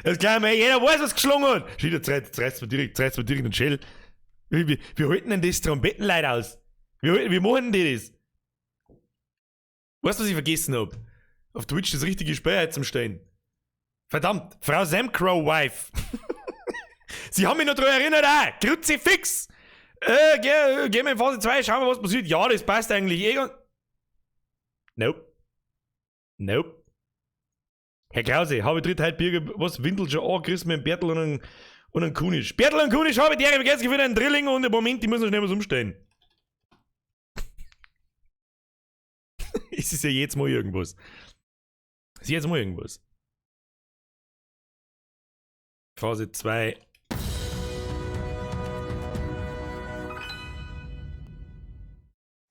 Das glauben wir, jeder weiß, was geschlagen hat. Schau, jetzt reißt mir direkt, jetzt reißt mir direkt den Schädel. Wie halten denn das Trompetenleute aus? Wie machen die das? Weißt du, was ich vergessen hab? Auf Twitch das richtige Spiel zum Stellen. Verdammt, Frau Samcrow Wife. Sie haben mich noch daran erinnert, auch. Kruzifix! Geh mal in Phase 2, schauen wir, was passiert. Ja, das passt eigentlich eh. Nope. Nope. Herr Krause, habe ich dritt heute Bier, was Windel schon angerissen mit dem Bertel und einem Kunisch. Bertel und Kunisch habe ich die Ehre, vergessen, ich einen Drilling und im Moment, ich muss noch schnell was umstellen. Es ist ja jetzt mal irgendwas. Es ist jetzt mal irgendwas. Phase 2.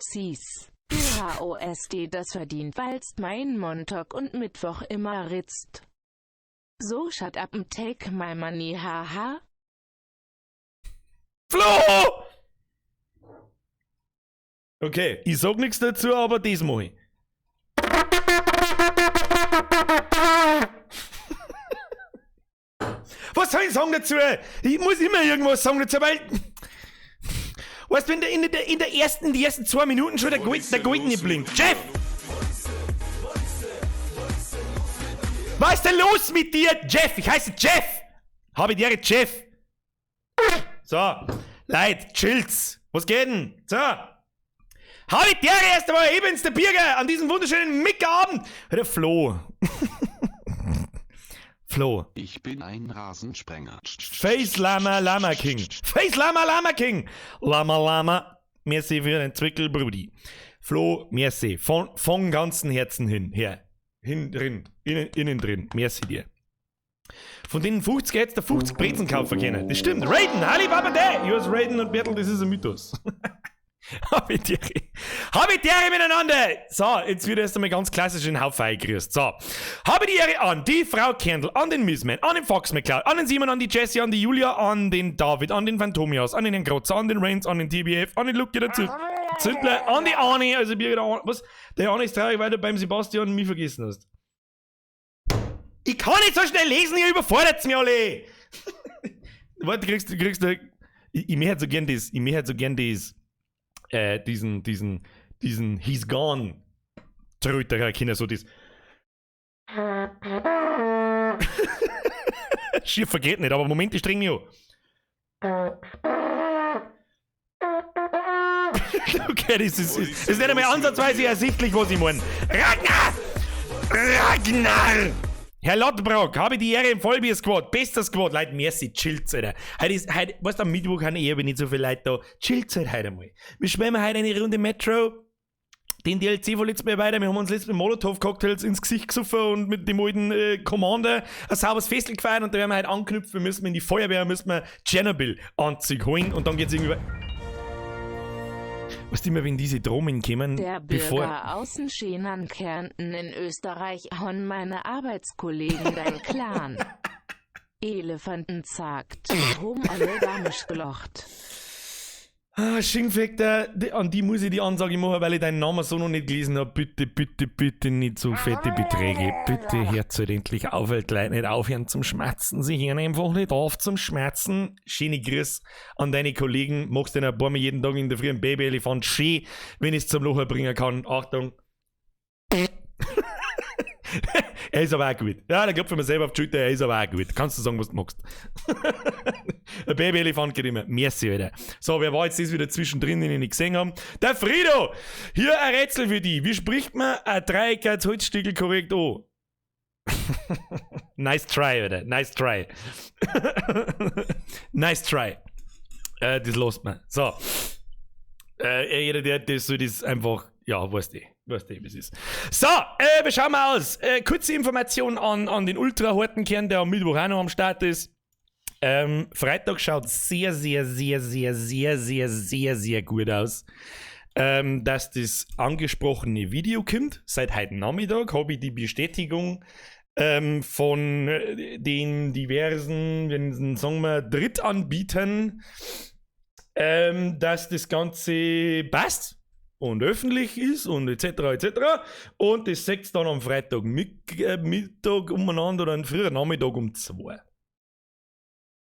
Sis. Du HOSD das verdient, weil's mein Montag und Mittwoch immer ritzt. So shut up and take my money, haha. Flo! Okay, ich sag nichts dazu, aber das mach ich. Was soll ich sagen dazu? Ich muss immer irgendwas sagen dazu, weil... Weißt du, wenn der in der ersten, die ersten 2 Minuten schon der Goldene blinkt. Jeff! Was ist denn los mit dir, Jeff? Ich heiße Jeff! Habe die Ehre, Jeff! So, Leute, chillt's! Was geht denn? So! Habe die Ehre erst einmal, ich bin's, der Birger, an diesem wunderschönen Mickerabend! Der Flo. Flo. Ich bin ein Rasensprenger. Face Lama Lama King. Face Lama Lama King. Lama Lama. Merci für den Zwickel, Brudi. Flo, merci. Von ganzem Herzen hin. Her. Hin, drin. Innen, innen drin. Merci dir. Von den 50 hättest du 50 Brezen kaufen können. Das stimmt. Raiden, Alibaba Day. Yours Raiden und Bertel, das ist ein Mythos. Hab ich die Ehre. Hab ich die Ehre miteinander. So, jetzt wird erst einmal ganz klassisch in den Haufen eingerührt. So. Habe die Ehre an die Frau Kerndl, an den Missman, an den Fox McCloud, an den Simon, an die Jessie, an die Julia, an den David, an den Phantomias, an den Herrn Grotzer, an den Reigns, an den TBF, an den Luke, der Zündler, an die Arne, also Birgit, Arne, was? Der Arne ist traurig, weil du beim Sebastian mich vergessen hast. Ich kann nicht so schnell lesen, ihr überfordert mich alle! Warte, kriegst du, ich möchte so gern das, ich möchte so gern das, diesen He's Gone Tröter, Kinder, so das. Schier vergeht nicht, aber Moment, ich streng mich an. Okay, das ist nicht einmal ansatzweise ersichtlich, was ich meine. Ragnar! Ragnar! Herr Lodbrok, habe die Ehre im Vollbier-Squad. Bester Squad. Leute, merci, chillt's, Alter. Heute ist, heute, weißt du, am Mittwoch haben eh nicht so viele Leute da. Chillt's halt heute einmal. Wir schwimmen heute eine Runde Metro. Den DLC von letztes Mal weiter. Wir haben uns letztes Mal Molotow-Cocktails ins Gesicht gesoffen und mit dem alten Commander ein sauberes Festel gefeiert und da werden wir heute anknüpfen. Wir müssen in die Feuerwehr, müssen wir Tschernobyl-Anzug holen und dann geht's irgendwie Weißt du immer, wenn diese Drohnen kommen, Der bevor Bürger außen Schenern Kärnten in Österreich, hon meine Arbeitskollegen dein Clan. Elefanten sagt, hom alle Damisch gelocht. Ah, Schinkfekter, an die muss ich die Ansage machen, weil ich deinen Namen so noch nicht gelesen hab. Bitte, bitte, bitte nicht so fette Beträge. Bitte hört halt endlich auf, weil die Leute nicht aufhören zum Schmerzen. Sie hören einfach nicht auf zum Schmerzen. Schöne Grüße an deine Kollegen. Machst den ein paar Mal jeden Tag in der Früh einen Babyelefant. Schön, wenn ich's zum Lachen bringen kann. Achtung. Er ist aber auch gut. Ja, da klopft mir selber auf die Schulter, er ist aber auch gut. Kannst du sagen, was du magst. Ein Babyelefant geht immer. Merci, Alter. So, wer war jetzt das wieder zwischendrin, den ich nicht gesehen habe? Der Frido! Hier ein Rätsel für dich. Wie spricht man ein Dreieck als Holzstiegel korrekt an? Nice try, Alter. Nice try. Nice try. Das lässt man. So. Jeder, der das so, das einfach, ja, weißt du. Weißt du, wie es ist. So, wir schauen mal aus. Kurze Information an den Ultra-Hortenkern, der am Mittwoch auch noch am Start ist. Freitag schaut sehr, sehr, sehr, sehr, sehr, sehr, sehr, sehr gut aus. Dass das angesprochene Video kommt. Seit heute Nachmittag habe ich die Bestätigung von den diversen, wenn sagen wir, Drittanbietern, dass das Ganze passt und öffentlich ist und etc. etc. Und das seht dann am Freitag Mittag umeinander oder am frühen Nachmittag um 2.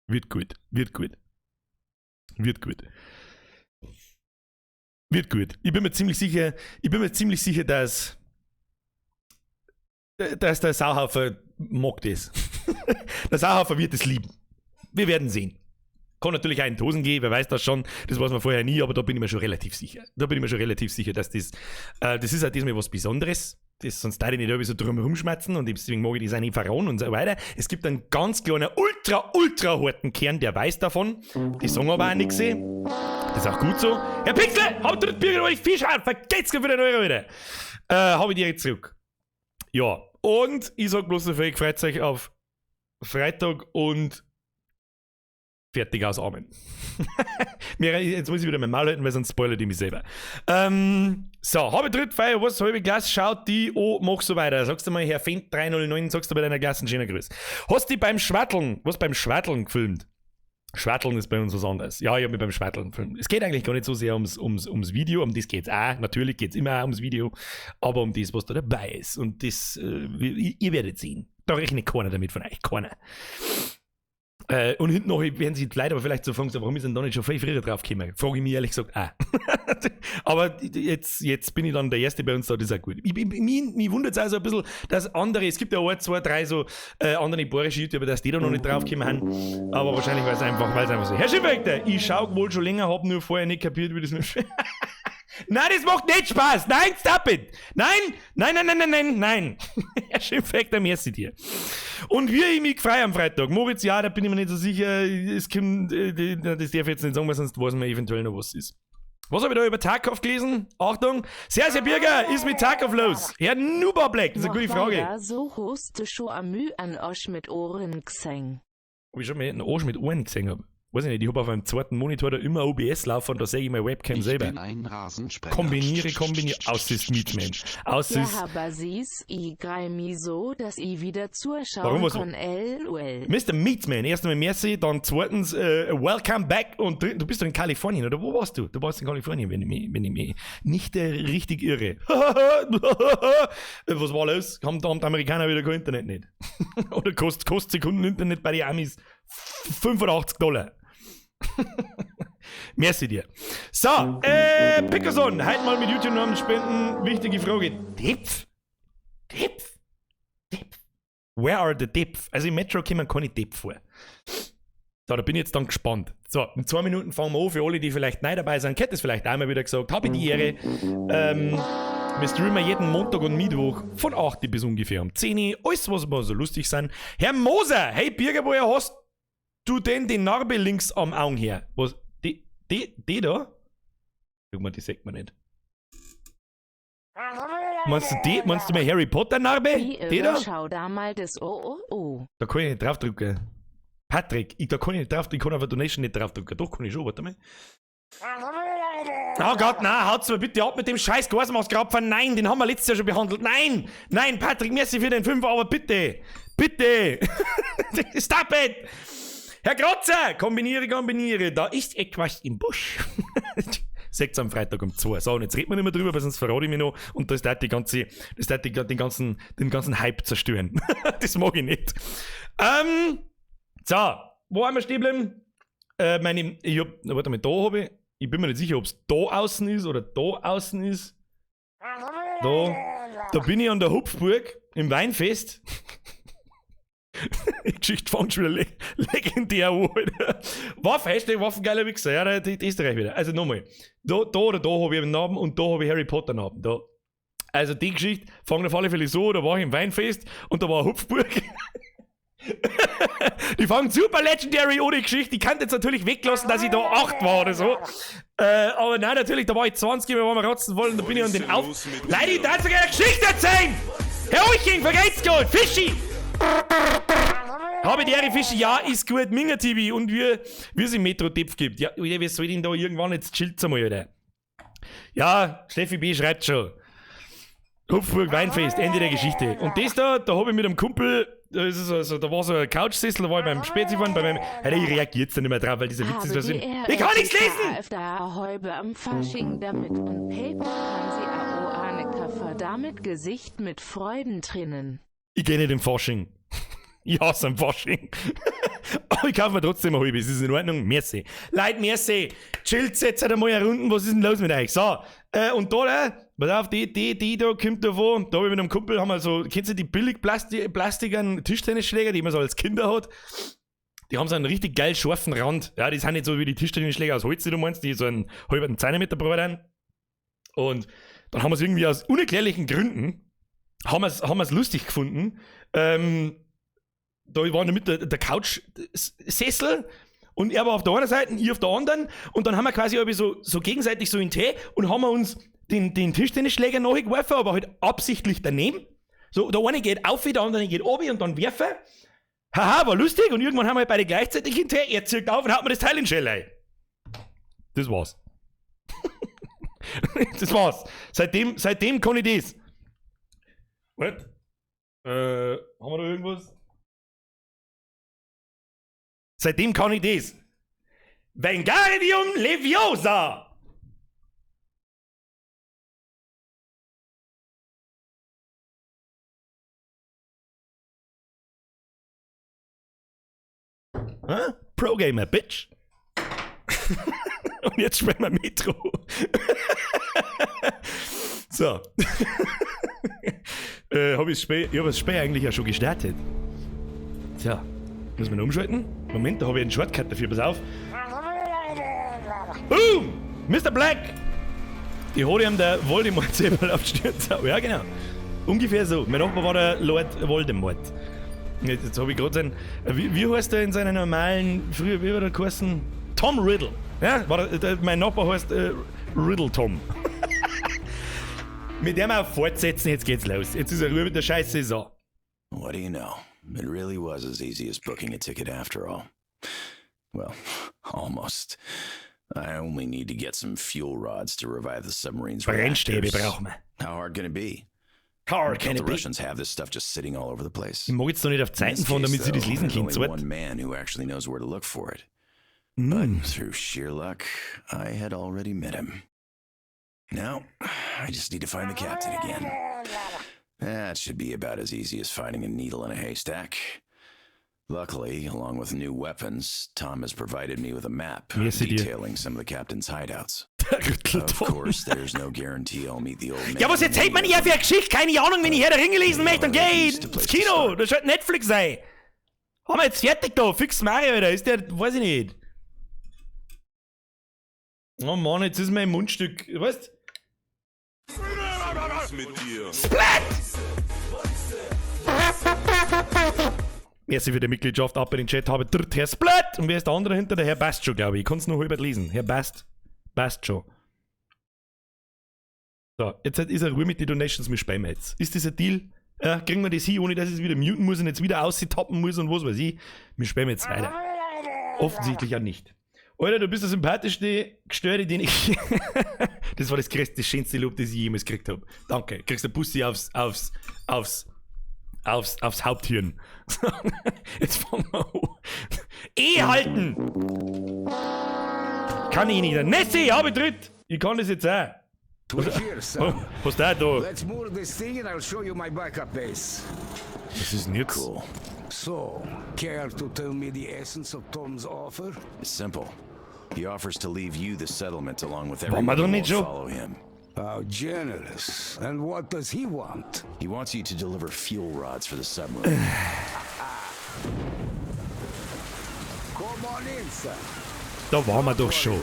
Wird gut, wird gut. Wird gut. Wird gut. Ich bin mir ziemlich sicher, ich bin mir ziemlich sicher, dass der Sauhaufer mag das. Der Sauhaufer wird es lieben. Wir werden sehen. Kann natürlich auch in die Hosen gehen, wer weiß das schon, das weiß man vorher nie, aber da bin ich mir schon relativ sicher. Da bin ich mir schon relativ sicher, dass das ist halt diesmal was Besonderes. Das, sonst darf ich nicht irgendwie so drum rumschmatzen und deswegen mag ich das auch nicht verraten und so weiter. Es gibt einen ganz kleinen, ultra, ultra harten Kern, der weiß davon. Die sagen aber auch nichts. Das ist auch gut so. Herr Pixel, habt ihr das Bier euch Fisch an? Vergesst für den Euro wieder. Hab ich direkt zurück. Ja, und ich sag bloß so viel, freut euch auf Freitag und fertig aus Amen. Jetzt muss ich wieder mein Maul halten, weil sonst spoilert ich mich selber. So, habe dritt, feier, was, halbe Glas, schaut die an, mach so weiter. Sagst du mal, Herr Fendt 309, sagst du bei deiner Klasse einen schönen Gruß. Hast du beim Schwatteln, was beim Schwatteln gefilmt? Schwatteln ist bei uns was anderes. Ja, ich hab mich beim Schwatteln gefilmt. Es geht eigentlich gar nicht so sehr ums Video, um das geht's auch. Natürlich geht's immer auch ums Video, aber um das, was da dabei ist. Und das, ihr werdet sehen. Da rechnet keiner damit von euch, keiner. Und hinten noch werden sich die Leute aber vielleicht so fragen, so, warum ist denn da nicht schon viel früher drauf gekommen? Frage ich mich ehrlich gesagt auch. Aber jetzt bin ich dann der Erste bei uns da, das ist auch gut. Mich wundert es auch so ein bisschen, dass andere, es gibt ja auch 2, 3 so andere bayerische YouTuber, dass die da noch nicht drauf gekommen sind. Aber wahrscheinlich, weil's einfach so. Herr Schiffwächter, ich schau wohl schon länger, hab nur vorher nicht kapiert, wie das mit Nein, das macht nicht Spaß! Nein, stop it! Nein, nein, nein, nein, nein, nein, nein! Herr Schiffwächter, merci dir. Und wie ich mich frei am Freitag. Moritz, ja, da bin ich mir nicht so sicher. Es kommt, das darf ich jetzt nicht sagen, weil sonst weiß man eventuell noch, was ist. Was habe ich da über Tarkov gelesen? Achtung! Sehr, sehr Birger, ist mit Tarkov los! Herr Nuba Black, das ist eine gute Frage. Ja, so hast du schon am Müh an Osch mit Ohren gesehen. Ob ich schon mal einen Arsch mit Ohren gesehen hab? Weiß ich nicht, ich hab auf meinem zweiten Monitor da immer OBS laufen und da sehe ich meine Webcam Ich selber. bin ein Rasensprenger. Kombiniere, kombiniere. Aus ist Meatman. Aus Ja, ist. aber sieh's, i grei mi so, dass i wieder zuschauen Warum was- kann, LOL. Mr. Meatman, erst einmal merci, dann zweitens welcome back und drittens, du bist doch in Kalifornien, oder wo warst du? Du warst in Kalifornien, wenn ich mich nicht richtig irre. Was war los? Haben da die Amerikaner wieder kein Internet nicht? Oder kostet Sekunden Internet bei den Amis 85 Dollar? Merci dir. So, Pickerson, heute mal mit YouTube-Namen spenden. Wichtige Frage. Depf? Depf? Depf? Where are the Depf? Also im Metro kommen keine Depf vor. So, da bin ich jetzt dann gespannt. So, in 2 Minuten fangen wir an. Für alle, die vielleicht neu dabei sind, hätte es vielleicht einmal wieder gesagt. Habe ich die Ehre. Wir streamen jeden Montag und Mittwoch von 8 bis ungefähr um 10 Uhr. Alles, was wir so lustig sind. Herr Moser, hey Birger, woher hast du denn die Narbe links am Augen her? Was? Die da? Guck mal, die sieht man nicht. Meinst du die? Meinst du meine Harry Potter Narbe? Die Die da? Schau da mal das OOO. Da kann ich nicht draufdrücken. Patrick, da kann ich nicht draufdrücken, ich kann auf eine Donation nicht draufdrücken. Doch, kann ich schon, warte mal. Oh Gott, nein, haut's mir bitte ab mit dem scheiß Gasmaskrapfen. Nein, den haben wir letztes Jahr schon behandelt. Nein, nein, Patrick, merci für den 5, aber bitte, bitte. Stop it! Herr Grotzer, kombiniere, kombiniere, da ist etwas im Busch. Seht's am Freitag um 2. So, und jetzt reden wir nicht mehr drüber, weil sonst verrate ich mich noch und das darf die ganze, das darf die, den ganzen, den ganzen Hype zerstören. Das mag ich nicht. So, wo haben wir stehen geblieben? Meine, ich hab, warte mal, da hab ich, ich bin mir nicht sicher, ob's da außen ist oder da außen ist. Da bin ich an der Hupfburg im Weinfest. Die Geschichte fängt schon wieder legendär an, Alter. Waffe, Hashtag Waffengeiler Wichser, ja, die Österreich wieder. Also nochmal, da oder da hab ich einen Namen und da hab ich Harry Potter Namen. Da. Also die Geschichte fängt auf alle Fälle so, da war ich im Weinfest und da war eine Hupfburg. Die fangen super legendary ohne Geschichte. Die kann jetzt natürlich weglassen, dass ich da 8 war oder so. Aber nein, natürlich, da war ich 20, wir waren rotzen wollen, da bin ich an den Auf. Leute, ich darf sogar eine Geschichte erzählen! Herr Euching, vergeht's gut! Fischi! Habe die Ehre, Fischi, ja, ist gut, Minger TV und wir sind Metro Depf gibt. Ja, Alter, wer soll denn da irgendwann jetzt chillt's einmal, Alter. Ja, Steffi B. schreibt schon. Hupfburg Weinfest, Ende der Geschichte. Und das da, da habe ich mit einem Kumpel, da, ist es also, da war so ein Couchsessel, da war ich beim Spezi fahren, bei meinem. Alter, ich reagiere jetzt da nicht mehr drauf, weil dieser Witz ist was. Ich kann nichts lesen! Da Häube am Fasching damit und Paper kann sie ao Kaffer damit Gesicht mit Freudentränen. Ich gehe nicht im Fasching. Ich hasse am Fasching. Aber ich kaufe mir trotzdem ein halbes. Ist in Ordnung. Merci. Leute, merci. Chillt jetzt halt einmal eine Runde. Was ist denn los mit euch? So, und da, pass auf, die da kommt davon. Da habe ich mit einem Kumpel, haben wir so, kennst du die billig plastikern Tischtennisschläger, die man so als Kinder hat? Die haben so einen richtig geil scharfen Rand. Ja, die sind nicht so wie die Tischtennisschläger aus Holz, die du meinst, die so einen halben Zentimeter breit sind. Und dann haben wir es irgendwie aus unerklärlichen Gründen, haben wir es lustig gefunden. Da war in der Mitte der Couch-Sessel und er war auf der einen Seite und ich auf der anderen. Und dann haben wir quasi so gegenseitig so in Tee und haben wir uns den Tischtennisschläger nachgeworfen, aber halt absichtlich daneben. So, der eine geht auf, der andere geht oben und dann werfen. Haha, war lustig. Und irgendwann haben wir halt beide gleichzeitig in Tee. Er zieht auf und haut mir das Teil in den Schädel rein. Das war's. Das war's. Seitdem kann ich das. What? Haben wir da irgendwas? Seitdem kann ich das. Wingardium Leviosa! Hä? Pro Gamer, Bitch! Und jetzt spielen wir Metro. So. Hab ich das Spiel, ich hab das Spiel eigentlich ja schon gestartet. Tja. Müssen wir noch umschalten? Moment, da habe ich einen Shortcut dafür, pass auf. Boom! Mr. Black! Die hat ihm der Voldemort selber auf die Stirn. Ja, genau. Ungefähr so. Mein Nachbar war der Lord Voldemort. Jetzt habe ich gerade seinen. Wie heißt der in seiner normalen. Früher, wie war der geheißen? Tom Riddle. Ja, war der, mein Nachbar heißt Riddle Tom. Mit dem auch fortsetzen, jetzt geht's los. Jetzt ist er Ruhe mit der Scheiße. So. What do you know? It really was as easy as booking a ticket after all. Well, almost. I only need to get some fuel rods to revive the submarine's Brennstäbe reactors. brauchen wir. How hard can it be? How hard Don't can the it be? Russians have this stuff just sitting all over the place? Ich mag jetzt noch nicht auf In Zeiten this fahren, case, damit sie das though, lesen there's können. only Zwart. one man who actually knows where to look for it. But through sheer luck, I had already met him. Now, I just need to find the captain again. That should be about as easy as finding a needle in a haystack. Luckily, along with new weapons, Tom has provided me with a map Merci dir. detailing some of the captain's hideouts. Der Rüttel Of Tom. course, there's no guarantee I'll meet the old man. Ja, was erzählt man hier für eine Geschichte? Keine Ahnung, wenn ich Herr der Ringe lesen möchte, dann geh ich ins Kino. Da schaut Netflix ein. Haben wir jetzt fertig da? Fix Mario, Alter. Ist der, weiß ich nicht. Oh Mann, jetzt ist mein Mundstück, weißt? Splat! Merci für die Mitgliedschaft, ab in den Chat habe dritt Herr Splat! Und wer ist der andere hinter? Der Herr Bast schon, glaube ich. Ich kann es noch halb lesen. Herr Bast. Bast schon. So, jetzt ist er Ruhe mit den Donations, wir speimen jetzt. Ist das ein Deal? Ja, kriegen wir das hin, ohne dass ich es wieder muten muss und jetzt wieder austappen muss und was weiß ich. Wir speimen jetzt weiter. Offensichtlich ja nicht. Alter, du bist der sympathischste Gestörte, den ich. Das war das größte, das schönste Lob, das ich jemals gekriegt habe. Danke. Kriegst eine Bussi aufs Haupthirn. So, jetzt fangen wir an. Eh halten! Kann ich nicht. Nessie, habe tritt! Ich kann das jetzt auch. We're here, son. Was da da? Let's move this thing and I'll show you my backup base. Was ist denn jetzt? Cool. So, care to tell me the essence of Tom's offer? It's simple. He offers to leave you the settlement along with Wollen wir everyone doch who nicht won't schon. follow him. How generous. And what does he want? He wants you to deliver fuel rods for the submarine. Come on in, son. Da waren wir doch schon.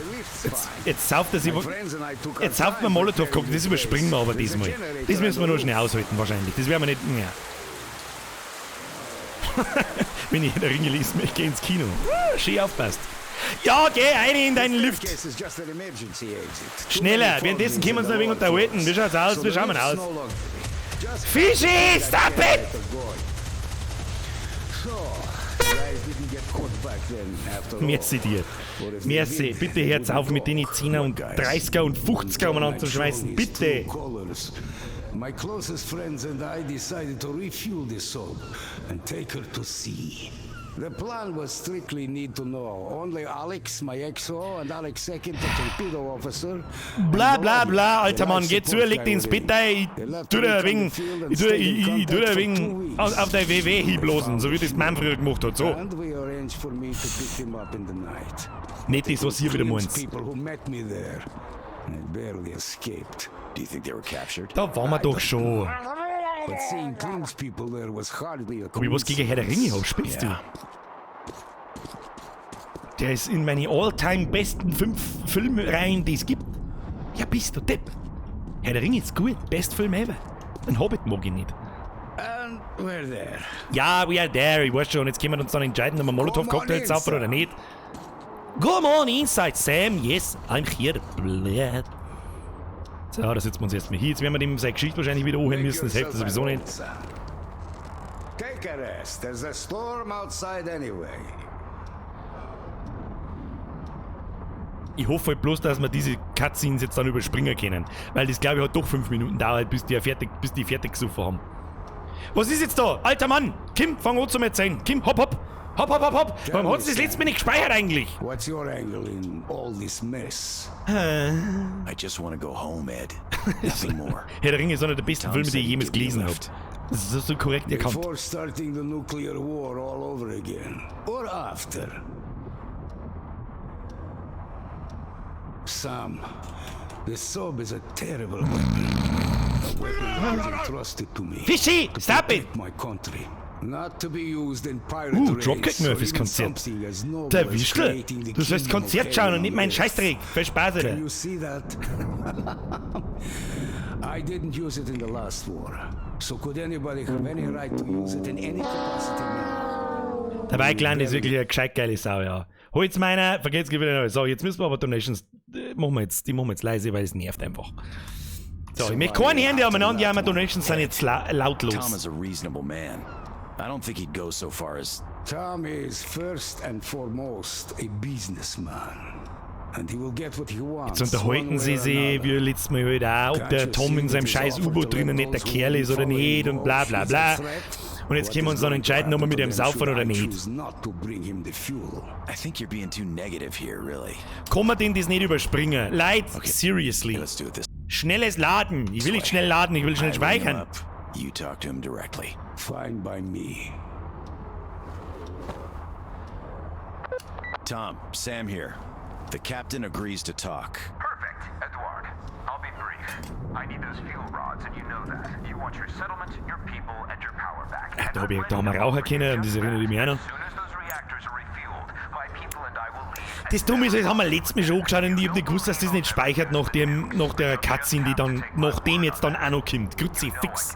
Jetzt sauft er sich. My friends and I took our Jetzt sauft man time Molotow preparing cocktail, das this überspringen wir base. aber There's a diesmal. generator Das müssen wir on nur the schnell roof. aushalten wahrscheinlich. Das werden wir nicht. Ja. Wenn ich in der Ringe lesen möchte, geh ins Kino. Schön aufpasst. Ja, geh rein in deinen Lift. Staircase is just an emergency exit. Too Schneller, many währenddessen foreigners können wir uns noch ein wenig in the unterhalten. Wie schaut's aus? So Wie the schauen wir lift's aus? no longer. Just Fischi, that stop it! generator going. So, you guys didn't get caught back then after all. Merci dir. Or if they Merci, did, bitte they hört's wouldn't auf mit den talk. 10er und Guys. 30er und 50er umeinander zu I'd shown schmeißen. his Bitte! true colors. My closest friends and I decided to refuel the sub and take her to sea. The plan was strictly need to know. Only Alex, my XO, and Alex second, the torpedo officer. Bla and bla Volodya, bla, the alter Mann, life geh zu, support leg guy dich ins with Bett him. ein, ich They left tu to dir ein recon wenig, the field and ich tu, stayed in ich, ich, ich tu dir contact ein for wenig two weeks. auf der WW hinblasen, so wie das Mann früher gemacht hat, so. And we arranged for me to pick them up in the night. Nicht das, was ihr wieder Klim's meint. people who met me there. I barely escaped. Do you think they were captured? Da waren wir doch schon. But seeing Klim's people there was hardly a Ob ich was gegen Herr der Ringe hab, spinnst du? Ja. Der ist in meine all-time besten 5 Filmreihen, die es gibt. Ja, bist du Depp. Herr der Ringe ist gut, best Film ever. Den Hobbit mag ich nicht. And we're there. Ja, we are there, ich weiß schon. Jetzt können wir uns dann entscheiden, ob wir Molotow-Cocktails Come on saufen oder nicht. Come on inside, Sam. Yes, I'm here. Blöd. So, da sitzen wir uns erstmal hier. Jetzt werden wir dem seine Geschichte wahrscheinlich wieder anhören müssen. Das hilft sowieso nicht. Take a rest. There's a storm outside anyway. Ich hoffe halt bloß, dass wir diese Cutscenes jetzt dann überspringen können. Weil das, glaube ich, hat doch 5 Minuten dauert, bis die fertig gesoffen haben. Was ist jetzt da? Alter Mann! Kim, fang an zum Erzählen. Kim, hopp, hopp! Hopp, hopp, hopp, hopp! Warum hat das letzte Mal nicht gespeichert eigentlich? What's your angle in all this mess? I just want to go home, Ed. Nothing more. Herr der Ringe ist einer der besten Tom Filme, die said ich he'd jemals give me a gelesen habe. lift. Das ist so korrekt erkannt. Before starting the nuclear war all over again. Or after. Sam, the sub is a terrible weapon. A weapon that was entrusted to me. Fischi, to stop it! protect my country. Not to be used in pirate Dropkick raids or Murphys even Konzert. something as noble Der as Wischl, creating the du sollst kingdom of Konzert schauen und heaven nicht on meinen earth. Scheißdreck. Viel Spaß, Can Alter. you see that? I didn't use it in the last war. So could anybody have any right to use it in any capacity now? Dabei, Klein ist wirklich eine gescheit geile Sau, ja. Holt's meiner, vergesst wieder. So, jetzt müssen wir aber Donations, machen wir jetzt, die machen wir jetzt leise, weil es nervt einfach. So, ich möchte keinen Hände umeinander, ja, aber Donations sind jetzt lautlos. Tom is a reasonable man. I don't think he'd go so far as Tom is first and foremost a businessman. And he will get what he wants. Jetzt unterhalten one sie way or sich, another. wie letztes Mal halt auch, ob der Tom in seinem scheiß U-Boot drinnen nicht der Kerl ist oder nicht und bla bla bla. Und jetzt können wir uns dann entscheiden, ob wir mit ihm saufen oder nicht. Choose not to bring him the fuel. I think you're being too negative here, really. Kann man denn das nicht überspringen? Leute, seriously. Let's do it this Schnelles Laden. Ich will nicht schnell laden, ich will schnell I ring him speichern. up. You talk to him directly. Fine by me. Tom, Sam here. The captain agrees to talk. Perfect, Edouard. I'll be brief. I need those fuel rods, and you know that. You want your settlement, your people, and your power back. Ach, da hab ich, da haben wir Raucher kennen und das erinnert mich auch noch. As soon as those reactors are refueled, my people and I will leave. Das Dumme ist, das haben wir letztes Mal schon angeschaut und ich hab nicht gewusst, dass das nicht speichert nach, dem, nach der Cutscene, die dann, nach dem jetzt dann auch noch kommt. Kruzifix.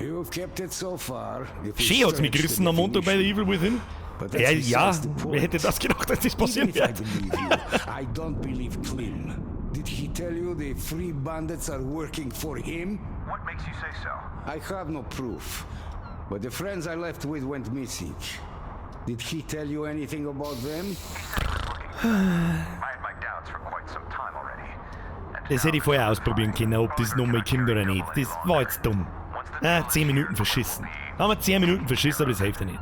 You've kept it so far. If we Schön hat's mich stretch the gerissen am Montag bei The definition. Evil Within. But that's Ja, ja, besides the point. wer hätte das gedacht, dass das Even passieren if I wird? believe you, I don't believe Klim. Did he tell you the free bandits are working for him? What makes you say so? I have no proof. But the friends I left with went missing. Did he tell you anything about them? I had my doubts for quite some time already. And Das hätte ich vorher ausprobieren können, ob das nochmal kommt oder nicht. Das war jetzt dumm. Ah, 10 Minuten verschissen. Da haben wir 10 Minuten verschissen, aber das hilft ja nicht.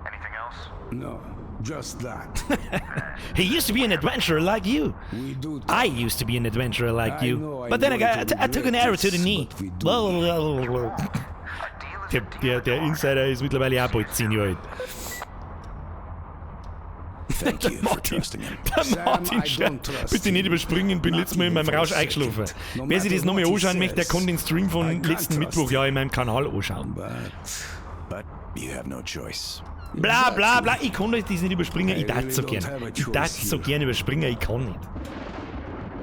Anything else? No, just that. He used to be an adventurer like you. We do I used to be an adventurer like I you. know I'm But then I, going got, to I took an regret arrow to the this, knee. but we do. Der Insider ist mittlerweile auch bald 10 Jahre alt. Thank you for trusting him. Der Sam, Martin I don't schreibt, trust bitte nicht him. überspringen, bin Not letztes Mal in even meinem for a Rausch eingeschlafen. second. No Wer sich das matter nochmal what he anschauen möchte, der says, kann den Stream I von can't letzten trust Mittwoch him. ja in meinem Kanal anschauen. But But you have no choice. Bla bla bla, ich kann das nicht überspringen, ich I darf really so don't gern. have a Ich darf choice so here. gern überspringen, ich kann nicht.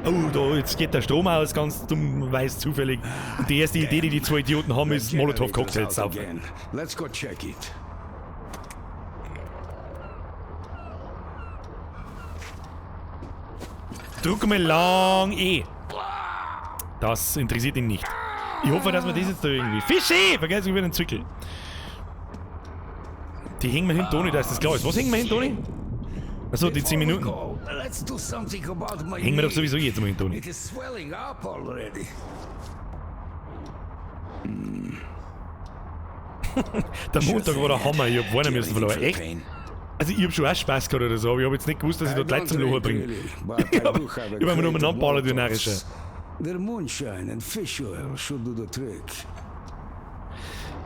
Oh, da, jetzt geht der Strom aus, ganz dumm, weiß zufällig. Und die erste Idee, die die zwei Idioten haben, ist The generator's Molotow-Cocktails out saufen. again. Let's go check it. Drück mal lang E. Das interessiert ihn nicht. Ich hoffe, dass wir das jetzt da irgendwie... Fischi! Vergiss über den Zwickel. Die hängen wir hin, Toni, dass das klar ist. Was hängen wir hin, Toni? Achso, die 10 Before we Minuten. go, Let's do something about my Hängen wir doch knee. sowieso jetzt mal hin, Toni. It is swelling up already. Der Montag war der Hammer, ich hab weinen müssen verloren. Echt? Also ich hab schon auch Spaß gehabt oder so, aber ich hab jetzt nicht gewusst, dass ich dort Leute zum Lachen bringe. Ich hab mir nur umeinander ballert wie Narrischer. Their moonshine and fish oil should do the trick.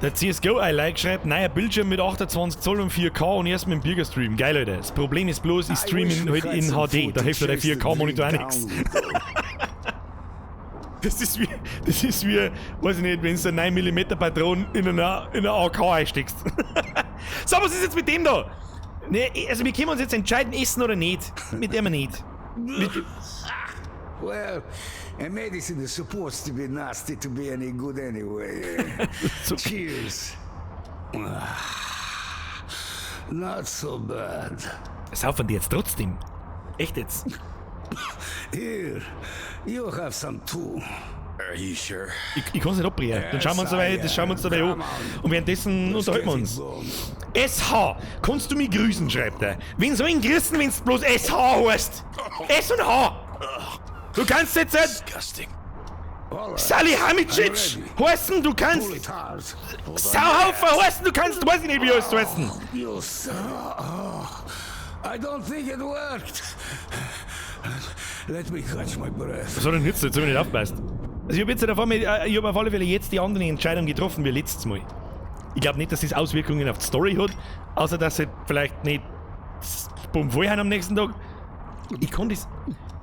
Der CSGO I like schreibt, neuer Bildschirm mit 28 Zoll und 4K und erst mit dem Bürgerstream. Geil, Alter. Das Problem ist bloß, ich streame halt in HD. Da hilft mir der 4K-Monitor auch nichts. Das ist wie, weiß ich nicht, wenn du eine 9mm Patron in einer AK einsteckst. So, was ist jetzt mit dem da? Ne, also wir können uns jetzt entscheiden, essen oder nicht. Mit dem nicht. Mit Well, a medicine is supposed to be nasty to be any good anyway. So- Cheers. Not so bad. Saufen die jetzt trotzdem? Echt jetzt? Here, you have some too. Are you sure? Ich kann's nicht abbrechen. Dann schauen wir uns dabei, das schauen wir uns dabei an. Und währenddessen unterhalten wir uns. SH, kannst du mich grüßen, schreibt er. Wen soll ich ihn grüßen, wenn's bloß SH heißt? S und H! Du kannst jetzt nicht Disgusting. Salihamidzic heißen, du kannst Sauhaufer heißen, du kannst, weiß ich nicht, wie heißt du heißen. You son. Oh, I don't think it worked. Let me catch my breath. Was hat denn jetzt? Jetzt hab ich nicht aufgepasst. Also ich hab jetzt davor, ich hab auf alle Fälle jetzt die andere Entscheidung getroffen wie letztes Mal. Ich glaub nicht, dass das Auswirkungen auf die Story hat, außer dass sie vielleicht nicht bumm voll am nächsten Tag. Ich kann das.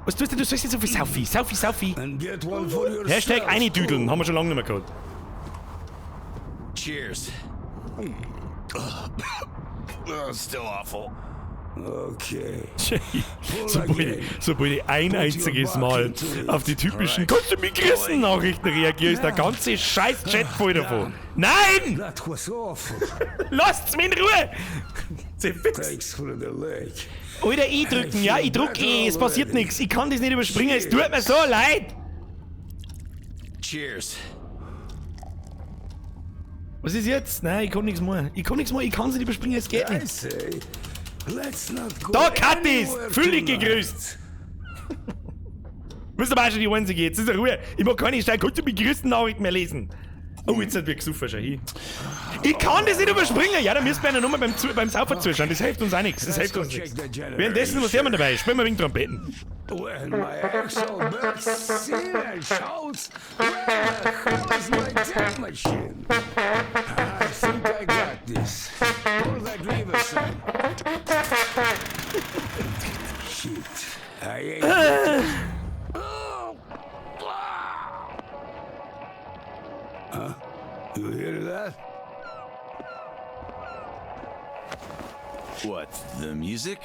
Was tust du? Du sollst jetzt so viel Saufi, Saufi, Saufi. And get one for yourself. Hashtag eindüdeln, haben wir schon lange nicht mehr gehabt. Cheers. Oh, still awful. Okay. Sobald ich ein einziges Mal auf die typischen Kannst du mich grüßen Nachrichten reagiere, ist der ganze scheiß Chat voll davon. Nein! That was awful. Lasst's mich in Ruhe! Thanks for the leg. Alter, E drücken, ja, ich drück E, es passiert nichts. Ich kann das nicht überspringen, es tut mir so leid! Cheers. Was ist jetzt? Nein, ich kann nichts mehr. Ich kann nichts mehr, ich kann's nicht überspringen, es geht nicht. I say, let's not go Da, Katis! anywhere Fühl dich tonight. gegrüßt! Du bist aber auch schon die Einzige, jetzt ist er Ruhe. Ich mag keine Stein, kannst du mich grüßen Nachrichten mehr lesen? Oh, jetzt hat wir gesoffen, schau hin. Ich kann das nicht überspringen! Ja, da müssen wir einer Nummer beim Saufen zuschauen, das hilft uns auch nichts. Das hilft uns nichts. Währenddessen, was haben wir dabei? Spielen wir wegen Trompeten. When my axle bursts in and shouts, where the hell is my tape machine? I think I got this. Pull that lever, son. Shit. I ain't. Huh? You hear that? What, the music?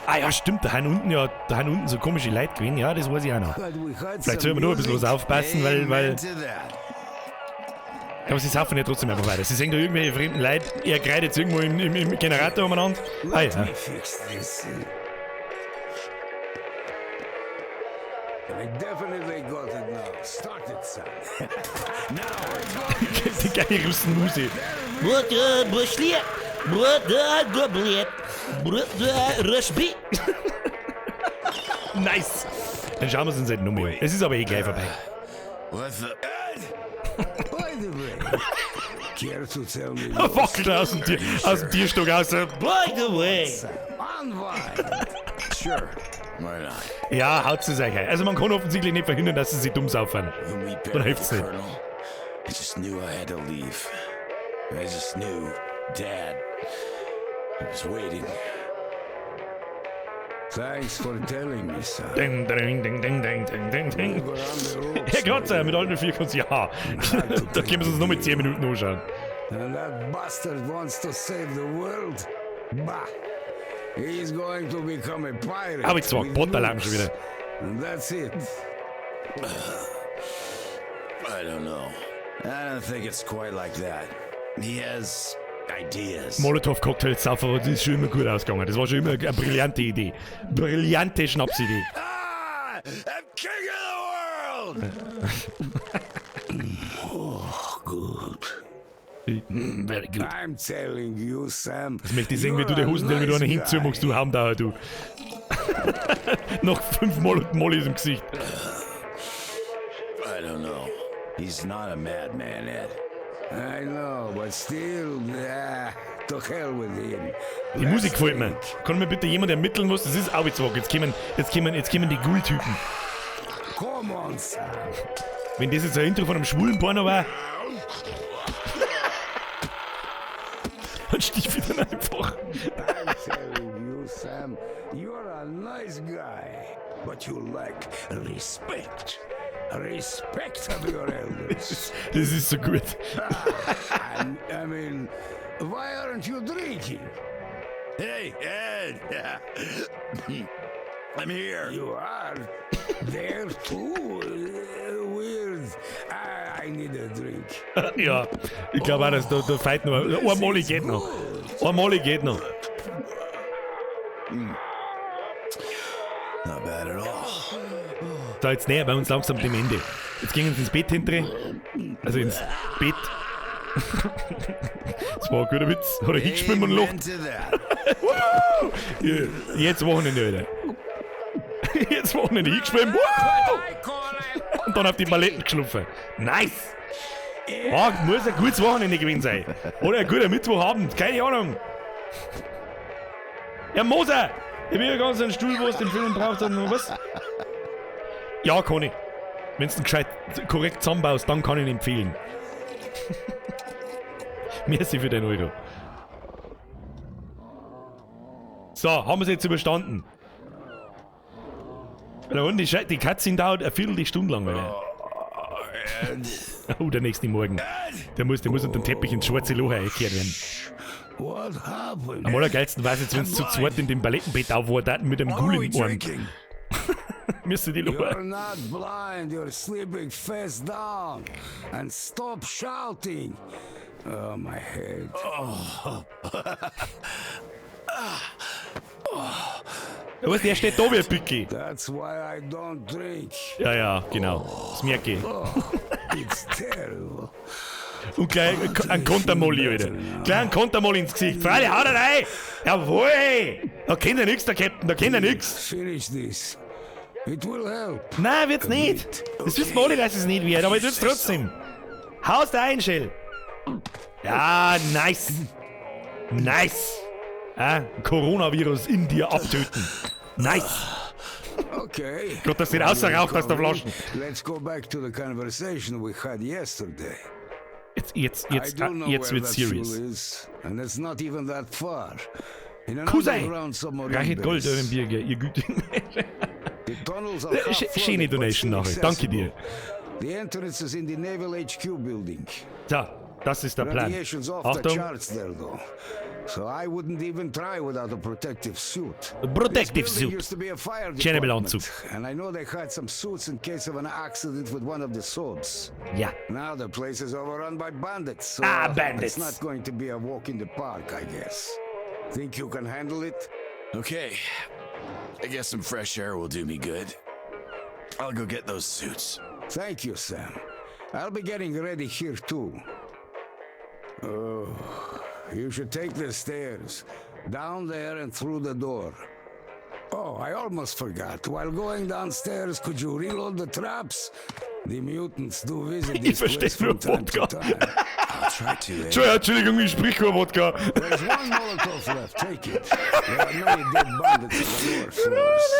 Ah ja, stimmt, da haben unten ja, da haben unten so komische Leute gewesen, ja, das weiß ich auch noch. But we had Vielleicht some sollen wir nur ein bisschen was music. aufpassen, weil Amen to that. Aber sie saufen ja trotzdem einfach weiter. Sie sehen da irgendwelche fremden Leute, er greift jetzt irgendwo im Generator umeinander. Ah Let ja. me fix this. I definitely got it now. Start it, son. Now I got Die geile Russenmusik. Nice. Dann schauen wir es uns halt nochmal an. Es ist aber eh gleich vorbei. What the? By the way, care to tell me Er wackelt aus dem, Tier, aus dem Tierstock raus. By the way. Unwind. Sure. Why not? Ja, haut es euch ein. Also man kann offensichtlich nicht verhindern, dass sie sich dumm saufen. When we Dann buried hilft's the nicht. Colonel, I just knew I had to leave. I just knew Dad was waiting. Thanks for telling me, son. Ding, ding, ding, ding, ding, ding, ding, ding. We were on the ropes, Herr Kratzer, mit allen vier kannst ja. Da können wir uns noch mit 10 Minuten anschauen. And that bastard wants to save the world? Bah! He's going to become a pirate. Aber jetzt war with Bottalarm schon nukes. wieder. And that's it. I don't know. I don't think it's quite like that. He has ideas. Molotow-Cocktails saufen, das ist schon immer gut ausgegangen. Das war schon immer eine brillante Idee. Brillante Schnapsidee. Ah, I'm king of the world! Oh, good. Very good. I'm telling you, Sam. Das möchte ich sehen, wie du you're die a Hosen, wenn du nice eine hinzumachst, guy. du Haumdauer, du. Noch fünfmal und Molly im Gesicht. I don't know. He's not a madman, Ed. I know, but still, to hell with him. Die Musik gefällt mir. Kann mir bitte jemand ermitteln, was das ist? Au, jetzt, jetzt kommen die Ghoul-Typen. Come on, Sam. Wenn das jetzt ein Intro von einem schwulen Porno war, dann stief ich dann einfach. I'm telling you, Sam, you're a nice guy, but you lack respect. Respect of your elders. Das ist so gut. I mean, why aren't you drinking? Hey, Ed! I'm here. You are there too. Weird. I need a drink. Ja, ich glaube auch, dass da feit noch. Ein Molly geht noch. Ein Molly geht noch. Not bad at all. Da, jetzt näher bei uns langsam dem Ende. Jetzt gehen wir ins Bett hinterher. Also ins Bett. Das war ein guter Witz. Hat er hingeschwimmen und Amen lacht. to that. Ja, jetzt Wochenende, Alter. Jetzt Wochenende hingeschwimmt. Wow! Und dann auf die Paletten geschlupfen. Nice! Oh, muss ein gutes Wochenende gewesen sein. Oder ein guter Mittwochabend. Keine Ahnung. Ja, Moser! Ich bin ja ganz einen Stuhl, wo es den Film braucht. Und was? Ja, kann ich. Wenn du ihn gescheit korrekt zusammenbaust, dann kann ich ihn empfehlen. Merci für den Euro. So, haben wir es jetzt überstanden. Da unten die Katze dauert eine Viertelstunde lang, Alter. Oh, der nächste Morgen. Der muss unter dem Teppich ins schwarze Loch eingekehrt werden. What happened? Am allergeilsten war es jetzt, wenn sie zu zweit in dem Palettenbett aufwarten mit einem What are Ghoul we im Arm. drinking? Müsste die You're Loch. not blind. You're sleeping face down. And stop shouting. Oh, my head. Ja, weißt du, der steht da wie ein Pickel. That's why I don't drink. Ja, genau. Das merke ich. Oh, it's terrible. Und gleich ein Kontermolli, Alter. Gleich ein Kontermolli ins Gesicht. Freilich, hau da rein! Jawohl! Da kennt er nix, der Captain, da kennt er nix. Finish this. It will help. Nein, wird's nicht. Das wissen wir alle, dass es nicht wird, aber ich tut's trotzdem. Haust da ein, Shell. Ja, nice. Nice. Ah, Coronavirus in dir abtöten. Nice. Okay. Gott, dass den außerraucht aus der Flasche. Let's go back to the conversation we had yesterday. Jetzt, jetzt, jetzt, I do know jetzt where wird's that fuel serious. is, and it's not even that far. In an Kusei! underground submarine Reichet Gold base. eurem Bierger, ihr gütigen The tunnels are half Schöne flooded, but Donation still nachher. Danke dir. accessible. The entrance is in the Naval HQ building. So, das ist der Plan. Radiation's off the Achtung. charts there, though. So I wouldn't even try without a protective suit. Protective This building suit. used to be a fire Tschernobyl-Anzug. department, and I know they had some suits in case of an accident with one of the subs. Ja. Now the place is overrun by bandits, so Ah, bandits. it's not going to be a walk in the park, I guess. Think you can handle it? Okay. I guess some fresh air will do me good. I'll go get those suits. Thank you, Sam. I'll be getting ready here too. Oh, you should take the stairs. Down there and through the door. Oh, I almost forgot. While going downstairs, could you reload the traps? The mutants do visit Ich this verstehe place from nur time to Wodka. time. I'll try to. Ed. Entschuldigung, ich sprich kein Wodka. There's one Molotov left. Take it. There are many dead bandits on the lower floors.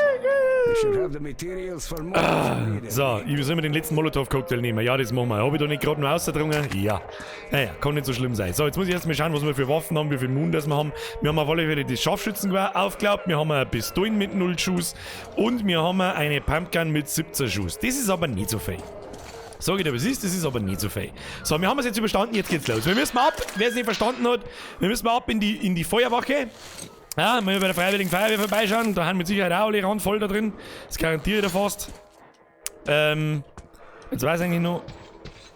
They should have the materials for more if you need it. So, ich soll mir den letzten Molotow-Cocktail nehmen. Ja, das machen wir. Hab ich da nicht gerade noch ausgedrungen? Ja. Naja, kann nicht so schlimm sein. So, jetzt muss ich erst mal schauen, was wir für Waffen haben, wie viel Mun das wir haben. Wir haben auf alle Fälle das Scharfschützengewehr aufgeklappt, wir haben eine Pistolen mit 0 Schuss und wir haben eine Pumpgun mit 17 Schuss. Das ist aber nicht so viel. Sag ich dir, was ist, das ist aber nicht so viel. So, wir haben es jetzt überstanden, jetzt geht's los. Wir müssen ab, wer es nicht verstanden hat, wir müssen ab in die Feuerwache. Ja, mal bei der Freiwilligen Feuerwehr vorbeischauen, da haben mit Sicherheit auch alle randvoll da drin. Das garantiere ich dir fast. Jetzt weiß ich eigentlich noch.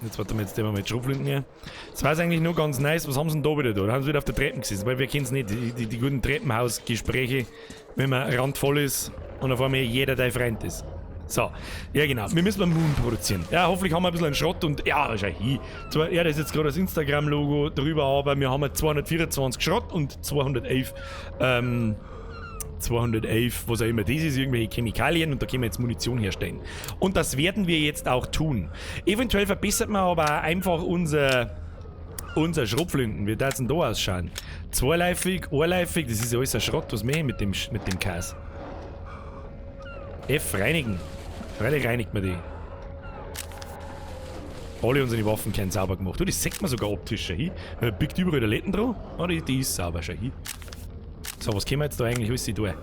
Jetzt warte mal, jetzt nehmen wir mal die Schrotflinten hier. Jetzt weiß ich eigentlich nur ganz nice, was haben sie denn da wieder da? Da haben sie wieder auf der Treppe gesessen, weil wir kennen es nicht, die guten Treppenhausgespräche, wenn man randvoll ist und auf einmal jeder dein Freund ist. So, ja genau, wir müssen mal Moon produzieren. Ja, hoffentlich haben wir ein bisschen einen Schrott und ja, schau hin. Zwar, ja, das ist jetzt gerade das Instagram-Logo drüber, aber wir haben 224 Schrott und 211, 211, was auch immer das ist, irgendwelche Chemikalien und da können wir jetzt Munition herstellen. Und das werden wir jetzt auch tun. Eventuell verbessert man aber auch einfach unser Schrotflinten. Wie darf es denn da ausschauen? Zweiläufig, einläufig, das ist ja alles ein Schrott, was mache ich mit dem Käse? F, reinigen. Freilich reinigt man die. Alle unsere Waffen werden sauber gemacht. Du, das sieht man sogar optisch schon hin. Da biegt überall der Letten dran. Oh, die ist sauber schon hin. So, was können wir jetzt da eigentlich alles tun?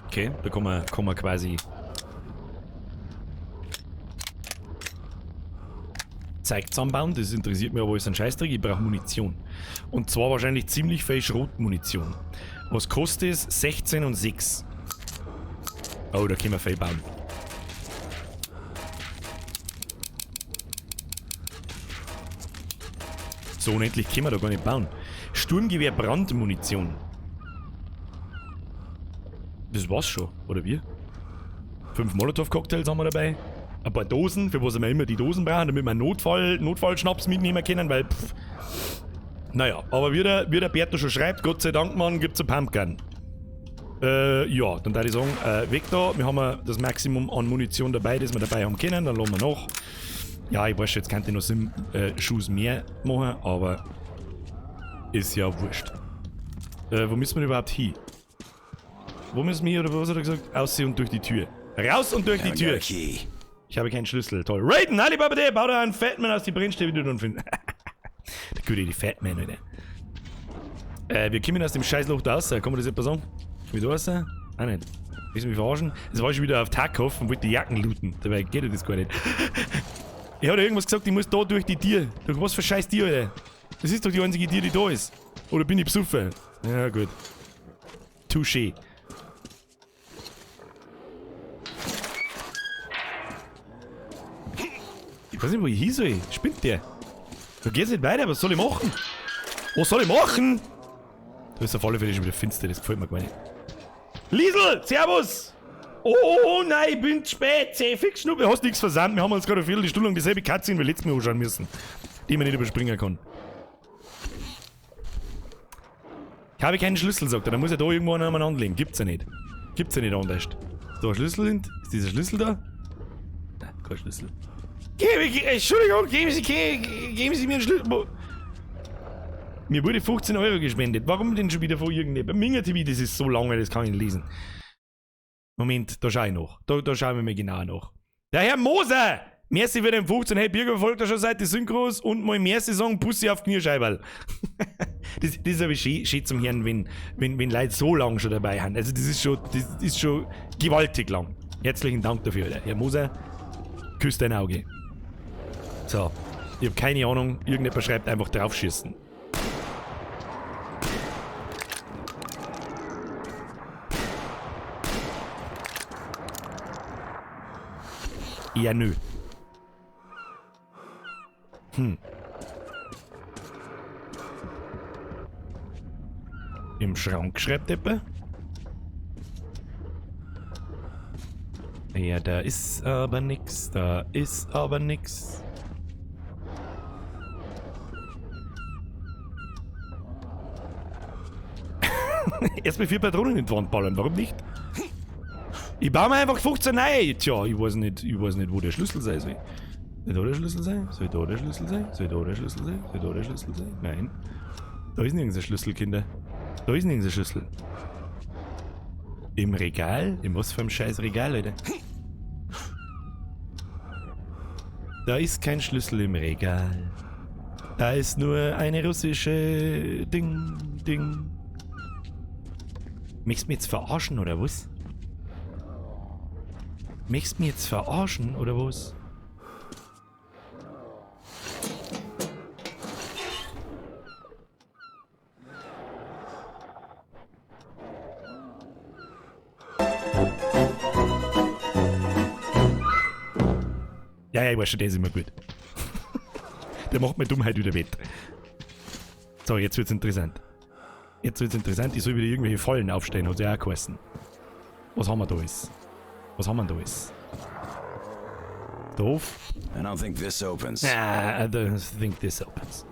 Okay, da kann man quasi Zeug zusammenbauen. Das interessiert mich aber alles ein Scheißdreck. Ich brauche Munition. Und zwar wahrscheinlich ziemlich viel Schrotmunition. Was kostet es? 16 und 6. Oh, da können wir viel bauen. So unendlich können wir da gar nicht bauen. Sturmgewehr Brandmunition. Das war's schon, oder wie? 5 Molotow-Cocktails haben wir dabei. Ein paar Dosen, für was wir immer die Dosen brauchen, damit wir einen Notfallschnaps mitnehmen können, weil pff. Naja, aber wie der Berto schon schreibt, Gott sei Dank, Mann, gibt's eine Pumpgun. Ja, dann würde ich sagen, weg da. Wir haben das Maximum an Munition dabei, das wir dabei haben können, dann lassen wir noch. Ja, ich weiß schon, jetzt könnte ich noch 7 Schuss mehr machen, aber ist ja wurscht. Wo müssen wir überhaupt hin? Wo müssen wir hin, oder was hat er gesagt? Aussehen und durch die Tür. Raus und durch die Tür! Ich habe keinen Schlüssel. Toll. Raiden, Alibaba, der baut einen Fatman aus die Brennstäbe, die du dann findest. Der gute die Fatman, Alter. Wir kommen aus dem Scheißloch da raus. Kann man das etwas sagen? Komm ich da raus? Ah, nicht. Willst du mich verarschen? Das war ich schon wieder auf Tarkov und wollte die Jacken looten. Dabei geht ja das gar nicht. Ich habe irgendwas gesagt, ich muss da durch die Tür. Durch was für scheiß Tür, Alter? Das ist doch die einzige Tür, die da ist. Oder bin ich besoffen? Ja, gut. Touché. Ich weiß nicht, wo ich hin soll. Spinnt der? Da geht's nicht weiter, was soll ich machen? Was soll ich machen? Da ist auf alle Fälle schon wieder finster, das gefällt mir gar nicht. Liesel! Servus! Oh nein, ich bin zu spät. Fix Schnuppe, hast nichts versandt. Wir haben uns gerade eine Viertelstunde lang dieselbe Katze in wir letztes Mal anschauen müssen. Die man nicht überspringen kann. Ich habe keinen Schlüssel, sagt er. Da muss er da irgendwo einen anlegen. Gibt's ja nicht. Gibt's ja nicht anders. Ist da ein Schlüssel hin? Ist dieser Schlüssel da? Nein, kein Schlüssel. Entschuldigung, geben Sie mir einen Schlüssel. Mir wurde 15 Euro gespendet. Warum denn schon wieder von irgendjemandem? Minga TV, das ist so lange, das kann ich nicht lesen. Moment, da schaue ich noch. Da schauen wir mir genau nach. Der Herr Moser! Merci für den 15. Hey, Birger verfolgt ja schon seit die Synchros und mal merci sagen, Pussy auf Knierscheiberl. Das ist aber schön zum Hören, wenn Leute so lange schon dabei sind. Also das ist schon gewaltig lang. Herzlichen Dank dafür, Alter. Herr Moser, küsst dein Auge. So, ich habe keine Ahnung, irgendjemand schreibt einfach draufschießen. Ja, nö. Hm. Im Schrank schreibt jemand. Ja, da ist aber nix, da ist aber nix. Erstmal 4 Patronen in die Wand ballern, warum nicht? Ich baue mir einfach 15 neue. Tja, ich weiß nicht, wo der Schlüssel sein soll. Soll da der Schlüssel sein? Soll da der Schlüssel sein? Soll da der Schlüssel sein? Soll da der Schlüssel sein? Nein. Da ist nirgends ein Schlüssel, Kinder. Da ist nirgends ein Schlüssel. Im Regal? Im was für einem scheiß Regal, Alter? Da ist kein Schlüssel im Regal. Da ist nur eine russische Ding, Ding. Möchtest du mich jetzt verarschen, oder was? Möchtest du mich jetzt verarschen, oder was? Ja, ja, ich weiß schon, der ist immer gut. Der macht meine Dummheit wieder wett. So, jetzt wird's interessant. Jetzt wird's interessant, ich soll wieder irgendwelche Fallen aufstellen, hat ja auch geheißen. Was haben wir da alles? Was haben wir da alles? Doof. I don't think this opens. Nah, I don't think this opens.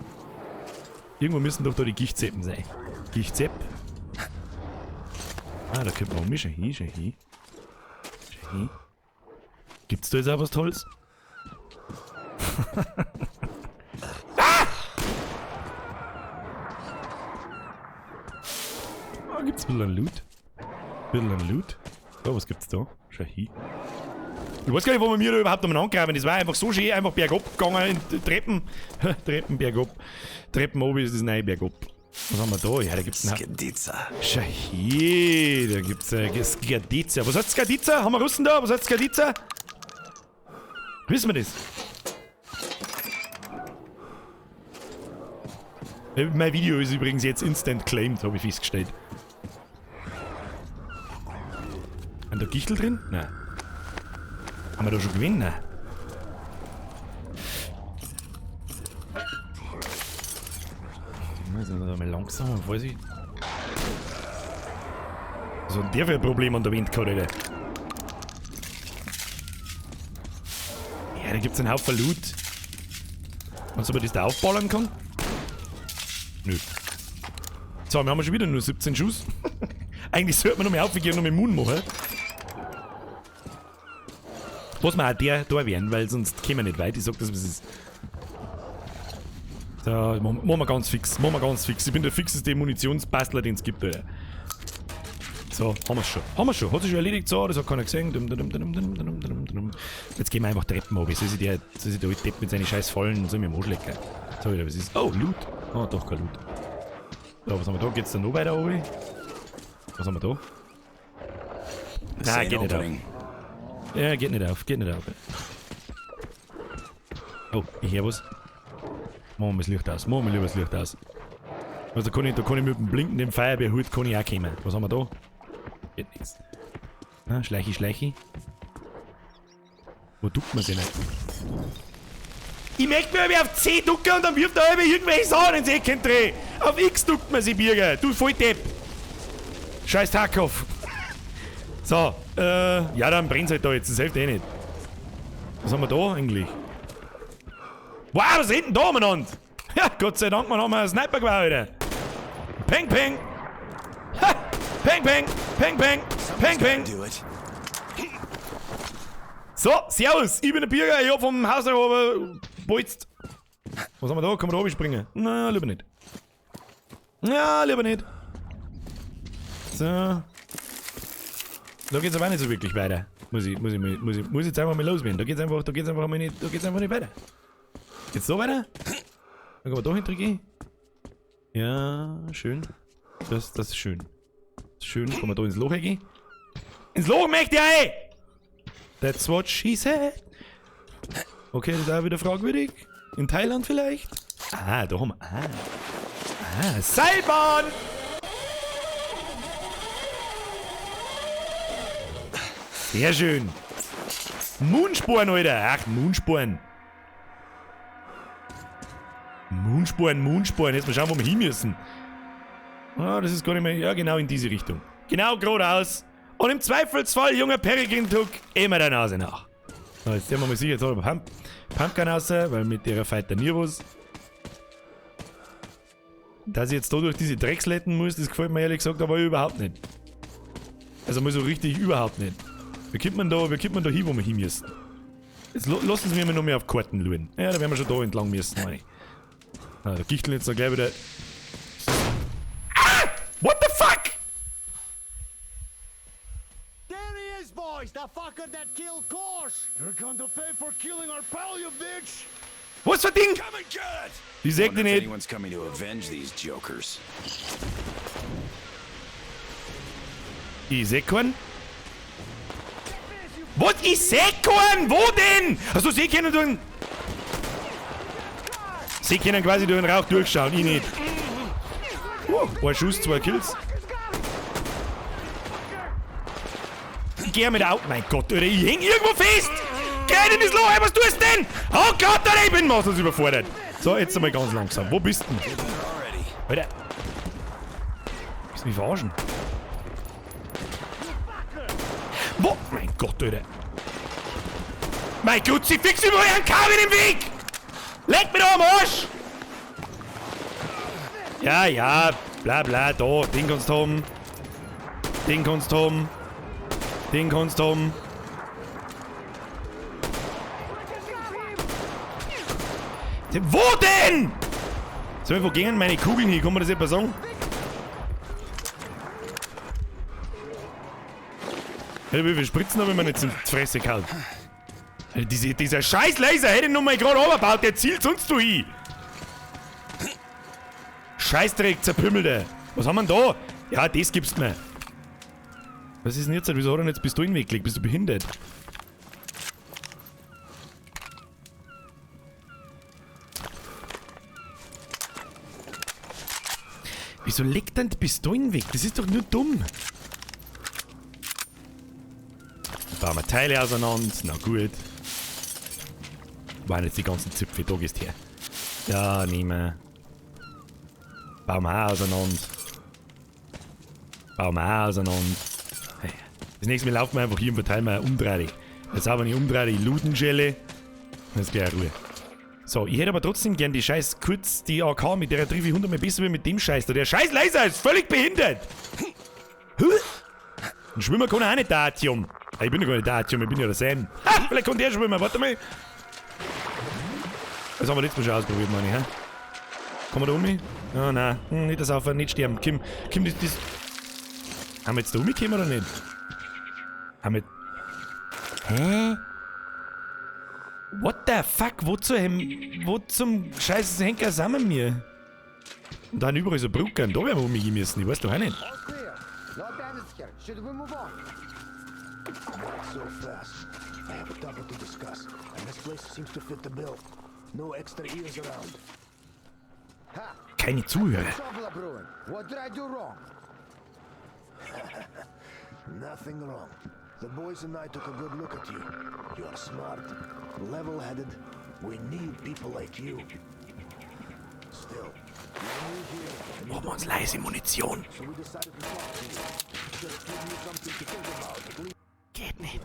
Irgendwo müssen doch da die Gichtzeppen sein. Gichtzepp. Ah, da könnte man ummischen. Hin, schau hin. Schau hin. Gibt's da jetzt auch was Tolles? Ah! Ah, gibt's ein bisschen an Loot? Ein bisschen an Loot? So, was gibt's da? Schau hin. Ich weiß gar nicht, wo wir mir da überhaupt umeinander graben. Das war einfach so schön, einfach bergab gegangen in Treppen. Treppen bergab. Treppen oben ist das neue bergab. Was haben wir da? Ja, da gibt's einen Skadiza. Schau hier, da gibt's Skadiza. Was heißt Skadiza? Haben wir Russen da? Was heißt Skadiza? Wissen wir das? Mein Video ist übrigens jetzt instant claimed, habe ich festgestellt. Haben da Gichtel drin? Nein. Haben wir da schon gewonnen? Nein. Also mal langsam, Vorsicht. Was hat denn der für ein Problem an der Wind gehabt, Alter? Ja, da gibt's einen Haufen Loot. Meinst du, ob man das da aufballern kann? Nö. So, wir haben schon wieder nur 17 Schuss. Eigentlich sollte man noch mehr aufgehen und noch mehr Moon machen. Was wir auch der da werden, weil sonst kommen wir nicht weit. Ich sag das, was es ist. So, machen wir ganz fix. Machen wir ganz fix. Ich bin der fixeste Munitionsbastler, den es gibt, Alter. So, haben wir's schon. Haben wir's schon. Hat sich schon erledigt. So, das hat keiner gesehen. Dum, dum, dum, dum, dum, dum, dum, dum. Jetzt gehen wir einfach Treppen runter. Soll sich der alte Depp mit seinen scheiß Fallen soll mir am Arsch lecken. So, wieder, was ist? Oh, Loot. Oh, doch, kein Loot. So, was haben wir da? Geht's da noch weiter runter? Was haben wir da? Nein, geht nicht auf. Ja, geht nicht auf, geht nicht auf. Oh, ich hör was. Machen wir mal das Licht aus, machen wir lieber das Licht aus. Also da kann ich mit dem blinkenden Feuerwehrhut kann ich auch kommen. Was haben wir da? Geht nix. Ah, schleichi, schleichi. Wo duckt man sich nicht? Ich möchte mir auf C ducken und dann wirft er irgendwelche Sachen ins Eck drehen. Auf X duckt man sich, Birger. Du Volldepp. Scheiß Tarkov. So, ja, dann brennt's halt da jetzt. Das hilft eh nicht. Was haben wir da eigentlich? Wow, was ist denn da umeinander? Ja, Gott sei Dank, man haben wir einen Sniper gebaut, Alter. Peng, peng. Ha! Peng, peng. Peng, peng. Peng, peng. So, servus. Ich bin der Birger. Ich hab vom Haus nach oben bolzt. Was haben wir da? Kann man da oben springen? Na, lieber nicht. Ja, lieber nicht. So. Da geht's aber auch nicht so wirklich weiter. Muss ich jetzt einfach mal loswerden. Da geht's einfach nicht weiter. Geht's so weiter? Dann kann man da hinten gehen. Ja, schön. Das ist schön. Schön, kann man da ins Loch gehen? Ins Loch möchte ich! Ey! That's what she said. Okay, das ist auch wieder fragwürdig. In Thailand vielleicht? Ah, da haben wir. Ah. Ah, Seilbahn! Sehr schön. Moonsporen, Alter. Ach, Moonsporen. Moonsporen, Moonsporen. Jetzt mal schauen, wo wir hin müssen. Ah, das ist gar nicht mehr. Ja, genau in diese Richtung. Genau geradeaus. Und im Zweifelsfall, junger Peregrin Took, immer der Nase nach. So, jetzt sehen wir mal sicher, jetzt hat er Pumpgun raus, weil mit der fight er nie was. Dass ich jetzt da durch diese Drecksletten muss, das gefällt mir ehrlich gesagt aber überhaupt nicht. Also mal so richtig überhaupt nicht. Wie kommt man da hin, wo wir hin müssen? Jetzt lassen Sie mich mal noch mehr auf Karten schauen. Ja, da werden wir schon da entlang müssen, meine ich. Ah, da gichteln jetzt noch gleich wieder. Ah! What the fuck? There he is, boys! The fucker that killed Kosh! You're going to pay for killing our pal, you bitch! Was für ein Ding? Come and get it! Die sägt Wonder if nicht. anyone's coming to avenge these jokers. Ich seh keinen. Was? Ich seh keinen? Wo denn? Also sie können durch den... Sie können quasi durch den Rauch durchschauen, ich nicht. Ein Schuss, 2 Kills. Ich geh mit auf. Mein Gott, Alter, ich häng irgendwo fest! Geh in das Loch, was tust du denn? Oh Gott, Alter, ich bin maßlos überfordert. So, jetzt einmal ganz langsam. Wo bist du denn? Alter. Willst du mich verarschen? Wo? Mein Gott, Alter. Mein Gott, sie fix überall einen Kabel im Weg! Leck mich doch am Arsch! Ja, ja, bla bla, da, den kannst du haben. Den kannst du haben. Den kannst du haben. Wo denn? So, wo gingen meine Kugeln hin? Kann man das etwa sagen? Hey, wie viele Spritzen habe ich mir jetzt in die Fresse gehauen? Hey, dieser scheiß Laser hätte ich noch mal gerade runtergebaut, der zielt sonst wo hin. Scheißdreck, zerpümmelte. Was haben wir denn da? Ja, das gibst mir. Was ist denn jetzt? Wieso hat er denn jetzt Pistolen weggelegt? Bist du behindert? Wieso legt denn die Pistolen weg? Das ist doch nur dumm. Da bauen wir Teile auseinander. Na gut. Waren jetzt die ganzen Zipfel, da gehst her. Ja, nehmen wir. Bauen wir auch auseinander. Bauen wir auch auseinander. Das nächste Mal laufen wir einfach hier und verteilen wir Umdrehung. Jetzt haben wir eine Umdrehung, Ludenschelle. Das ist gleich Ruhe. So, ich hätte aber trotzdem gern die scheiß kurz die AK mit der treffe ich 100 Mal besser wie mit dem Scheiß da. Der scheiß Laser ist völlig behindert! Ein Schwimmer kann auch nicht Datium. Ich bin ja gar nicht Datium, ich bin ja der Sam. Ha, vielleicht kann der schwimmen, warte mal. Das haben wir letztes Mal schon ausprobiert, meine ich, hä? Kommen wir da um mich? Oh nein, nicht das aufhören, nicht sterben. Kim, Kim, das. Haben wir jetzt da umgekommen oder nicht? Haben wir. Hä? What the fuck? Wo zum Scheiß Henker sind wir mir? Und da überall so Brücken, da werden wir umgehen müssen, ich weiß doch auch nicht. Not so fast. I have a topic to discuss, and this place seems to fit the bill. No extra ears around. Keine Zuhörer. What did I do wrong? Nothing wrong. The boys and I took a good look at you. You are smart, level-headed. We need people like you. Still, you're new here, and you Machen wir uns leise Munition. so we decided to talk to you. Just give you something to think about. At least Geht nicht.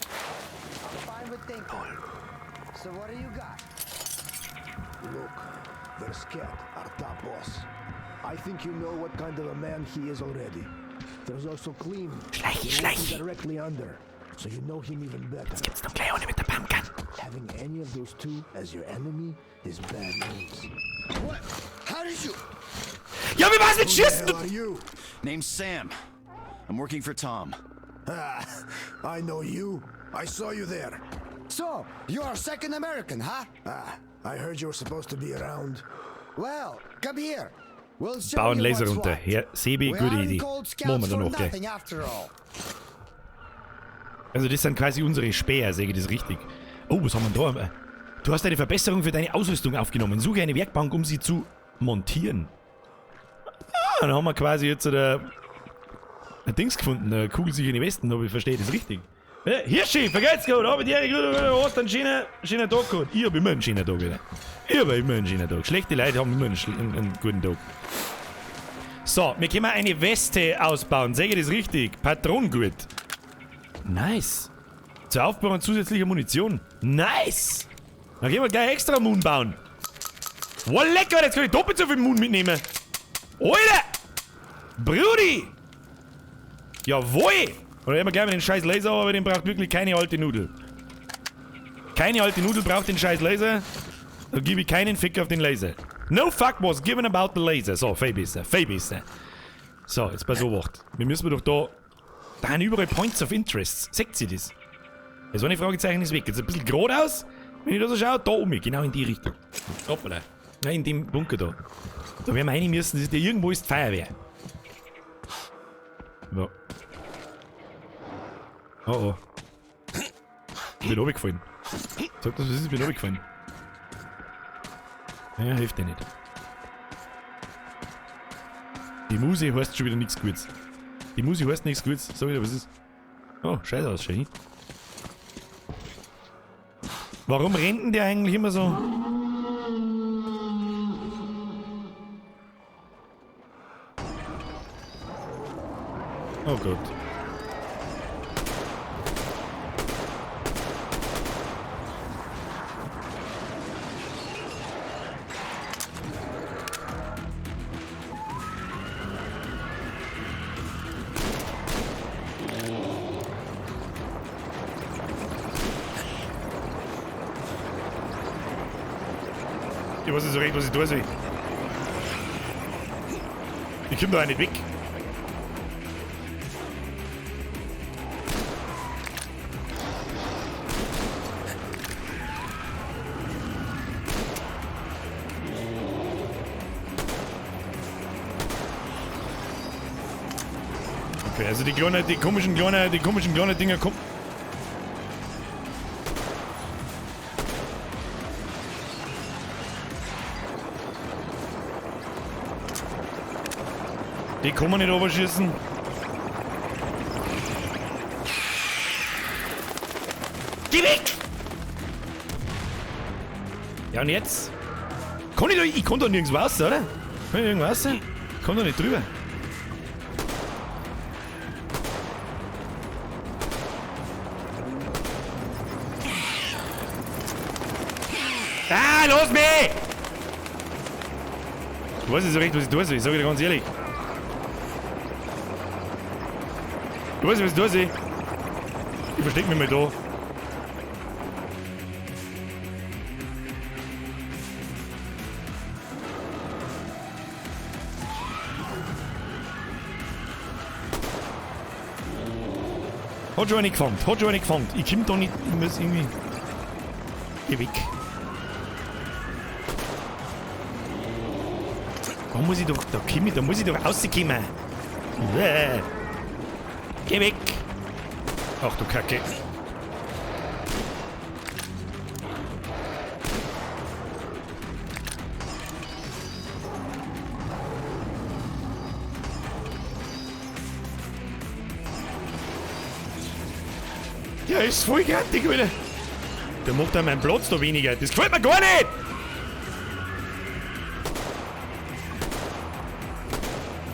I'm fine with thinking. So what do you got? Look, there's Cat, our top boss. I think you know what kind of a man he is already. There's also Klim. Schleichi, You're working schleichi. Directly under, so you know him even better. Jetzt gibt's noch gleich eine mit der Pumpgun. Having any of those two as your enemy is bad news. What? How did you? Ja, wie war's mit Schießen? Who the hell are you? Name's Sam. I'm working for Tom. Ah, I know you. I saw you there. So, you are second American, huh? Ah, I heard you were supposed to be around. Well, come here. We'll show Bauen you Laser what's runter. what. Herr Sebi, We gute aren't Idee. called scouts Machen wir for dann noch gleich. nothing after all. Also das sind quasi unsere Späher, sehe ich das richtig. Oh, was haben wir denn da? Du hast eine Verbesserung für deine Ausrüstung aufgenommen. Suche eine Werkbank, um sie zu montieren. Ah, dann haben wir quasi jetzt ein Dings gefunden, eine kugelsichere Westen, aber ich verstehe das richtig. Hirschi, vergeht's gut, aber die gut, hast einen schönen Tag gehabt. Ich hab immer einen schönen Tag wieder. Ich hab immer einen schönen Tag. Schlechte Leute haben immer einen guten Tag. So, wir können eine Weste ausbauen. Sehe ich das richtig? Patronengurt. Nice. Zur Aufbau zusätzlicher Munition. Nice. Dann können wir gleich extra Moon bauen. Oh, lecker, jetzt kann ich doppelt so viel Moon mitnehmen. Alter! Brudi! Jawohl! Oder immer gleich mit den scheiß Laser, aber den braucht wirklich keine alte Nudel. Keine alte Nudel braucht den scheiß Laser. Da gebe ich keinen Fick auf den Laser. No fuck was given about the laser. So, viel besser, viel besser. So, jetzt pass auf. Wir müssen doch da... Da haben überall Points of Interest. Seht ihr das? Das eine Fragezeichen ist weg. Jetzt ein bisschen geradeaus. Wenn ich da so schaue, da um mich. Genau in die Richtung. Hoppala. Nein, in dem Bunker da. Da werden wir rein müssen. Das ist ja irgendwo ist die Feuerwehr. So. Oh oh. Ich bin runtergefallen. Sag das, was ist, ich bin runtergefallen. Ja, hilft dir nicht. Die Muse heißt schon wieder nichts Gutes. Die Muse heißt nichts Gutes. Sag wieder, was ist. Oh, scheiße aus, schön. Warum rennt denn der eigentlich immer so? Oh Gott. Ich weiß nicht so recht, was ich tun soll. Ich komm da auch nicht weg. Okay, also die kleinen, die komischen kleinen Dinger kommen. Die kann man nicht runterschießen. Geh weg! Ja, und jetzt? Kann ich da, ich kann da nirgends raus, oder? Kann ich nirgends raus? Ich kann da nicht drüber. Ah, los mich! Ich weiß nicht so recht, was ich tun soll, ich sage dir ganz ehrlich. Ich weiß nicht, was ich tun soll. Ich versteck mich mal da. Hat schon eine gefangen, hat schon eine gefangen. Ich komm da nicht, ich muss irgendwie... Geh weg. Da muss ich doch, da komm ich, da muss ich doch rauskommen. Bäh. Geh weg! Ach du Kacke. Ja, ist voll grantig, Alter. Der macht auch meinen Platz da weniger. Das gefällt mir gar nicht!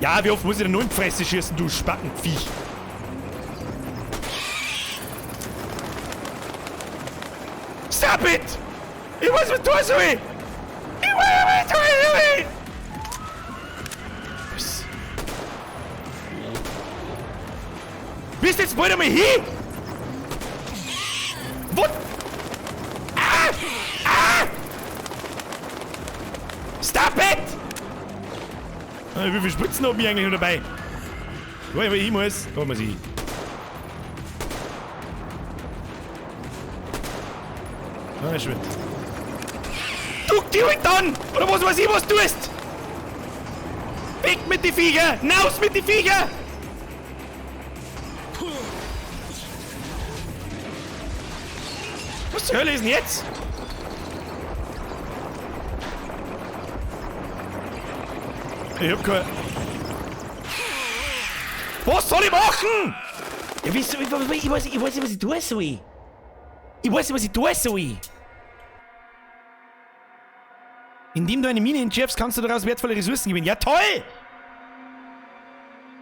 Ja, wie oft muss ich denn nur in die Fresse schießen, du Spackenviech? Stop it! Ich weiß, was tun soll! Ich weiß, was tun soll! Was? Bist jetzt bald einmal hin? What? Ah! Ah! Stop it! Wie viele Spritzen hab ich eigentlich noch dabei? Wo ich hin muss? Da muss ich hin. Ah, schön. Du, geh halt an! Oder was weiß ich, was du tust! Weg mit die Viecher! Naus mit die Viecher! Was zur Hölle ist denn jetzt? Ich hab keine... Was soll ich machen? Ja, weißt du, ich weiß nicht, was ich tun soll. Ich weiß nicht, was ich tun soll. Indem du eine Mine entschärfst, kannst du daraus wertvolle Ressourcen gewinnen. Ja, toll!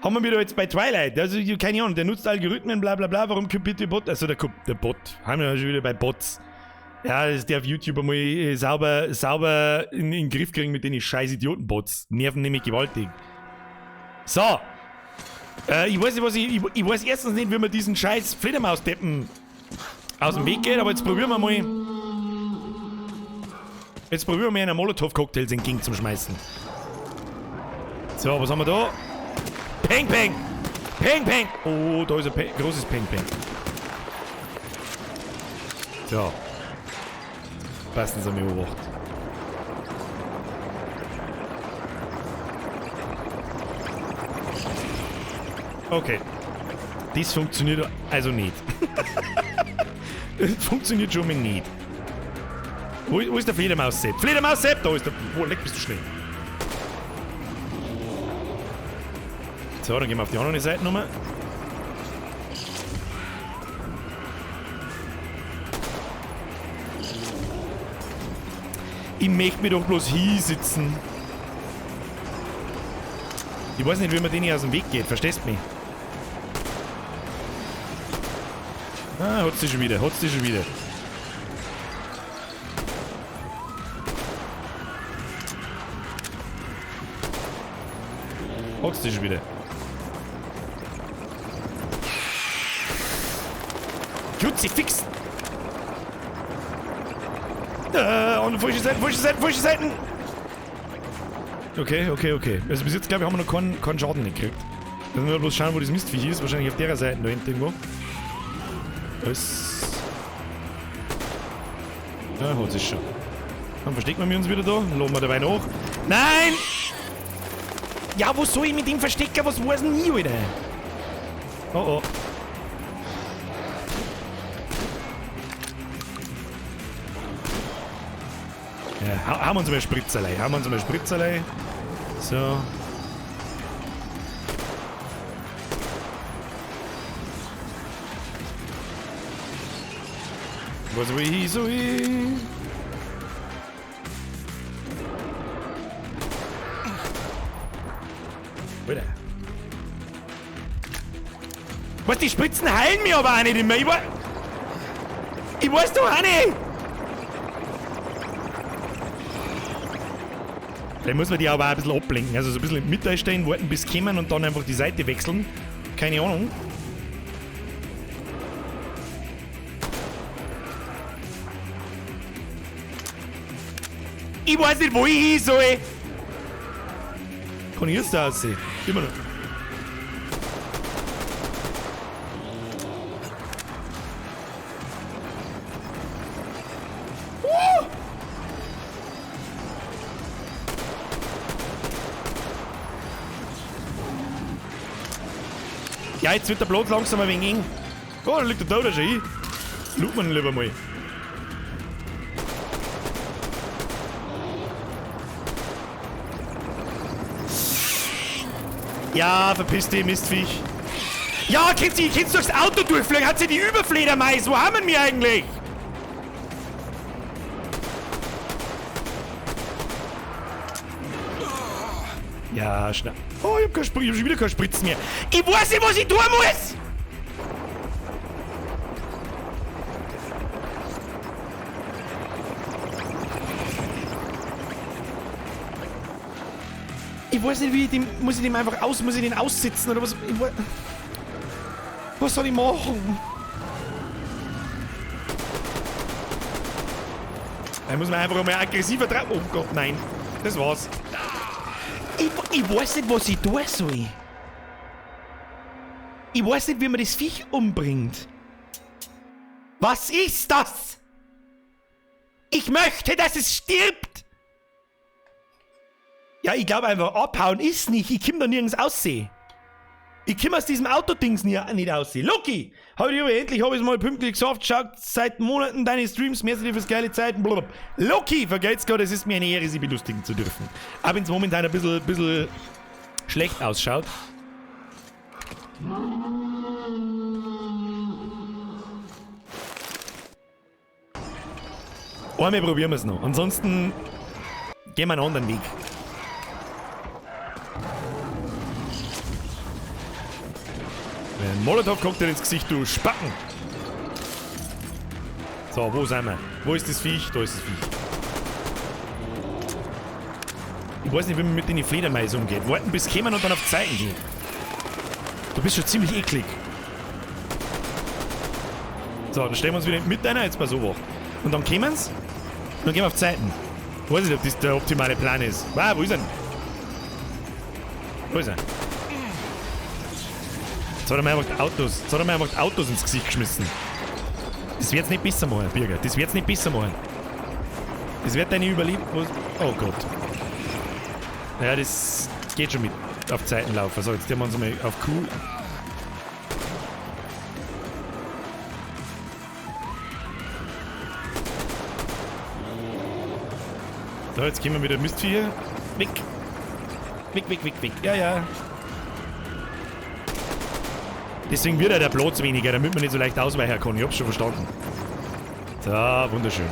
Haben wir wieder jetzt bei Twilight. Also, keine Ahnung, der nutzt Algorithmen, bla bla bla. Warum kommt bitte Bot? Also, der Bot. Haben wir ja schon wieder bei Bots. Ja, das darf YouTuber mal sauber in den Griff kriegen mit den scheiß Idioten-Bots. Nerven nämlich gewaltig. So. Ich weiß nicht, was ich weiß erstens nicht, wie man diesen scheiß Fledermaus-Deppen aus dem Weg geht, aber jetzt probieren wir mal. Jetzt probieren wir mal einen Molotow-Cocktails entgegen zum Schmeißen. So, was haben wir da? Peng, peng! Peng, peng! Oh, da ist ein großes Peng, peng. So. Passen Sie mir beobachten. Okay. Das funktioniert also nicht. Das funktioniert schon mal nicht. Wo ist der Fledermaus-Sepp? Fledermaus-Sepp! Da ist der... Wo, leck, bist du schnell. So, dann gehen wir auf die andere Seite nochmal. Ich möchte mich doch bloß hier sitzen. Ich weiß nicht, wie man denen aus dem Weg geht, verstehst du mich? Ah, hat's dich schon wieder, hat's dich schon wieder. Hat's dich schon wieder. Kruzifix! Und falsche Seiten, falsche Seiten, falsche Seiten! Okay, okay, okay. Also bis jetzt, glaube ich, haben wir noch keinen Schaden gekriegt. Müssen wir bloß schauen, wo das Mistviech ist. Wahrscheinlich auf der Seite da hinten irgendwo. Das. Ja, hat sich schon. Dann verstecken wir uns wieder da. Laden wir dabei nach. Nein! Ja, wo soll ich mit dem verstecken? Was weiß denn ich, Alter? Oh oh. Ja, hauen wir uns mal Spritzerlei. Hauen wir uns mal Spritzerlei. So. Was we so Alter. Was, die Spritzen heilen mir aber auch nicht immer. Ich weiß doch auch nicht. Vielleicht muss man die aber auch ein bisschen ablenken. Also so ein bisschen in die Mitte stehen, warten bis kommen und dann einfach die Seite wechseln. Keine Ahnung. Ich weiß nicht, wo ich hin soll. Kann ich jetzt da aussehen? Immer noch. Ja, jetzt wird der Platz langsam ein wenig eng. Oh, da liegt der Toter schon hin. Schaut man lieber mal. Ja, verpiss dich, Mistviech. Ja, kannst du durchs Auto durchfliegen? Hat sie die Überfledermaus? Wo haben wir eigentlich? Ja, schnell. Oh, ich hab schon wieder keine Spritzen mehr. Ich weiß nicht, was ich tun muss! Ich weiß nicht, wie ich den. Muss ich den einfach aus. Muss ich den aussitzen oder was? Was soll ich machen? Da muss man einfach mal aggressiver drauf. Oh Gott, nein. Das war's. Ich weiß nicht, was ich tun soll. Ich weiß nicht, wie man das Viech umbringt. Was ist das? Ich möchte, dass es stirbt. Ja, ich glaube einfach, abhauen ist nicht. Ich komm da nirgends aussehen. Ich komm aus diesem Autodings nicht aussehen. Loki! Hab ich endlich hab ich's mal pünktlich geschafft. Schaut seit Monaten deine Streams. Merci dir fürs geile Zeiten. Blablabla. Loki, vergelt's Gott, es ist mir eine Ehre, sie belustigen zu dürfen. Auch wenn's momentan ein bisschen schlecht ausschaut. Einmal probieren wir's noch. Ansonsten gehen wir einen anderen Weg. Ein Molotow-Cocktail ins Gesicht, du Spacken! So, wo sind wir? Wo ist das Viech? Da ist das Viech. Ich weiß nicht, wie man mit den Fledermäusen umgeht. Warten bis kommen und dann auf Zeiten gehen. Du bist schon ziemlich eklig. So, dann stellen wir uns wieder mit einer, jetzt mal so wach. Und dann kommen's und dann gehen wir auf Zeiten. Ich weiß nicht, ob das der optimale Plan ist. Wow, wo ist er denn? Wo ist er? Jetzt hat er mir einfach Autos, jetzt hat er mir einfach Autos ins Gesicht geschmissen. Das wird's nicht besser machen, Birger. Das wird's nicht besser machen. Das wird deine Überleben. Oh Gott. Ja, das geht schon mit auf Zeiten laufen. So, jetzt tun wir uns mal auf Q. So, jetzt gehen wir wieder Mistvieh. Weg. Weg, weg, weg, weg. Ja, ja. Deswegen wird ja der Platz weniger, damit man nicht so leicht ausweichen kann. Ich hab's schon verstanden. So, wunderschön.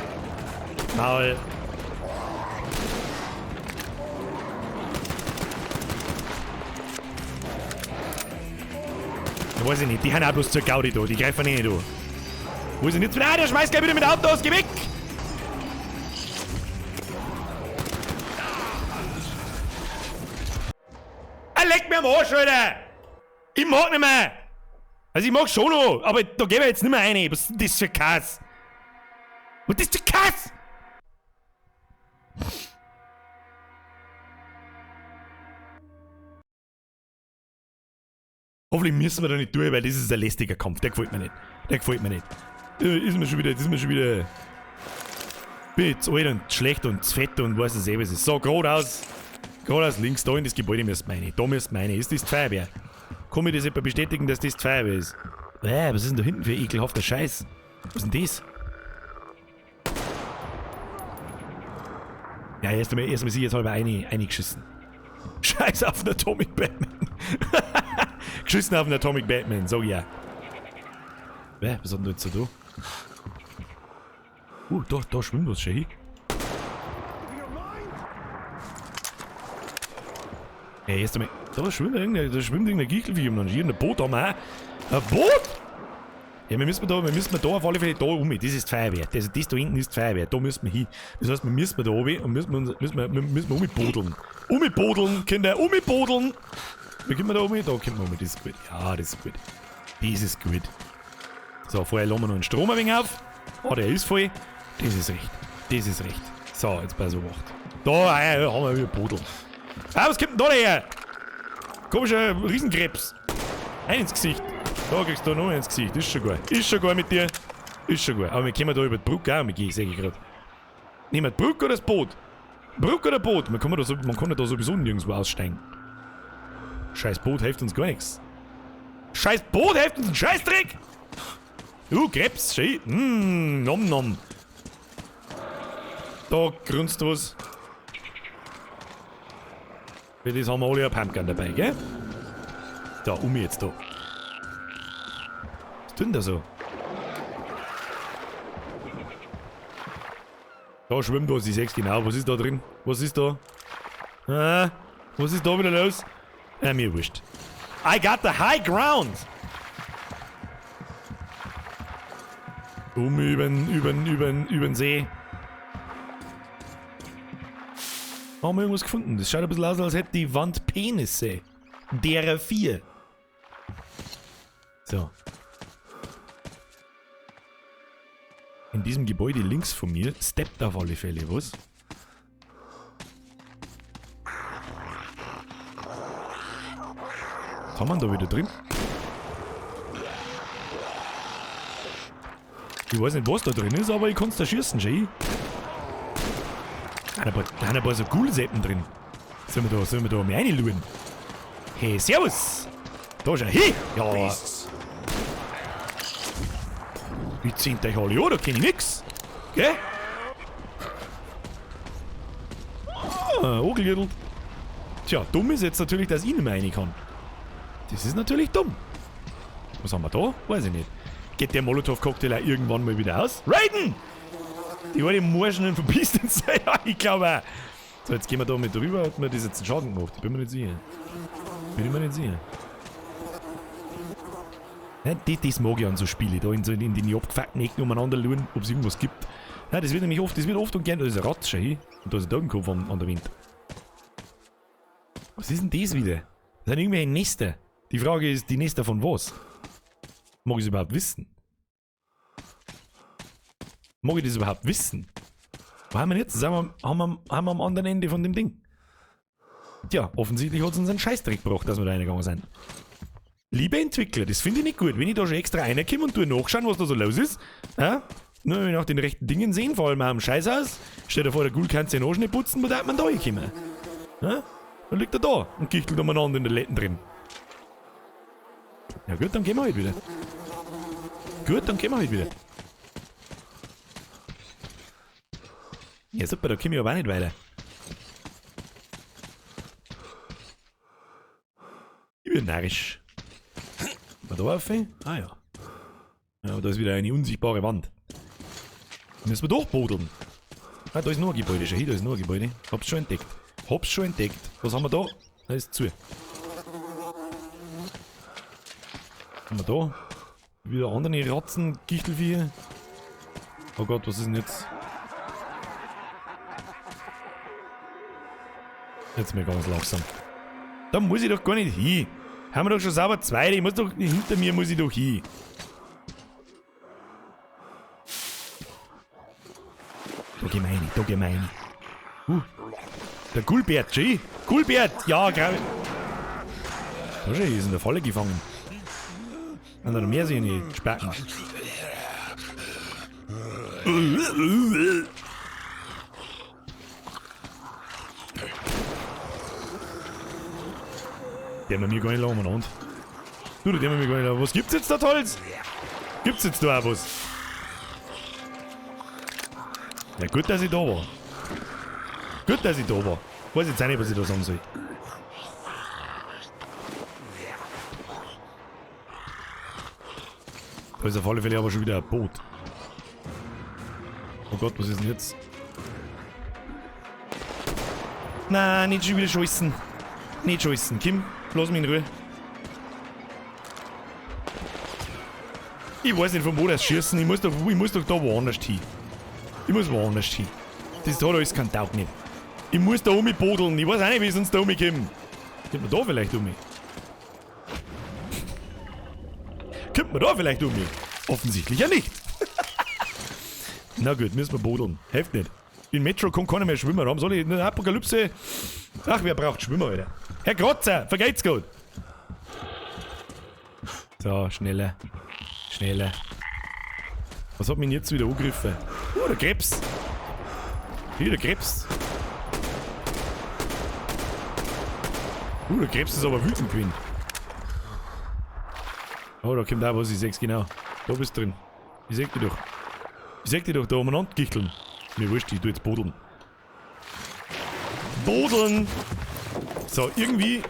Maul. Ja, weiß ich nicht, die haben auch bloß zur Gaudi da, die greifen eh nicht an. Wo ist denn jetzt wieder? Ah, der schmeißt gleich wieder mit Autos. Geh weg! Ah, leck mir am Arsch, Alter! Ich mag nicht mehr! Also ich mag schon noch, aber da gehen wir jetzt nicht mehr rein. Was ist denn das für Kass? Was ist das für Kass? Hoffentlich müssen wir da nicht durch, weil das ist ein lästiger Kampf. Der gefällt mir nicht. Der gefällt mir nicht. Ist mir schon wieder, das ist mir schon wieder. Bin jetzt alt und schlecht und zu fett und weiß es eh, was ist. So, geradeaus. Geradeaus links, da in das Gebäude müssen wir rein. Da müssen wir rein. Ist das die Feuerwehr? Kann mir das jemand bestätigen, dass das die Feuerwehr ist? Was ist denn da hinten für ein ekelhafter Scheiß? Was ist denn das? Ja, erst einmal sicher jetzt halber eingeschissen. Scheiß auf den Atomic Batman. Geschissen auf den Atomic Batman, sag ich ja. Was hat denn da jetzt so da? Da schwimmt was schon hin. Ja, erst einmal. Da schwimmt irgendein Gichelvieh um, dann ist irgendein Boot haben wir auch. Ein Boot? Ja, wir müssen da auf alle Fälle da um. Das ist die Feuerwehr. Das da hinten ist die Feuerwehr. Da müssen wir hin. Das heißt, wir müssen da runter und müssen wir umbodeln. Umbodeln, Kinder, umbodeln! Wie kommen wir da um? Da kommen wir um. Das ist gut. Ja, das ist gut. Das ist gut. So, vorher lassen wir noch einen Strom ein wenig auf. Ah, der ist voll. Das ist recht. Das ist recht. So, jetzt bei so 8. Da, ah, ja, haben wir wieder Bodeln. Ah, was kommt denn da her? Komischer Riesenkrebs. Ein ins Gesicht. Da kriegst du noch ins Gesicht. Ist schon gut. Ist schon gut mit dir. Ist schon gut. Aber wir kommen da über die Brücke auch mit, sehe ich grad. Nehmen wir die Brücke oder das Boot? Brücke oder Boot? Man kann ja da sowieso nirgendwo aussteigen. Scheiß Boot hilft uns gar nichts. Scheiß Boot hilft uns ein Scheißdreck! Krebs, schön. Nom nom. Da grunzt was. Für das haben wir alle eine Pumpgun dabei, gell? Da, um jetzt da. Was tut denn da so? Da schwimmt was, ich seh's genau. Was ist da drin? Was ist da? Ah, was ist da wieder los? Mir wurscht. I got the high ground! Um übern See. Haben wir irgendwas gefunden? Das schaut ein bisschen aus, als hätte die Wand Penisse. Derer 4. So. In diesem Gebäude links von mir steppt auf alle Fälle was. Was haben wir denn da wieder drin? Ich weiß nicht, was da drin ist, aber ich kann's da schießen, schön. Da sind ein paar so Ghoul-Seppen drin. Sollen wir da mal reinschauen? Hey, servus! Da schau hin! Ja! Ich zehnt euch alle an, da kenn ich nix! Gell? Ah, angegliedert. Tja, dumm ist jetzt natürlich, dass ich nicht mehr rein kann. Das ist natürlich dumm. Was haben wir da? Weiß ich nicht. Geht der Molotow-Cocktail auch irgendwann mal wieder aus? Raiden! Die alte Morschen verpisst uns. Ja, ich glaube auch. So, jetzt gehen wir da mit drüber. Hat mir das jetzt einen Schaden gemacht? Ich bin mir nicht sicher. Bin ich mir nicht sicher. Nein, das mag ich an so Spiele. Da in den abgefuckten Ecken umeinander schauen, ob es irgendwas gibt. Nein, das wird nämlich oft, das wird oft und gern. Da ist ein Ratz schon hin. Und da ist ein Totenkopf an der Wind. Was ist denn das wieder? Das sind irgendwelche Nester. Die Frage ist, die Nester von was? Mag ich es überhaupt wissen? Mag ich das überhaupt wissen? Wo haben wir denn jetzt? Sind wir, haben wir, haben wir am anderen Ende von dem Ding? Tja, offensichtlich hat es uns einen Scheißdreck gebracht, dass wir da reingegangen sind. Liebe Entwickler, das finde ich nicht gut. Wenn ich da schon extra reinkomme und tue nachschauen, was da so los ist, ja? Nur wenn wir nach den rechten Dingen sehen, vor allem auch am Scheißhaus. Stell dir vor, der Ghoul kann sich den Arsch nicht putzen, wo darf man da hinkommen? Ja? Dann liegt er da und kichtelt umeinander in der Letten drin. Ja gut, dann gehen wir halt wieder. Gut, dann gehen wir halt wieder. Ja super, da komme ich aber auch nicht weiter. Ich bin narrisch. Mal da rauf? Ah ja. Ja, da ist wieder eine unsichtbare Wand. Da müssen wir durchbodeln. Ah, da ist noch ein Gebäude. Schau hier, da ist noch ein Gebäude. Hab's schon entdeckt. Hab's schon entdeckt. Was haben wir da? Da ist zu. Haben wir da? Wieder andere Ratzen, Gichtelviecher. Oh Gott, was ist denn jetzt? Jetzt mal ganz langsam. Da muss ich doch gar nicht hin. Haben wir doch schon sauber zwei. Ich muss doch, hinter mir muss ich doch hin. Da gehen wir rein, da gehen wir rein. Der Gulbert, schön. Gulbert, ja, glaub ich. Da schon, ist in der Falle gefangen. Und dann mehr sich in die Spacken. Der hat mir gar nicht lange umeinander. Du, der hat mir gar nicht lange. Was gibt's jetzt da Tolles? Gibt's jetzt da auch was? Ja, gut, dass ich da war. Gut, dass ich da war. Weiß jetzt auch nicht, was ich da sagen soll. Da ist auf alle Fälle aber schon wieder ein Boot. Oh Gott, was ist denn jetzt? Nein, nicht schon wieder scheißen. Nicht scheißen. Kim, lass mich in Ruhe. Ich weiß nicht, von wo das schießen. Ich muss doch da woanders hin. Ich muss woanders hin. Das hat alles keinen Taug nicht. Ich muss da umbodeln. Ich weiß auch nicht, wie ich sonst da umkomme. Kommt man da vielleicht um? Kommt man da vielleicht um? Offensichtlich ja nicht. Na gut, müssen wir bodeln. Hilft nicht. In Metro kann keiner mehr schwimmen. Warum soll ich in der Apokalypse? Ach, wer braucht Schwimmer, Alter? Herr Krotzer, vergeht's gut. So, schneller. Schneller. Was hat mich jetzt wieder angegriffen? Oh, der Krebs. Hier, der Krebs. Der Krebs ist aber wütend gewesen. Oh, da kommt auch was, ich seh's genau. Da bist du drin. Ich seh dich doch. Ich seh dich doch da umeinander gichteln. Mir wurscht, ich tu jetzt bodeln. Bodeln! So, irgendwie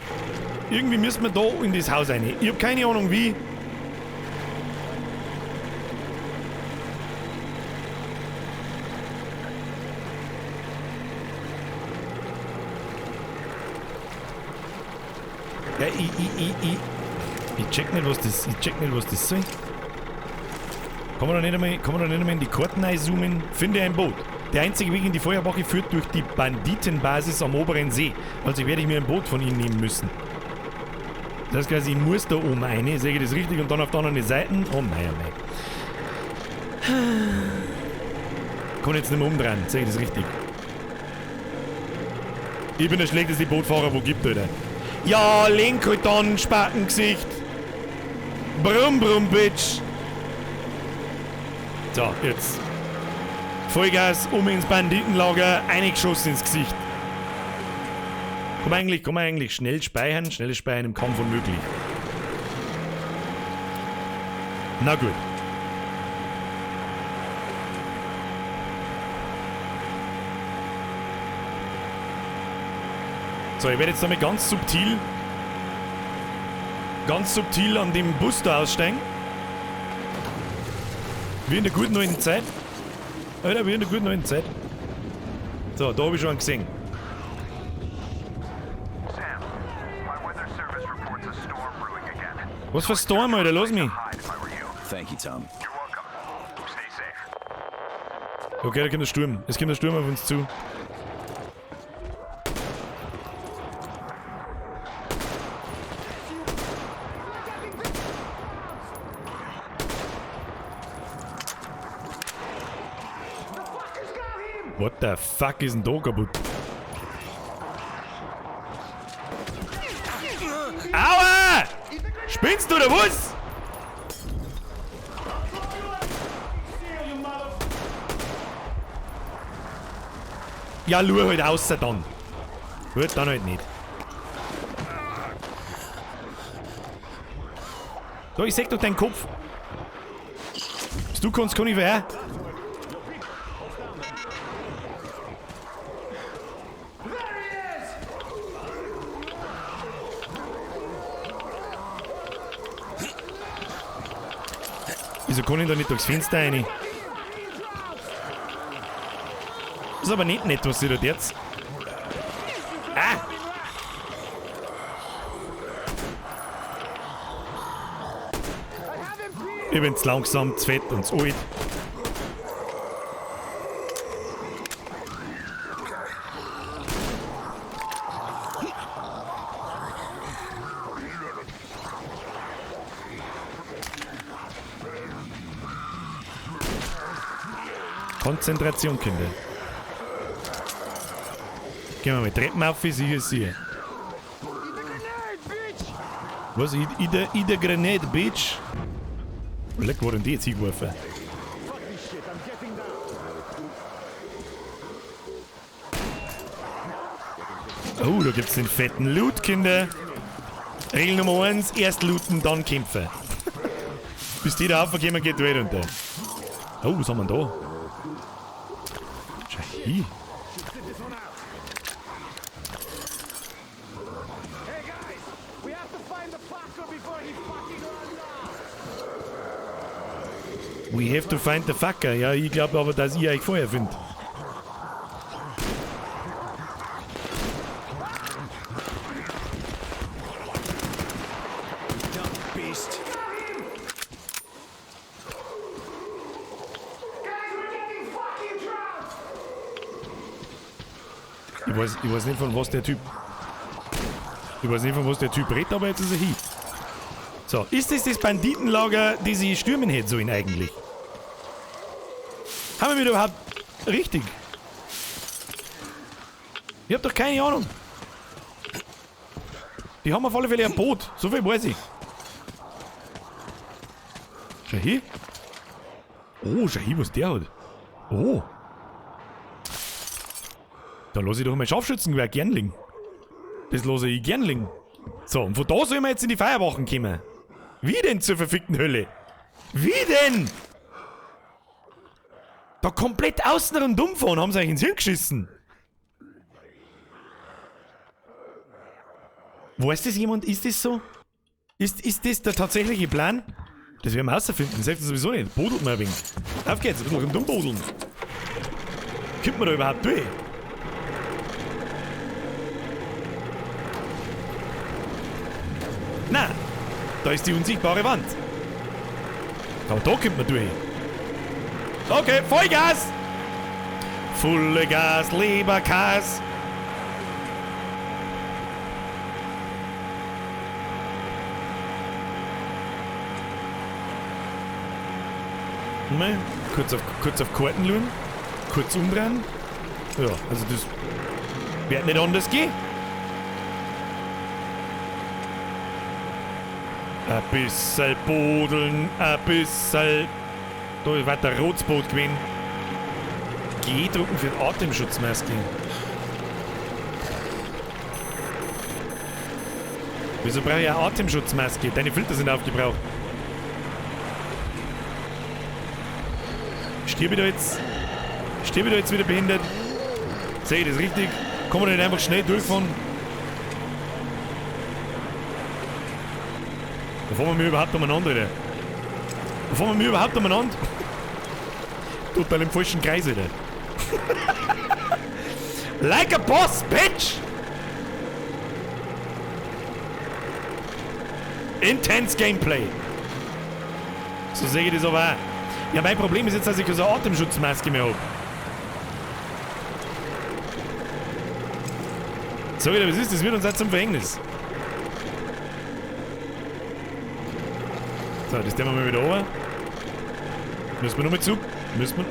müssen wir da in das Haus rein. Ich hab keine Ahnung wie. Ja, ich check nicht, was das, soll. Kann man da nicht einmal in die Karten einzoomen? Finde ein Boot. Der einzige Weg in die Feuerwache führt durch die Banditenbasis am oberen See. Also werde ich mir ein Boot von ihnen nehmen müssen. Das heißt quasi, ich muss da oben rein, sehe ich das richtig, und dann auf der anderen Seite. Oh mei, oh mei. Kann jetzt nicht mehr umdrehen, sehe ich das richtig. Ich bin der schlechteste Bootfahrer, wo gibt, Alter. Ja, lenk halt dann, Spatengesicht. Brumm, brumm, Bitch. So, jetzt. Vollgas, um ins Banditenlager, eingeschossen ins Gesicht. Kann man eigentlich schnell speichern? Schnelles Speichern im Kampf unmöglich. Na gut. So, ich werde jetzt damit ganz subtil an dem Bus da aussteigen. Wie in der guten alten Zeit. Alter, wie in der guten alten Zeit. So, da habe ich schon einen gesehen. Was für Storm, Alter? Lass mich. Thank you, Tom. Okay, da kommt der Sturm. Es kommt der Sturm auf uns zu. What the fuck ist denn da kaputt? Aua! Spinnst du oder was? Ja, schau halt außer dann. Gut, dann halt nicht. So, ich seh doch deinen Kopf. Was du kannst, kann ich wer. Wieso kann ich da nicht durchs Fenster rein? Das ist aber nicht nett, was sie da jetzt. Ah! Ich bin zu langsam, zu fett und zu alt. Konzentration, Kinder. Gehen wir mal Treppen auf, sicher, sicher. Was? I the grenade, bitch? Leck, wo denn die jetzt hingeworfen? Oh, da gibt's den fetten Loot, Kinder. Regel Nummer 1, erst looten, dann kämpfen. Bis die da raufkommen, geht die Welt unter. Oh, was haben wir denn da? Schau hier. We have to find the fucker. Ja, ich glaub aber, dass ich euch vorher find. Ich weiß nicht, von was der Typ... Ich weiß nicht, von was der Typ redet, aber jetzt ist er hier. So, ist das das Banditenlager, das ich stürmen hätte sollen eigentlich? Haben wir mich überhaupt richtig? Ich hab doch keine Ahnung. Die haben auf alle Fälle ein Boot, so viel weiß ich. Schau hier. Oh, schau hier, was der hat. Oh. Da lass ich doch mein Scharfschützengewehr gern liegen. Das lasse ich gern liegen. So, und von da sollen wir jetzt in die Feierwachen kommen. Wie denn zur verfickten Hölle? Wie denn? Da komplett außen rundum fahren, haben sie euch ins Hirn geschissen. Weiß das jemand? Ist das so? Ist das der tatsächliche Plan? Das werden wir rausfinden, das hilft uns sowieso nicht. Bodelt mal ein wenig. Auf geht's, ein bisschen rundum bodeln. Kommt man da überhaupt durch? Na, da ist die unsichtbare Wand. Aber da kommt man durch. Okay, Vollgas! Volle Gas, Leberkas! Mal kurz auf Karten schauen. Kurz umdrehen. Ja, also das wird nicht anders gehen. Ein bisschen bodeln, ein bisschen. Da ist weiter Rotsboot gewesen. G drücken für die Atemschutzmaske. Wieso brauche ich eine Atemschutzmaske? Deine Filter sind aufgebraucht. Stirb ich da jetzt? Stirb ich da jetzt wieder behindert? Sehe ich das richtig? Kann man nicht einfach schnell durchfahren? Da fahren wir mir überhaupt umeinander, Alter. Da fahren wir mir überhaupt umeinander. Total im falschen Kreis, Alter. Like a boss, bitch! Intense Gameplay. So sehe ich das aber auch. Ja, mein Problem ist jetzt, dass ich keine Atemschutzmaske mehr hab. So, wieder, was ist das? Wird uns auch zum Verhängnis. So, das nehmen wir mal wieder runter. Müssen wir nochmal zurück. Müssen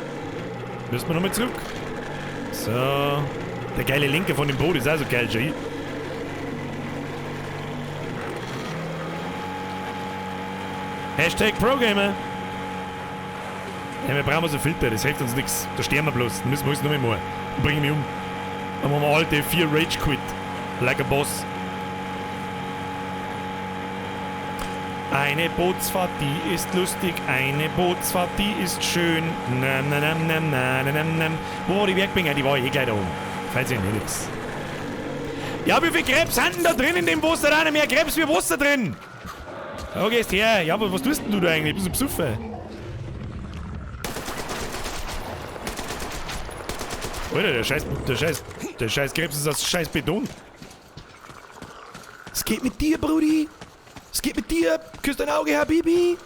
wir nochmal zurück. So. Der geile Lenker von dem Boot ist auch so geil, schon. Hashtag ProGamer. Ja, wir brauchen so Filter, das hilft uns nichts. Da sterben wir bloß. Dann müssen wir uns noch mehr machen. Bring mich um. Dann machen wir alte 4 Rage Quit. Like a Boss. Eine Bootsfahrt, die ist lustig. Eine Bootsfahrt, die ist schön. Nam, nam, nam, nam, nam, nam, nam. Wo war die Werkbank? Die war eh gleich da oben. Falls ihr nichts. Ja, wie viel Krebs sind denn da drin in dem Wasser? Da mehr Krebs wie Wasser drin. Da gehst her. Ja, aber was tust denn du da eigentlich? Bist du besoffen? Alter, der scheiß Krebs ist aus scheiß Beton. Es geht mit dir, Brudi. Es geht mit dir. Küss dein Auge, Habibi.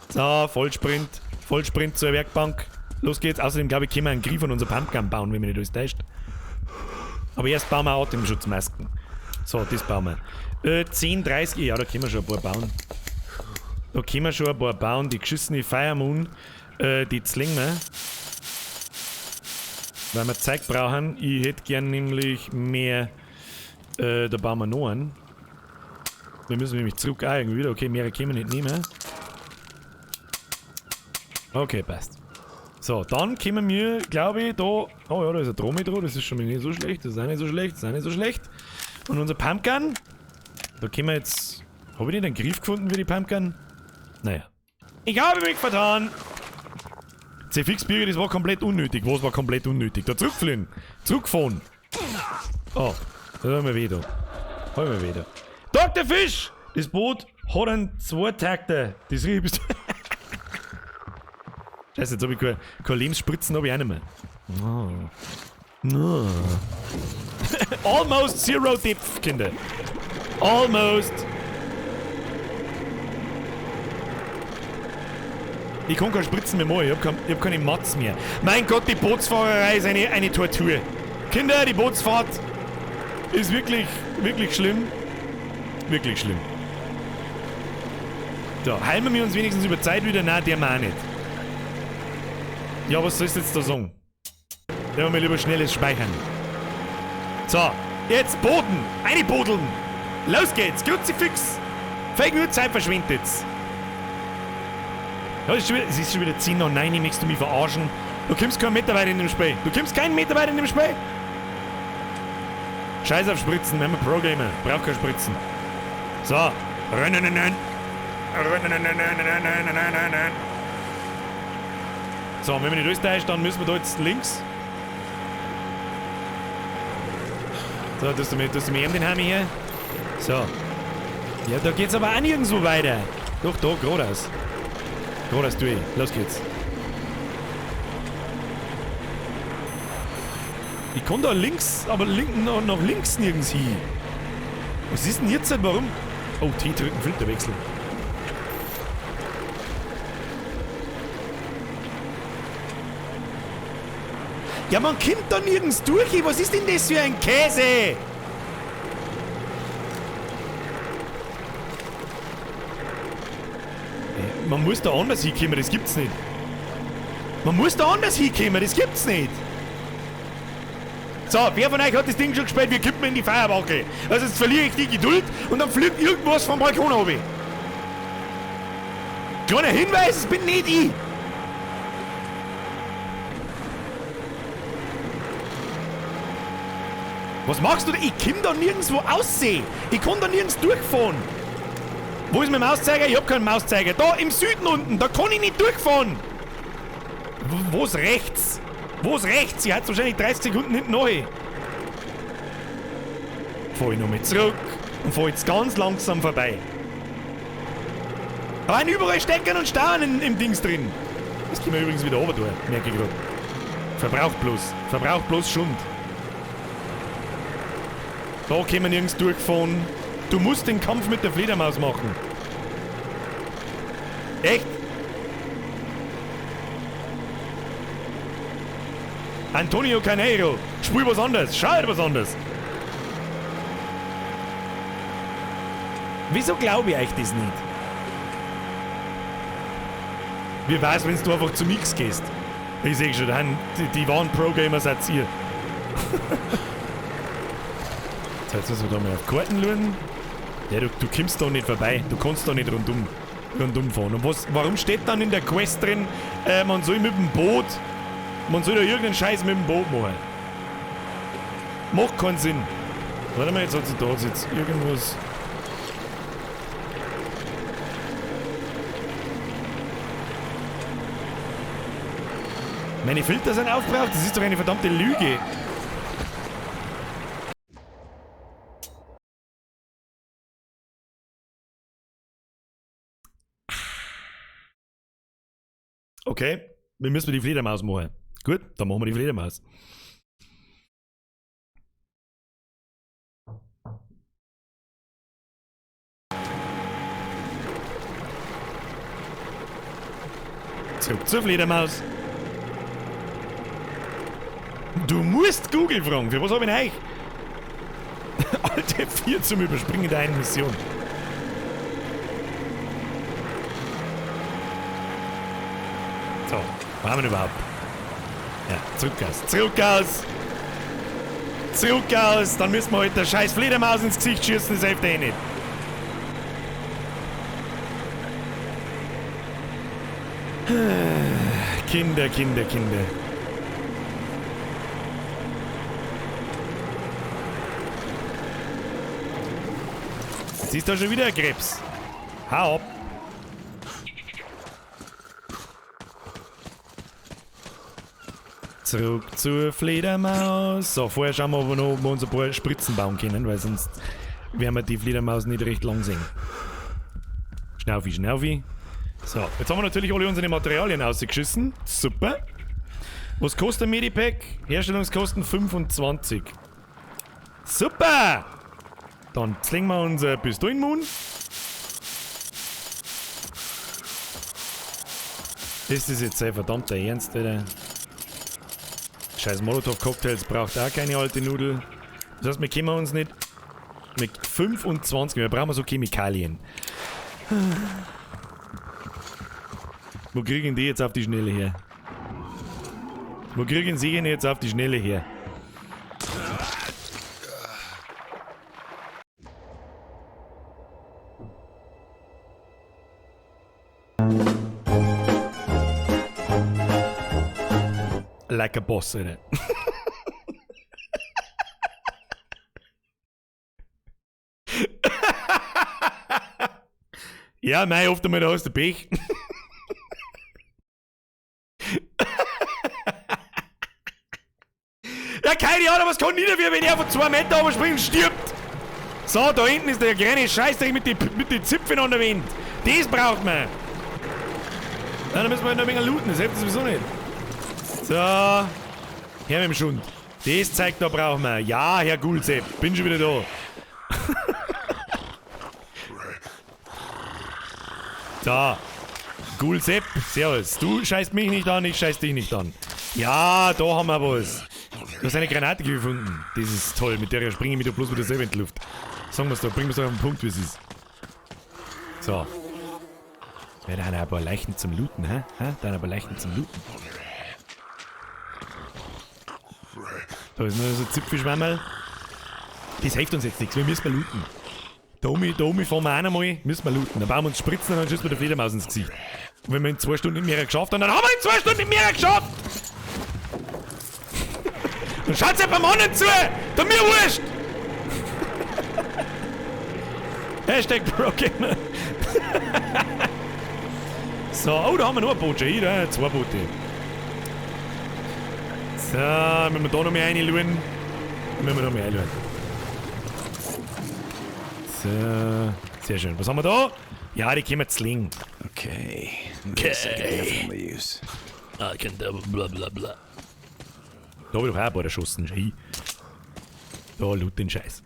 So, Vollsprint. Vollsprint zur Werkbank. Los geht's. Außerdem, glaube ich, können wir einen Griff an unser Pumpgun bauen, wenn mich nicht alles täuscht. Aber erst bauen wir Atemschutzmasken. So, das bauen wir. 10, 30, ja, da können wir schon ein paar bauen. Da können wir schon ein paar bauen. Die geschissene Firemoon. Die zwingen wir. Weil wir Zeug brauchen. Ich hätte gern nämlich mehr. Da bauen wir noch einen. Wir müssen nämlich zurück auch irgendwie wieder. Okay, mehrere können wir nicht nehmen. Okay, passt. So, dann kommen wir, glaube ich, da. Oh ja, da ist ein Drometro. Das ist schon mal nicht so schlecht. Das ist auch nicht so schlecht. Das ist auch nicht so schlecht. Und unser Pumpgun. Da können wir jetzt. Habe ich nicht einen Griff gefunden für die Pumpgun? Naja. Ich habe mich vertan! CFX Birger, das war komplett unnötig. Was war komplett unnötig? Da zurückfliegen. Zurückfahren. Oh, da haben wir wieder. Haben wir wieder. Dr. Fisch! Das Boot hat einen Zweitakter. Das riecht bis. Scheiße, jetzt hab ich keine Lebensspritzen, hab ich auch nicht mehr. Oh. No. Almost zero depth, Kinder. Almost. Ich kann keine Spritzen mehr machen, ich hab keine Matz mehr. Mein Gott, die Bootsfahrerei ist eine Tortur. Kinder, die Bootsfahrt ist wirklich, wirklich schlimm. Wirklich schlimm. So, heilen wir uns wenigstens über Zeit wieder? Nein, der wir auch nicht. Ja, was sollst du jetzt da sagen? Der wir lieber schnelles Speichern. So, jetzt Boden! Einbodeln! Los geht's! Kruzifix! Feig nur Zeit verschwindet. Ja, es ist schon wieder 10:09, möchtest du mich verarschen? Du kommst keinen Meter weit in dem Spiel. Du kommst keinen Meter weit in dem Spiel. Scheiß auf Spritzen, wir haben Pro-Gamer. Braucht keine Spritzen. So. So, und wenn wir nicht österreichisch, dann müssen wir da jetzt links. So, tust du mir den Heim hier? So. Ja, da geht's aber auch nirgendwo weiter. Doch, da, geradeaus. Geradeaus durch. Los geht's. Ich kann da links, aber nach links nirgends hin. Was ist denn jetzt? Warum? Oh, T drücken, Filterwechsel. Ja, man kommt da nirgends durch. Was ist denn das für ein Käse? Man muss da anders hinkommen, das gibt's nicht. Man muss da anders hinkommen, das gibt's nicht. So, wer von euch hat das Ding schon gespielt? Wir kippen in die Feuerwache. Also jetzt verliere ich die Geduld und dann fliegt irgendwas vom Balkon runter. Kleiner Hinweis, es bin nicht ich. Was machst du da? Ich komm da nirgendwo aussehen. Ich kann da nirgends durchfahren. Wo ist mein Mauszeiger? Ich hab keinen Mauszeiger. Da im Süden unten, da kann ich nicht durchfahren. Wo ist rechts? Wo ist rechts? Ich halte wahrscheinlich 30 Sekunden hinten nach. Fahr ich nochmal zurück und fahr jetzt ganz langsam vorbei. Da waren überall Steckern und Stauen im Dings drin. Das können wir übrigens wieder runter tun, merke ich gerade. Verbraucht bloß. Verbraucht bloß Schund. Da können wir nirgends durchfahren. Du musst den Kampf mit der Fledermaus machen. Echt? Antonio Carneiro, spiel was anderes, schau was anderes. Wieso glaube ich euch das nicht? Wie wär's, wenn du einfach zum X gehst? Ich seh schon, die wahren Pro-Gamer seid ihr. So, jetzt müssen wir da mal auf Karten schauen. Ja, du kommst da nicht vorbei. Du kannst da nicht rundum fahren. Und was, warum steht dann in der Quest drin, man soll mit dem Boot, man soll da irgendeinen Scheiß mit dem Boot machen? Macht keinen Sinn. Warte mal, jetzt hat sie da jetzt irgendwas. Meine Filter sind aufgebraucht? Das ist doch eine verdammte Lüge. Okay, wir müssen die Fledermaus machen. Gut, dann machen wir die Fledermaus. Zurück zur Fledermaus. Du musst Google fragen. Für was hab ich denn euch? Alte 4 zum Überspringen der einen Mission. So, wo haben wir denn überhaupt? Ja, zurück aus. Zurück aus! Zurück aus! Dann müssen wir halt der scheiß Fledermaus ins Gesicht schießen, das hilft eh nicht. Kinder, Kinder, Kinder. Jetzt ist da schon wieder ein Krebs. Hau ab. Zurück zur Fledermaus. So, vorher schauen wir, ob wir noch, ob wir uns ein paar Spritzen bauen können, weil sonst werden wir die Fledermaus nicht recht lang sehen. Schnaufi, Schnaufi. So, jetzt haben wir natürlich alle unsere Materialien ausgeschissen. Super. Was kostet ein Medipack? Herstellungskosten 25. Super! Dann zwingen wir unser Pistolenmund. Das ist jetzt sein verdammter Ernst, Alter. Scheiß Molotow-Cocktails braucht auch keine alte Nudel. Das heißt, wir können uns nicht mit 25, wir brauchen so Chemikalien. Wo kriegen die jetzt auf die Schnelle her? Wo kriegen sie denn jetzt auf die Schnelle her? Like a boss, Alter. Ja, mei, oft einmal, da hast du Pech. Ja, keine Ahnung, was kann ich dafür, wenn er von 2 Metern runterspringt und stirbt? So, da hinten ist der kleine Scheißdreck mit den Zipfeln an der Wind. Das braucht man. Na, dann müssen wir halt noch ein wenig looten, das hilft sowieso nicht. So, her mit dem Schund. Das Zeug da brauchen wir. Ja, Herr Gulsepp, bin schon wieder da. So, Gulsepp, servus. Du scheißt mich nicht an, ich scheiß dich nicht an. Ja, da haben wir was. Du hast eine Granate gefunden. Das ist toll, mit der springe ich mich doch bloß wieder selber in die Luft. Sagen wir's doch, bringen wir's doch auf den Punkt, wie es ist. So. Ja, da haben wir ein paar Leichen zum Looten, hä? Da haben wir ein paar Leichen zum Looten. Da ist nur so ein Zipfelschwammerl. Das hilft uns jetzt nichts, wir müssen mal looten. Da oben fahren wir auch noch mal, müssen wir looten. Dann bauen wir uns Spritzen und dann schießen wir der Fledermaus ins Gesicht. Und wenn wir in 2 Stunden nicht mehr geschafft haben, dann haben wir in 2 Stunden nicht mehr geschafft! Dann schaut's ja beim anderen zu! Da mir wurscht! Hashtag ProGamer. So, oh, da haben wir noch ein Boot schon. Hier, 2 Boote. So, müssen wir da noch mehr reinschauen. Müssen wir noch mehr reinschauen. So, sehr schön. Was haben wir da? Ja, die können wir zwingen. Okay. This I can definitely use. I can bla bla bla. Da hab ich doch auch ein paar erschossen. Hey. Da, loot den Scheiß.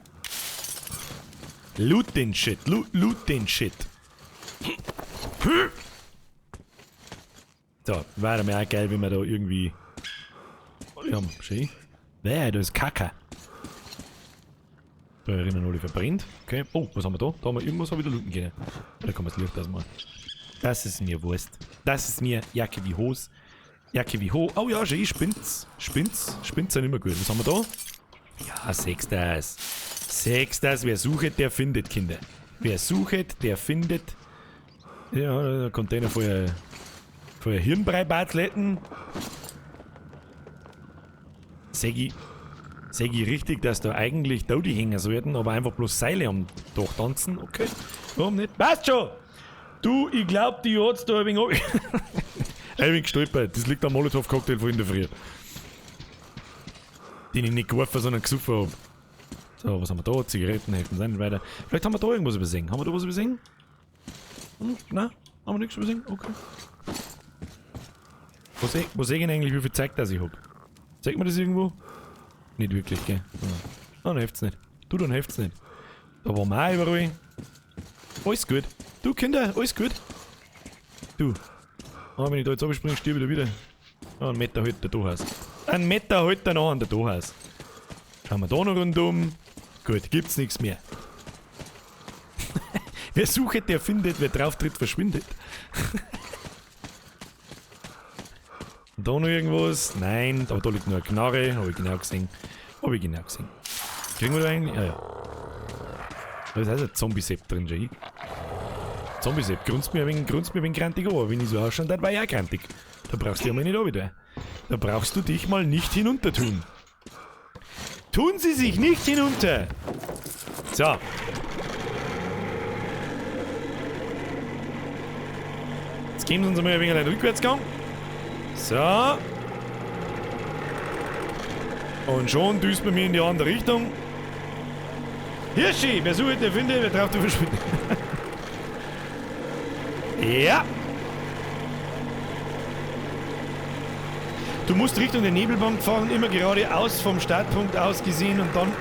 Loot den Shit. Loot den Shit. So, wäre mir auch geil, wenn wir da irgendwie... Ja, schön. Nee, da ist Kacke. Da erinnern alle verbrennt. Okay. Oh, was haben wir da? Da haben wir irgendwas wieder looten können. Da kann man das Licht ausmachen. Das ist mir Wurst. Das ist mir Jacke wie Hose. Jacke wie Ho. Oh ja, schön, spinnt's. Spinnt's. Spinnt's sind immer gut. Was haben wir da? Ja, sechs das. Sechs das. Wer sucht, der findet, Kinder. Wer sucht, der findet. Ja, der Container voller Hirnbrei-Bartletten. Sag ich richtig, dass da eigentlich da die hängen sollten, aber einfach bloß Seile am Dach tanzen? Okay, warum nicht? Passt schon! Du, ich glaub, die hat's da ein wenig ein wenig gestolpert. Das liegt am Molotow-Cocktail von in der Früh. Den ich nicht geworfen, sondern gesoffen hab. So, was haben wir da? Zigaretten helfen sind nicht weiter. Vielleicht haben wir da irgendwas übersehen. Haben wir da was übersehen? Hm? Nein? Haben wir nichts übersehen? Okay. Wo seh ich denn eigentlich, wie viel Zeug das ich hab? Zeigt mir das irgendwo? Nicht wirklich, gell? Ah, dann hilft's nicht. Du, dann hilft's nicht. Da waren wir auch überall. Alles gut. Du, Kinder, alles gut. Du. Ah, wenn ich da jetzt runterspringe, stirb ich da wieder. Ah, einen Meter halt der Dohaus. Einen Meter halt der noch an der Dohaus. Schauen wir da noch rundum. Gut, gibt's nichts mehr. Wer sucht, der findet, wer drauf tritt, verschwindet. Da noch irgendwas? Nein, aber da liegt nur eine Knarre. Hab ich genau gesehen. Hab ich genau gesehen. Kriegen wir da eigentlich? Ah ja. Da ist also ein Zombie-Sepp drin, Jay. Zombie-Sepp, grunzt mir ein wenig grantig an. Wenn ich so ausschaue, dann war ich auch grantig. Da brauchst du dich mal nicht runter. Da brauchst du dich mal nicht hinunter tun. Tun Sie sich nicht hinunter! So. Jetzt geben Sie uns mal ein wenig einen Rückwärtsgang. So. Und schon düst man mir in die andere Richtung. Hirschi, wer sucht, der findet, wer drauf, der verschwindet. Ja. Du musst Richtung der Nebelbank fahren, immer geradeaus vom Startpunkt aus gesehen und dann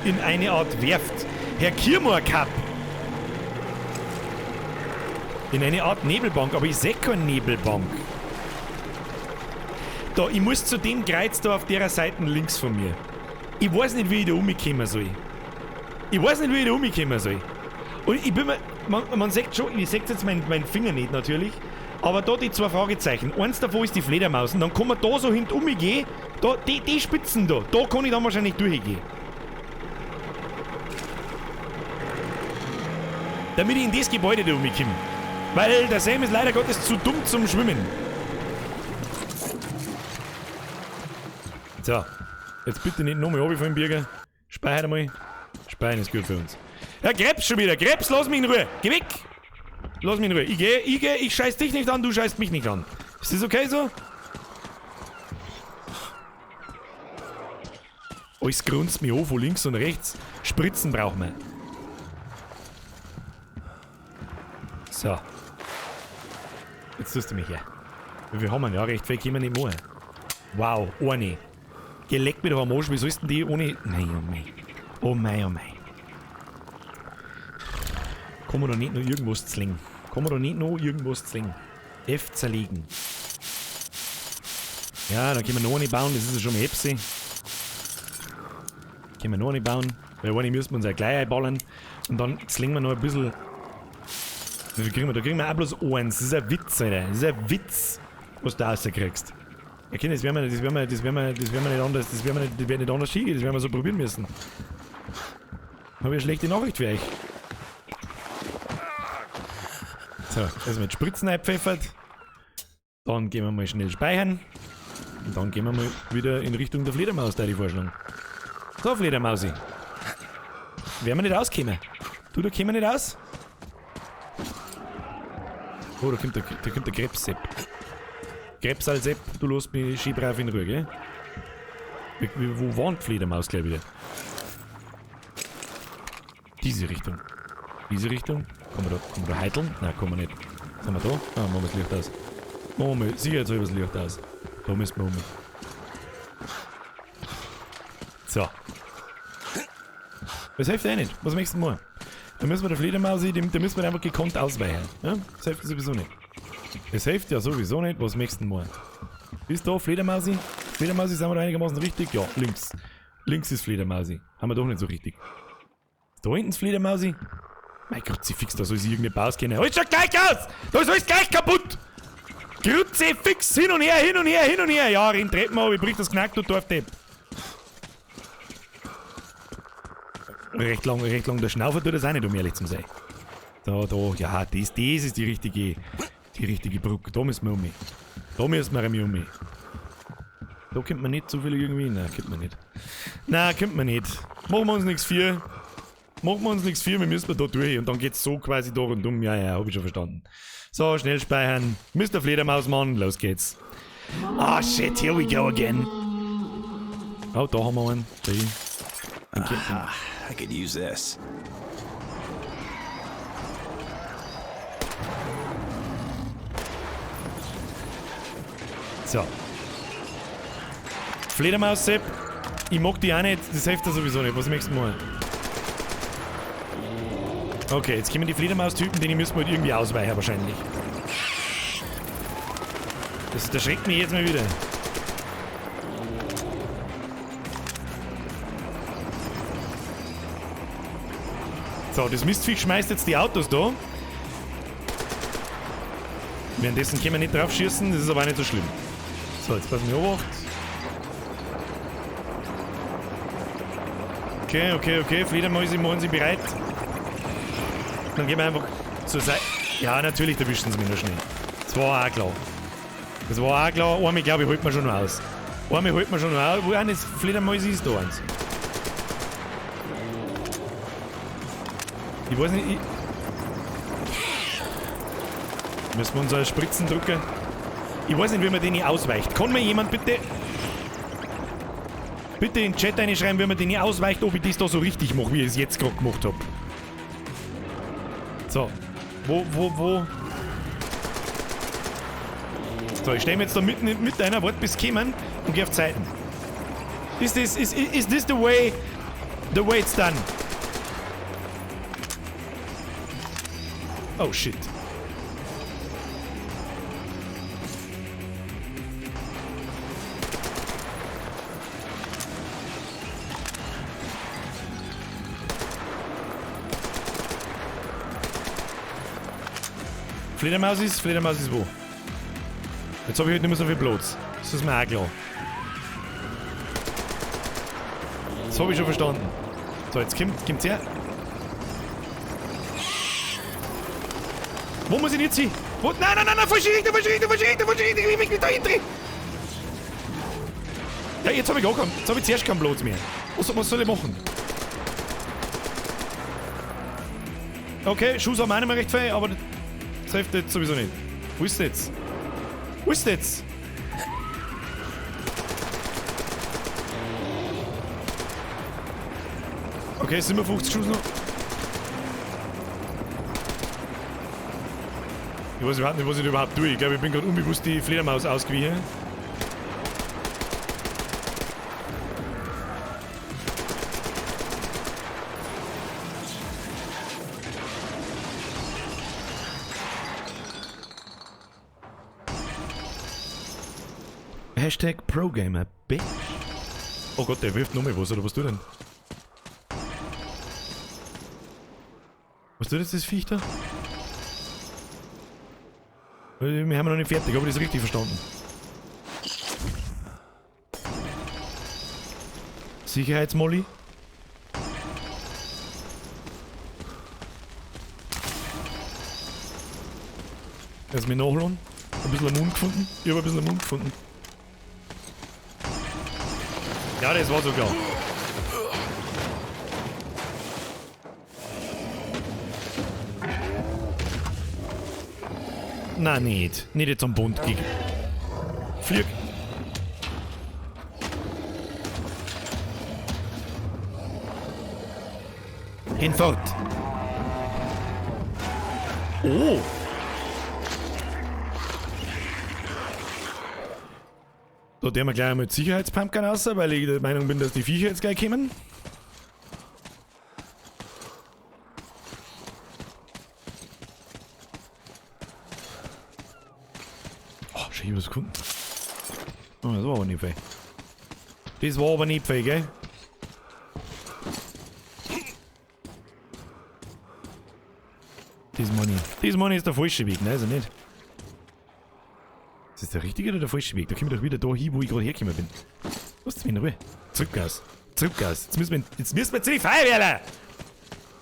in eine Art Werft. Herr Kirmor Cup. In eine Art Nebelbank, aber ich sehe keine Nebelbank. Da, ich muss zu dem Kreuz da auf der Seite links von mir. Ich weiß nicht, wie ich da rumkommen soll. Ich weiß nicht, wie ich da rumkommen soll. Und ich bin mir... Man sieht schon, ich sehe jetzt meinen Finger nicht natürlich, aber da die zwei Fragezeichen. Eins davon ist die Fledermaus und dann kann man da so hinten umgehen, da, die Spitzen da, da kann ich dann wahrscheinlich durchgehen. Damit ich in das Gebäude da rumkomme. Weil der Sam ist leider Gottes zu dumm zum Schwimmen. So, jetzt bitte nicht nochmal runterfallen, Birger. Speichern einmal. Speichern ist gut für uns. Ja, Krebs schon wieder. Krebs, lass mich in Ruhe. Geh weg. Lass mich in Ruhe. Ich geh, ich scheiß dich nicht an, du scheißt mich nicht an. Ist das okay so? Alles grunzt mich an von links und rechts. Spritzen brauchen wir. So. Jetzt tust du mich her. Wie viel haben wir? Ja, recht viel können wir nicht machen. Wow, eine. Geleckt mir doch am Arsch. Wie sollst denn die ohne... Nein, oh mei. Oh mei, oh mei. Kann man da nicht noch irgendwas zwingen? Kann man da nicht noch irgendwas zwingen? F zerlegen. Ja, da können wir noch eine bauen, das ist ja schon mal Hepsi. Können wir noch eine bauen, weil eine müssen wir uns ja gleich einballern. Und dann zwingen wir noch ein bisschen. Wie viel kriegen wir? Da kriegen wir auch bloß eins. Das ist ein Witz, Alter. Das ist ein Witz, was du da rauskriegst. Okay, das werden wir nicht anders, das werden wir nicht anders schicken, das werden wir so probieren müssen. Habe ich eine schlechte Nachricht für euch. So, erstmal die Spritzen eingepfeffert. Dann gehen wir mal schnell speichern. Und dann gehen wir mal wieder in Richtung der Fledermaus, da die Vorschlag. So, Fledermausi. Werden wir nicht auskommen. Du, da kommen wir nicht aus. Oh, da kommt der Krebssepp. Krebsalsepp, du lässt mich schön brav in Ruhe, gell? Wo war die Fledermaus gleich wieder? Diese Richtung. Diese Richtung. Kann man da heiteln? Nein, kann man nicht. Sind wir da? Ah, machen wir das Licht aus. Machen wir sicherheitshalber das Licht aus. Da müssen wir um. So. Das hilft eh nicht. Was möchtest du machen? Da müssen wir der Fledermaus, da müssen wir einfach gekonnt ausweichen. Ja? Das hilft sowieso nicht. Das hilft ja sowieso nicht. Was möchtest du machen? Ist da Fledermausi? Fledermausi, sind wir da einigermaßen richtig? Ja, links. Links ist Fledermausi. Haben wir doch nicht so richtig. Ist da hinten ist Fledermausi? Mein Gott, sie fix, da soll sie irgendeine Pause gehen. Alles schaut gleich aus! Da ist alles gleich kaputt! Kruzifix, hin und her, hin und her, hin und her! Ja, renn Treppen auf, ich brich das Knack, du Dorfdepp. Recht lang, der Schnaufer tut das auch nicht, um ehrlich zu sein. Da, ja, das ist die richtige Brücke. Da müssen wir um. Da müssen wir um. Da kommt man nicht so viel irgendwie. Nein, kommt man nicht. Nein, kommt man nicht. Machen wir uns nichts für. Machen wir uns nichts für, wir müssen da durch. Und dann geht's so quasi da rundum. Ja, ja, hab ich schon verstanden. So, schnell speichern. Mr. Fledermausmann, los geht's. Ah, shit, here we go again. Oh, da haben wir einen. Aha, I could use this. So. Fledermaus, Sepp. Ich mag die auch nicht, das hilft ja sowieso nicht. Was möchtest du machen? Okay, jetzt kommen die Fledermaus-Typen, denen müssen wir halt irgendwie ausweichen wahrscheinlich. Das erschreckt mich jetzt mal wieder. So, das Mistviech schmeißt jetzt die Autos da. Währenddessen können wir nicht drauf schießen, das ist aber auch nicht so schlimm. So, jetzt passen wir Obacht. Okay, okay, okay. Fledermäuse machen sich bereit. Dann gehen wir einfach zur Seite. Ja, natürlich erwischen sie mich noch schnell. Das war auch klar. Das war auch klar. Einmal, glaube ich, holt man schon noch aus. Einmal holt man schon noch aus. Wo eines Fledermäuse ist da eins? Ich weiß nicht. Müssen wir unsere Spritzen drücken? Ich weiß nicht, wie man den ausweicht. Kann mir jemand bitte in den Chat reinschreiben, wie man den ausweicht, ob ich das da so richtig mache, wie ich es jetzt gerade gemacht habe. So. Wo? So, ich stehe mir jetzt da mitten mit einer, warte bis kommen und geh auf Zeiten. Is this the way it's done? Oh shit. Fledermaus ist wo? Jetzt habe ich halt nicht mehr so viel Platz. Das ist mir auch klar. Das habe ich schon verstanden. So, jetzt kommt's her. Wo muss ich denn jetzt hin? Wo? Nein, nein, nein, nein, falsche Richtung, falsche Richtung, falsche Richtung, falsche Richtung, ich will mich da hinten. Ja, jetzt habe ich gar keinen, jetzt habe ich zuerst keinen Platz mehr. Was soll ich machen? Okay, Schuss haben wir auch nicht mehr recht fein, aber das trifft jetzt sowieso nicht. Wo ist das jetzt? Wo ist das jetzt? Okay, 57 Schuss noch. Ich weiß überhaupt nicht, was ich da überhaupt tue. Ich glaube, ich bin gerade unbewusst die Fledermaus ausgewichen. Hashtag ProGamer, bitch. Oh Gott, der wirft noch mal was, oder was tut denn? Was tut jetzt das Viech da? Wir haben noch nicht fertig, habe ich das richtig verstanden? Sicherheitsmolly? Lass mich nachladen. Ein bisschen am Mund gefunden. Ich habe ein bisschen am Mund gefunden. Ja, das war so klar. Nein, nicht. Nicht jetzt am Bund gegen. Flieg. Hinfort. Oh. Da der wir gleich einmal Sicherheitspumpgun raus, weil ich der Meinung bin, dass die Viecher jetzt gleich kommen. Oh, schon hier was gefunden. Oh, das war aber nicht viel. Das war aber nicht viel, gell? Das meine ich. Das meine ich ist der falsche Weg, ne? Also nicht. Ist das der richtige oder der falsche Weg? Da komme ich doch wieder da hin, wo ich gerade hergekommen bin. Lass mich in Ruhe. Zurück aus. Zurück aus. Jetzt müssen wir zu die Feuerwehrler!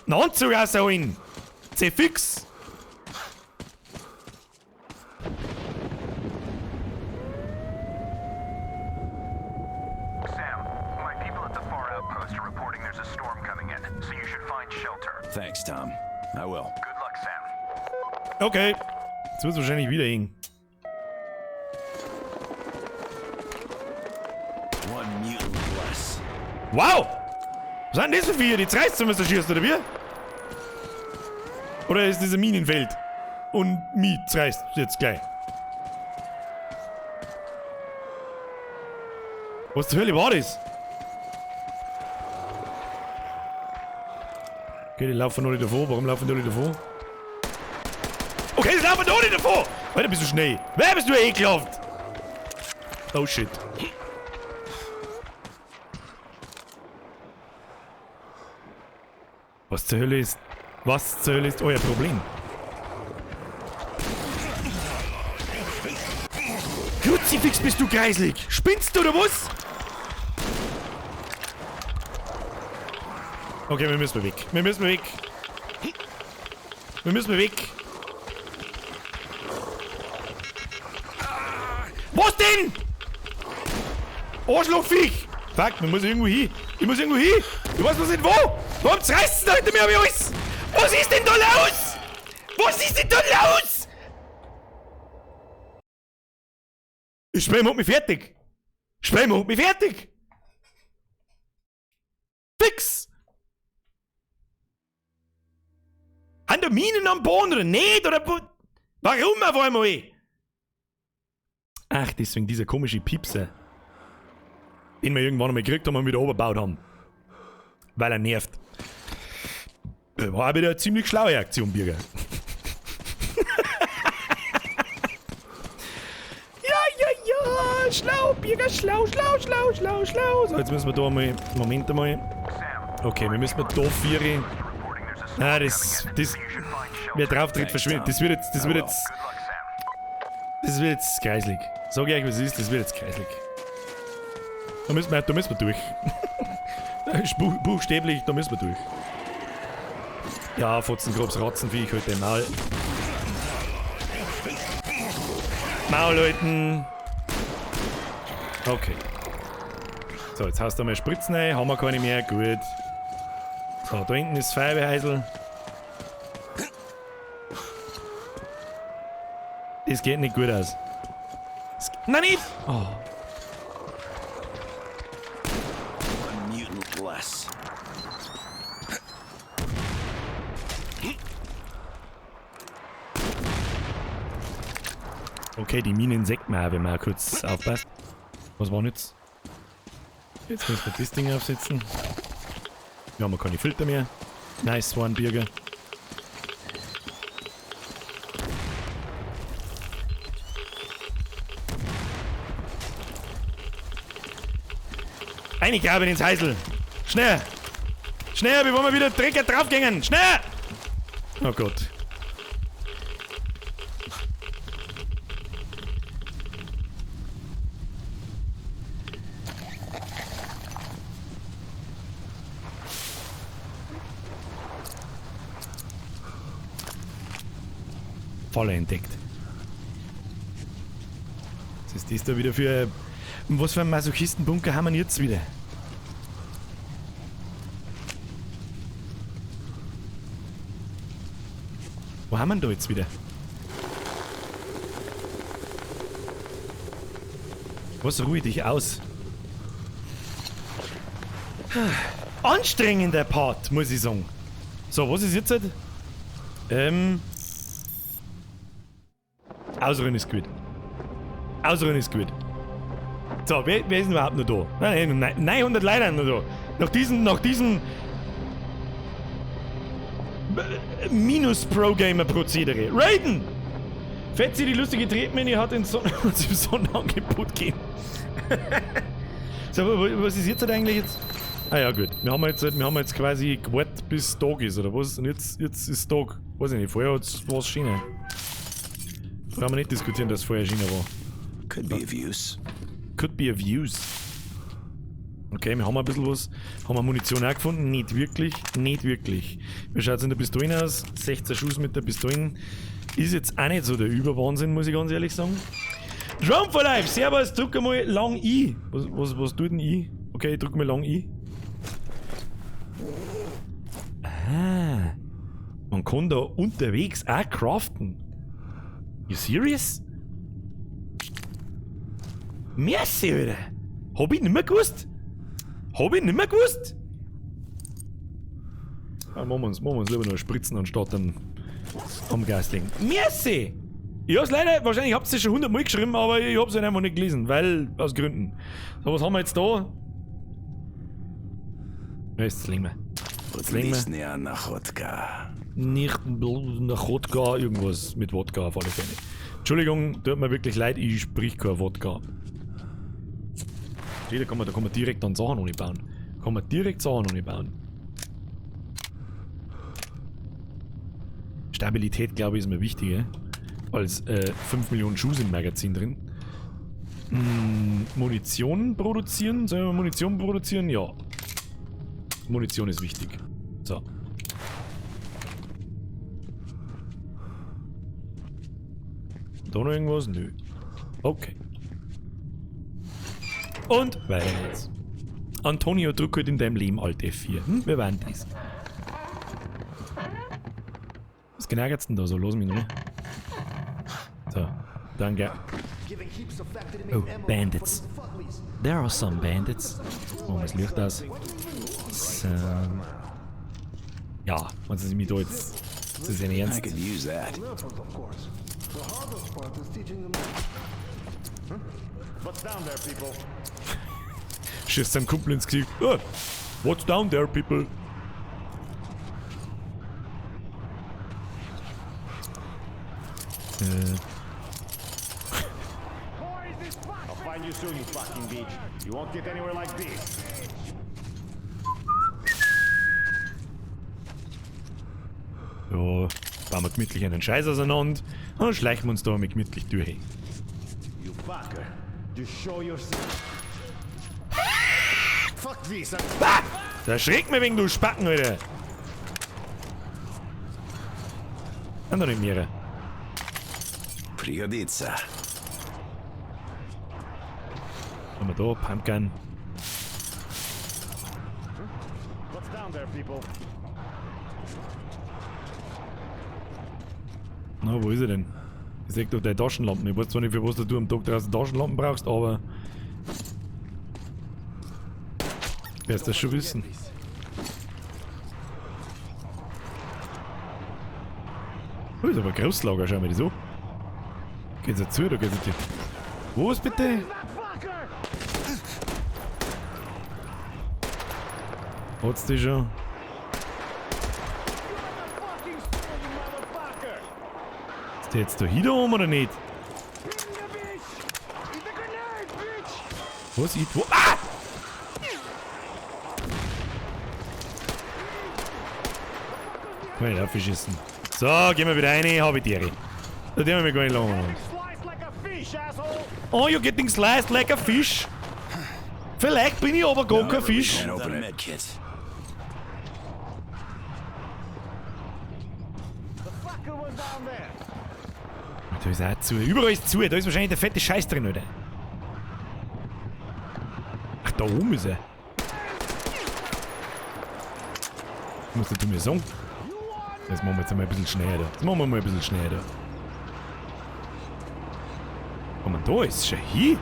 Einen Anzug rausholen! C-Fix! Sam, my people at the far outpost are reporting there's a storm coming in, so you should find shelter. Thanks, Tom. I will. Good luck, Sam. Okay. Jetzt wird's wahrscheinlich wieder eng. Wow! Was sind das für Viecher? Die zerreißt, wenn du schießt, oder wie? Oder ist das ein Minenfeld? Und mich zerreißt jetzt gleich. Was zur Hölle war das? Okay, die laufen noch nicht davor. Warum laufen die alle davor? Okay, die laufen noch nicht davor! Alter, bist du schnell. Wer bist du ekelhaft? Oh shit. Was zur Hölle ist. Was zur Hölle ist euer Problem? Kruzifix, bist du kreislig! Spinnst du oder was? Okay, wir müssen weg. Wir müssen weg. Wir müssen weg. Was denn? Arschlochviech! Fuck, man muss irgendwo hin. Ich muss irgendwo hin. Ich weiß bloß nicht wo. Warum zerreißt es da hinter mir alles? Was ist denn da los? Was ist denn da los? Ich Spiel macht mich fertig. Spiel macht mich fertig. Fix! Haben da Minen am Boden oder nicht? Oder warum auf einmal? Ach, deswegen dieser komische Piepser. Den wir irgendwann einmal gekriegt haben und wieder obergebaut haben. Weil er nervt. War wieder eine ziemlich schlaue Aktion, Birger. Ja, ja, ja. Schlau, Birger, schlau, schlau, schlau, schlau, schlau. So, jetzt müssen wir da mal. Moment einmal. Okay, wir müssen da vier. Ah, das. Wer drauf tritt, verschwindet. Das wird jetzt. Das wird jetzt. Das wird jetzt kreislig. Sag ich euch, was es ist, das wird jetzt kreislig. Da müssen wir durch. Buchstäblich, da müssen wir durch. Ja, Fotzengrobs, Ratzenviech, heute im Maul. Maul, Leuten. Okay. So, jetzt haust du mal Spritzen rein, haben wir keine mehr, gut. So, da hinten ist das Feuerwehrhäusl. Das geht nicht gut aus. Das, nein, nicht! Oh. Okay, die Minen sägt man auch, wenn man kurz aufpasst. Was war denn jetzt? Jetzt müssen wir das Ding aufsetzen. Wir haben keine Filter mehr. Nice one, Birger. Eingraben ins Heisel! Schnell! Schnell, bevor wir wieder Drecker draufgängen! Schnell! Oh Gott. Falle entdeckt. Was ist das da wieder für... Was für einen Masochistenbunker haben wir jetzt wieder? Wo haben wir denn da jetzt wieder? Was ruhe dich aus? Anstrengender Part, muss ich sagen. So, was ist jetzt? Ausruhen ist gut. Ausruhen ist gut. So, wer ist denn überhaupt noch da? Nein, 900 Leute noch da. Nach diesem Minus Pro-Gamer-Prozedere. Raiden! Fetzi, die lustige Tretmini hat im Sonderangebot gegeben. So, was ist jetzt eigentlich jetzt? Ah ja, gut. Wir haben jetzt quasi gewartet, bis Tag ist, oder was? Und jetzt ist Tag. Weiß ich nicht, vorher war es Schiene. Brauchen wir nicht diskutieren, dass vorher Schiene war. Could be of use. Could be of use. Okay, wir haben ein bisschen was. Haben wir Munition auch gefunden? Nicht wirklich, nicht wirklich. Wie schaut es in der Pistole aus? 16 Schuss mit der Pistole. Ist jetzt auch nicht so der Überwahnsinn, muss ich ganz ehrlich sagen. Drone for Life! Servus, drück einmal lang I. Was tut denn I? Okay, ich drück mal lang I. Ah. Man kann da unterwegs auch craften. You serious? Merci, Alter. Hab ich nimmer gewusst? Hab ich nimmer gewusst? Ah, machen wir uns lieber noch spritzen, anstatt dann am Gas legen. Merci! Ich hab's leider, wahrscheinlich habt ihr es schon 100 Mal geschrieben, aber ich hab's halt einfach nicht gelesen, weil, aus Gründen. So, was haben wir jetzt da? Ja, jetzt legen wir. Jetzt legen wir. Nicht nach Wodka, irgendwas mit Wodka auf alle Fälle. Entschuldigung, tut mir wirklich leid, ich sprich kein Wodka. Da kann man direkt dann Sachen bauen. Kann man direkt Sachen bauen. Stabilität, glaube ich, ist mir wichtiger als 5 Millionen Schuss im Magazin drin. Munition produzieren? Sollen wir Munition produzieren? Ja. Munition ist wichtig. So. Da noch irgendwas? Nö. Okay. Und weiter geht's. Antonio, drück halt in deinem Leben Alt F4. Hm? Wer war denn das? Was genau geht's denn da so? Lass mich noch. So, danke. Oh, Bandits. There are some bandits. Machen wir das Licht aus. So. Ja, wenn Sie mich da jetzt. Das ist ja nicht ernst. I could use that. What's down there, people? Schießt seinem Kumpel ins Gesicht. Oh, what's down there, people? I'll find you soon, you fucking bitch. You won't get anywhere like this. Ja, bauen wir gemütlich einen Scheiß auseinander und dann schleichen wir uns da mal gemütlich durch. You fucker. Just show yourself. Fuck this. Ah! Da schreckt mir wegen du Spacken, Alter. Sind doch nicht mehrere. Пригодится. Haben wir da, Pumpgun. What's down there, people? Na, wo ist er denn? Ich seh doch deine Taschenlampen. Ich weiß zwar nicht, für was du am Tag draußen Taschenlampen brauchst, aber wirst das schon wissen. Oh, ist aber ein Großlager, schau mir das an. Geht's ja zu, da geht's ja zu. Wo ist bitte? Hat's die schon? Ist der jetzt da hin oben oder nicht? Was? Ich, wo? Ah! Kann ich nicht aufschießen. So, gehen wir wieder rein, hab ich die Ehre. Da dürfen wir gar nicht lange machen. Oh, you're getting sliced like a fish. Vielleicht bin ich aber gar kein Fisch. Can't open it. Kit. Da ist auch zu. Überall ist zu. Da ist wahrscheinlich der fette Scheiß drin, oder? Ach, da oben ist er. Musst du mir sagen? Das machen wir jetzt einmal ein bisschen schneller. Das machen wir mal ein bisschen schneller. Oh man, da ist schon hin.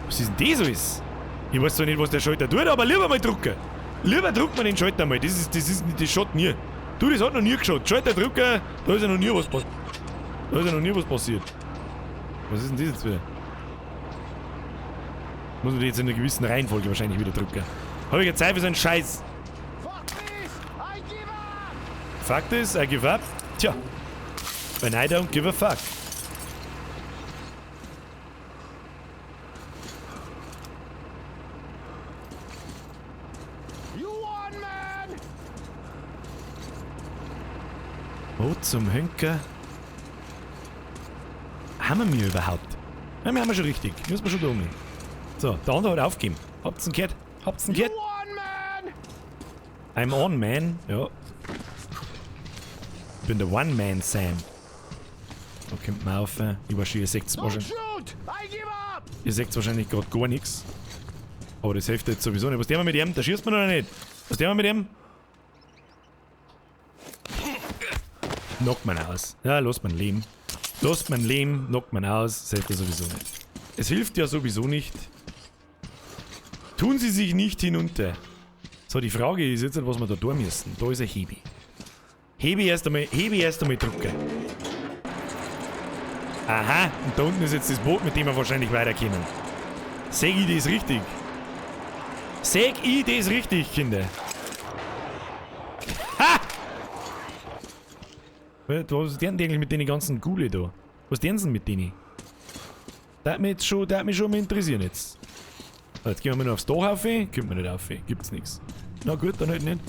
Was ist denn das alles? Ich weiß zwar nicht, was der Schalter tut, aber lieber mal drucken. Lieber druckt man den Schalter mal. Das schaut nie. Du, das hat noch nie geschaut. Schalter drucken, da ist ja noch nie was passiert. Da ist ja noch nie was passiert. Was ist denn das jetzt wieder? Muss man die jetzt in einer gewissen Reihenfolge wahrscheinlich wieder drücken. Hab ich jetzt Zeit für so einen Scheiß? Fuck this, I give up. Tja. When I don't give a fuck. You won, man! Wo zum Henker? Haben wir mich überhaupt? Ja, wir haben wir schon richtig. Müssen wir schon da umgehen. So, der andere hat aufgegeben. Habt's ihn gehört? Habt's ihn gehört? I'm on, man. Ja. Ich bin der One-Man-Sam. Da kommt man auf. Ich weiß schon, ihr seht's wahrscheinlich. Ihr seht's wahrscheinlich grad gar nichts. Aber das hilft jetzt sowieso nicht. Was tun wir mit ihm? Da schießt man oder nicht? Was tun wir mit ihm? Knockt man aus. Ja, lass man leben. Lass man leben, knockt man aus. Das hilft ja sowieso nicht. Es hilft ja sowieso nicht. Tun Sie sich nicht hinunter. So, die Frage ist jetzt, was wir da tun müssen. Da ist ein Hebi. Hebi erst einmal drücken. Aha, und da unten ist jetzt das Boot, mit dem wir wahrscheinlich weiterkommen. Seh ich das richtig? Seh ich das richtig, Kinder? Ha! Was ist denn eigentlich mit den ganzen Gule da? Was denn denn mit denen? Das hat mich jetzt schon, das hat mich schon mal interessieren jetzt. So, jetzt gehen wir noch aufs Dach auf. Kommt man nicht auf. Gibt's nix. Na gut, dann halt nicht.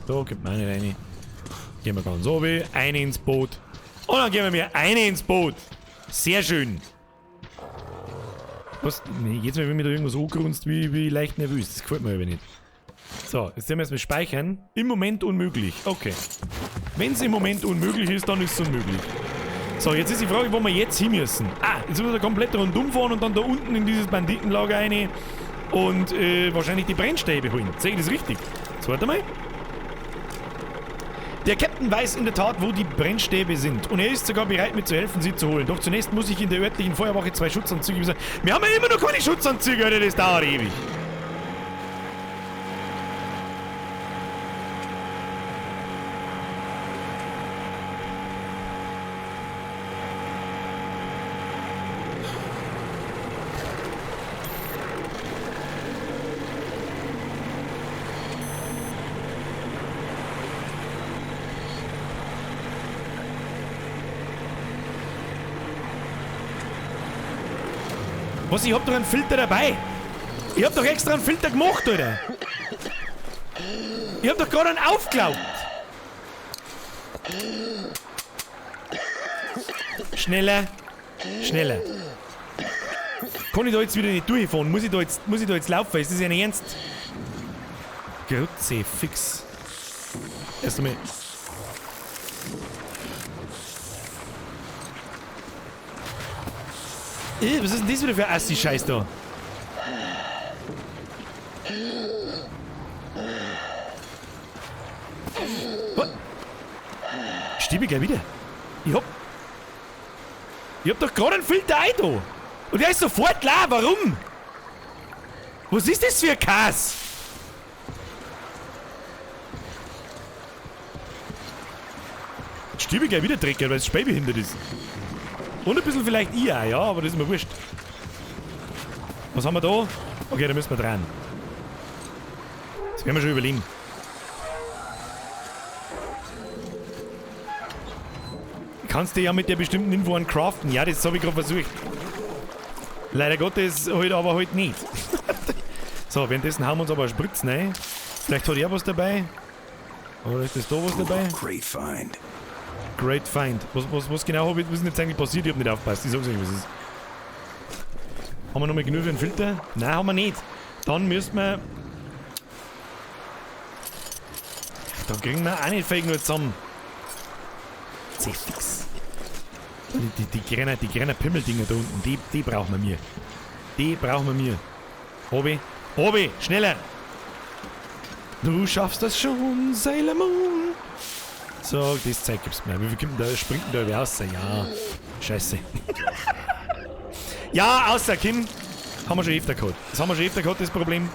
Da kommt man auch nicht rein. Gehen wir ganz runter. Eine ins Boot. Und dann gehen wir mir eine ins Boot. Sehr schön. Was? Nee, jetzt mal, wenn mir da irgendwas angrunzt, wie leicht nervös. Das gefällt mir aber nicht. So, jetzt sehen wir erstmal speichern. Im Moment unmöglich. Okay. Wenn es im Moment unmöglich ist, dann ist es unmöglich. So, jetzt ist die Frage, wo wir jetzt hin müssen. Ah, jetzt müssen wir da komplett rundum fahren und dann da unten in dieses Banditenlager rein und wahrscheinlich die Brennstäbe holen. Sehe ich das richtig? So, warte mal. Der Captain weiß in der Tat, wo die Brennstäbe sind. Und er ist sogar bereit, mir zu helfen, sie zu holen. Doch zunächst muss ich in der örtlichen Feuerwache 2 Schutzanzüge besorgen. Wir haben ja immer noch keine Schutzanzüge, Alter, das dauert ewig. Was, ich hab doch einen Filter dabei. Ich hab doch extra einen Filter gemacht, Alter. Ich hab doch gerade einen aufgeglaubt. Schneller. Schneller. Kann ich da jetzt wieder nicht durchfahren? Muss ich da jetzt laufen? Ist das ja nicht ernst? Grütze, fix. Erst einmal. Was ist denn das wieder für ein Assi-Scheiß da? Was? Stimme ich gleich wieder. Ich hab doch gerade einen Filter ein da. Und der ist sofort klar. Warum? Was ist das für ein Kass? Stimme ich gleich wieder Drecker, weil es spähbehindert ist. Und ein bisschen vielleicht ich auch, ja, aber das ist mir wurscht. Was haben wir da? Okay, da müssen wir dran. Das werden wir schon überlegen. Kannst du ja mit der bestimmten Info an craften? Ja, das habe ich gerade versucht. Leider Gottes halt aber halt nicht. So, währenddessen haben wir uns aber Spritzen rein. Vielleicht hat er was dabei. Oder ist das da was dabei? Great find. Great find. Was genau hab ich, was ist denn jetzt eigentlich passiert? Ich hab nicht aufgepasst. Ich sag's euch, was ist. Haben wir noch mal genug für einen Filter? Nein, haben wir nicht. Dann müssen wir... Da kriegen wir auch nicht viel genug zusammen. Fix. Die kleinen Pimmeldinger da unten, die brauchen wir mir. Die brauchen wir mir. Obi, Obi, schneller! Du schaffst das schon, Sailor Moon! So, das Zeug gibst mir. Wie viel kommt denn da? Springt denn da über raus? Ja, scheiße. Ja, außer Kim. Haben wir schon öfter gehabt. Das haben wir schon öfter gehabt, das Problem.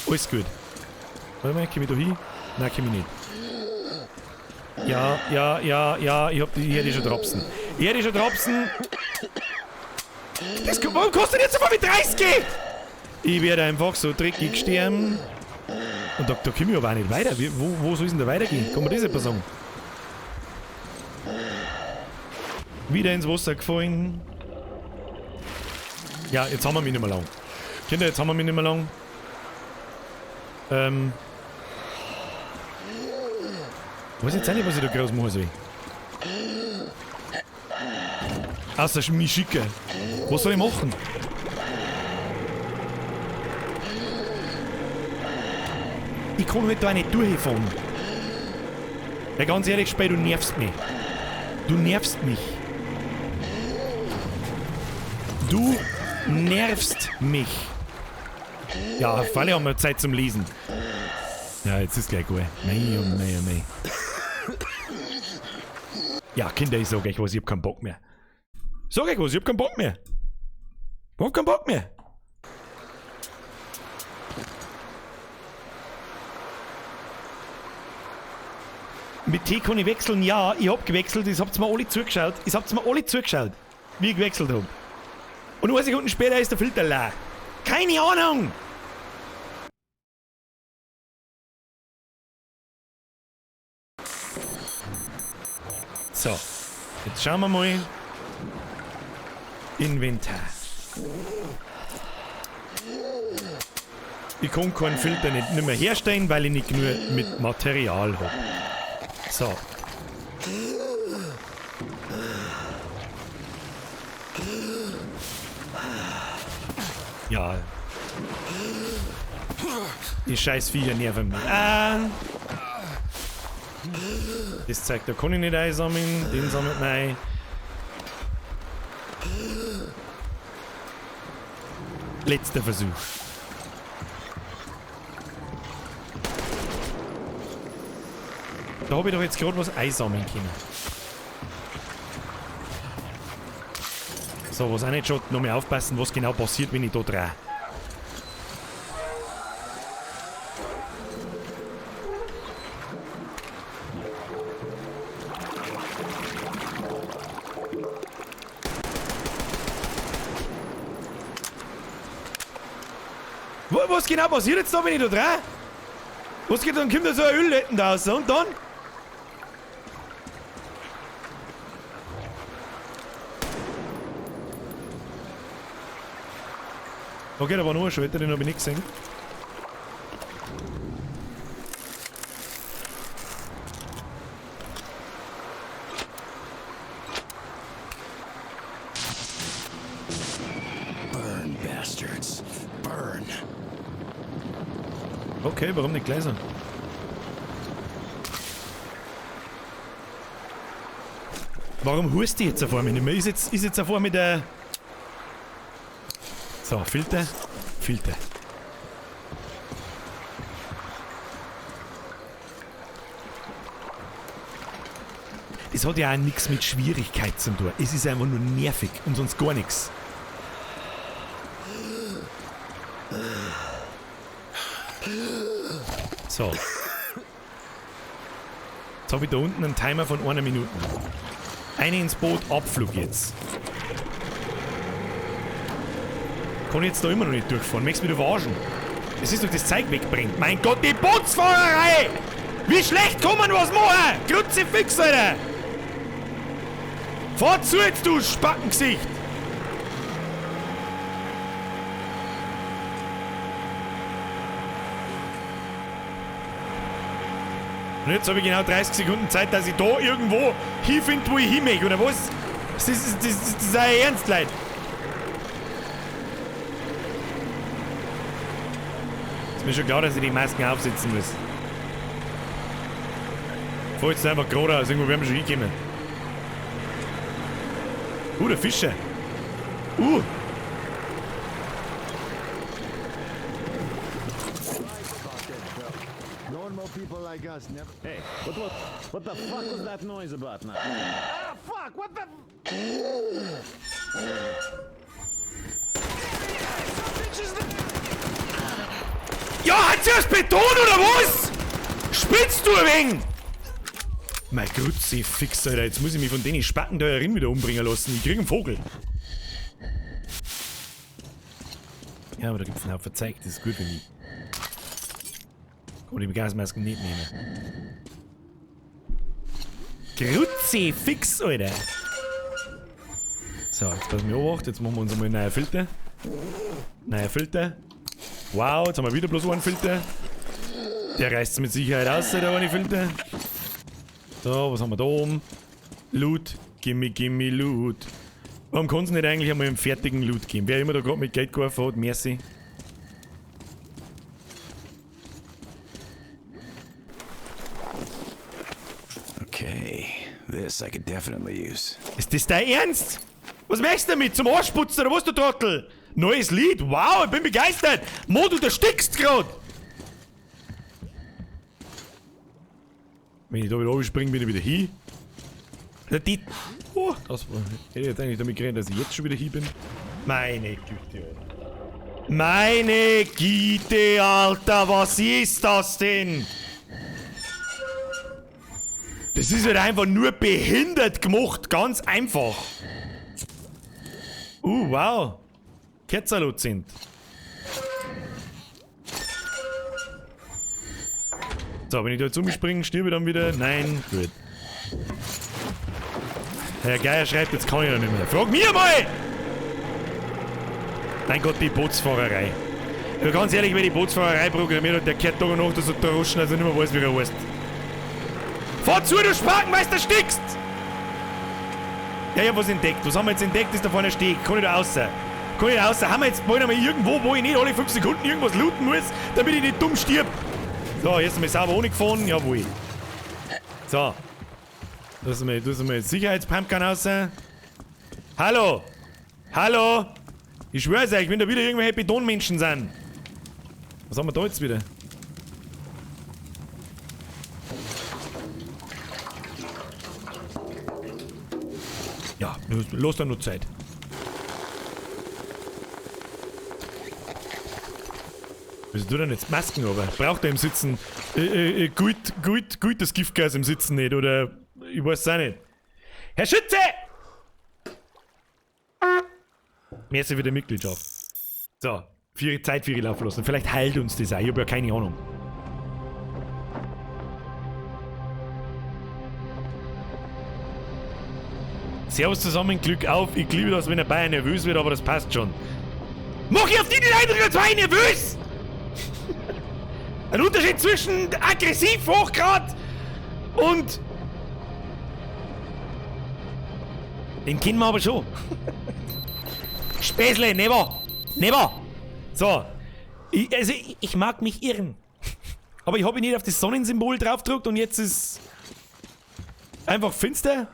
Alles gut. Warte mal, komm ich da hin? Nein, komm ich nicht. Ja, ja, ja, ja, ich hätte schon Dropsen. Ich hätte schon Dropsen. Das, warum kostet jetzt einmal mit 30? Ich werde einfach so dreckig sterben. Und da komme ich aber auch nicht weiter. Wo soll es denn da weitergehen? Kann man das etwas sagen? Wieder ins Wasser gefallen. Ja, jetzt haben wir mich nicht mehr lang. Kinder, jetzt haben wir mich nicht mehr lang. Ich weiß jetzt auch nicht, was ich da groß machen soll. Außer mich schicken. Was soll ich machen? Ich kann halt da auch nicht durchfahren. Ja, ganz ehrlich, Spey, du nervst mich. Du nervst mich. Du nervst mich. Ja, auf alle haben wir Zeit zum Lesen. Ja, jetzt ist gleich gut. Mei, oh mei, oh mei. Ja, Kinder, ich sag euch was, ich hab keinen Bock mehr. Sag euch was, ich hab keinen Bock mehr. Ich hab keinen Bock mehr. Mit T kann ich wechseln, ja, ich hab gewechselt, das habt ihr mir alle zugeschaut. Das habt ihr mir alle zugeschaut, wie ich gewechselt hab. Und 1 Sekunde später ist der Filter leer. Keine Ahnung! So, jetzt schauen wir mal. Inventar. Ich kann keinen Filter nicht mehr herstellen, weil ich nicht genug mit Material hab. So. Ja. Die scheiß Viecher nerven mich. Ah. Das zeigt, da kann ich nicht einsammeln. Den sammelt man ein. Letzter Versuch. Da habe ich doch jetzt gerade was einsammeln können. So, was auch nicht schon, noch mal aufpassen, was genau passiert, wenn ich da drehe. Was genau passiert jetzt da, wenn ich da drehe? Was geht, dann kommt da so ein Ölletten da raus und dann? Okay, da war noch ein Schalter, den habe ich nicht gesehen. Burn, bastards. Burn. Okay, warum nicht gleich so? Warum hust die jetzt auf einmal nicht mehr? Ist jetzt auf einmal der... So, Filter. Filter. Das hat ja auch nichts mit Schwierigkeit zu tun. Es ist einfach nur nervig und sonst gar nichts. So. Jetzt hab ich da unten einen Timer von 1 Minute. Eine ins Boot, Abflug jetzt. Kann ich jetzt da immer noch nicht durchfahren. Möchtest du mich da verarschen? Das ist doch das Zeug wegbringt. Mein Gott, die Bootsfahrerei! Wie schlecht kann man was machen? Kruzifix, Alter! Fahr zu jetzt, du Spackengesicht! Und jetzt habe ich genau 30 Sekunden Zeit, dass ich da irgendwo hinfinde, wo ich hin möchte, oder was? Das ist euer Ernst, Leute. Ist mir schon klar, dass ich die Masken aufsetzen muss. Fahr jetzt einfach geradeaus, irgendwo werden wir schon hinkommen. Der Fischer. People like us never. Hey, what the fuck was that noise about now? Ah, fuck! What the? Ja, hat sie aus Beton oder was? Spitzt du ein wenig? Mein Kruzifix, Alter, jetzt muss ich mich von denen Spacken da herin wieder umbringen lassen. Ich krieg einen Vogel. Ja, aber da gibt's einen Haufen Zeug, das ist gut für mich. Kann ich die Gasmasken nicht nehmen. Kruzifix, Alter! So, jetzt passen wir auf, jetzt machen wir uns einmal einen neuen Filter. Neuer Filter. Wow, jetzt haben wir wieder bloß einen Filter. Der reißt mit Sicherheit aus, der eine Filter. So, was haben wir da oben? Loot. Gimme, gimme Loot. Warum kann es nicht eigentlich einmal einen fertigen Loot geben? Wer immer da gerade mit Geld geworfen hat, merci. Okay, this I could definitely use. Ist das dein Ernst? Was möchtest du damit? Zum Arschputzen oder was, du Trottel? Neues Lied? Wow, ich bin begeistert! Mo, du erstickst grad! Wenn ich da wieder runterspringe, bin ich wieder hin. Oh, das war. Hätte ich jetzt eigentlich damit gerechnet, dass ich jetzt schon wieder hin bin. Meine Güte, Alter. Meine Güte, Alter, was ist das denn? Das ist halt einfach nur behindert gemacht, ganz einfach. Wow. Ketzerlot sind. So, wenn ich da jetzt umspringe, stirbe ich dann wieder? Nein, gut. Herr Geier schreibt, jetzt kann ich ja nicht mehr. Frag mir mal! Mein Gott, die Bootsfahrerei. Aber ganz ehrlich, wer die Bootsfahrerei programmiert hat, der kehrt Tag und Nacht so da rutschen, dass er nicht mehr weiß, wie er heißt. Fahr zu, du Spakenmeister, stickst! Ja, ich hab was entdeckt. Was haben wir jetzt entdeckt? Ist da vorne Steg. Kann ich da raus? Komm ich raus, da haben wir jetzt bald einmal irgendwo, wo ich nicht alle 5 Sekunden irgendwas looten muss, damit ich nicht dumm stirb. So, jetzt einmal sauber ohne gefahren, jawohl. So. Das ist mal Sicherheitspumpgun raus. Hallo! Hallo! Ich schwör's euch, wenn da wieder irgendwelche Betonmenschen sind. Was haben wir da jetzt wieder? Ja, los da nur Zeit. Wieso tut er denn jetzt Masken aber? Braucht er im Sitzen gut das Giftgas im Sitzen nicht, oder ich weiß es auch nicht. Herr Schütze! Merci für die Mitgliedschaft. So, Zeit für ihre laufen lassen. Vielleicht heilt uns das auch, ich habe ja keine Ahnung. Servus zusammen, Glück auf. Ich liebe das, wenn ein Bayer nervös wird, aber das passt schon. Mach ich auf die den Eindruck, als war ich nervös! Ein Unterschied zwischen aggressiv Hochgrad und... Den kennen wir aber schon. Späßle, never! Never! So. Ich mag mich irren. Aber ich habe nicht auf das Sonnensymbol draufgedrückt und jetzt ist... einfach finster.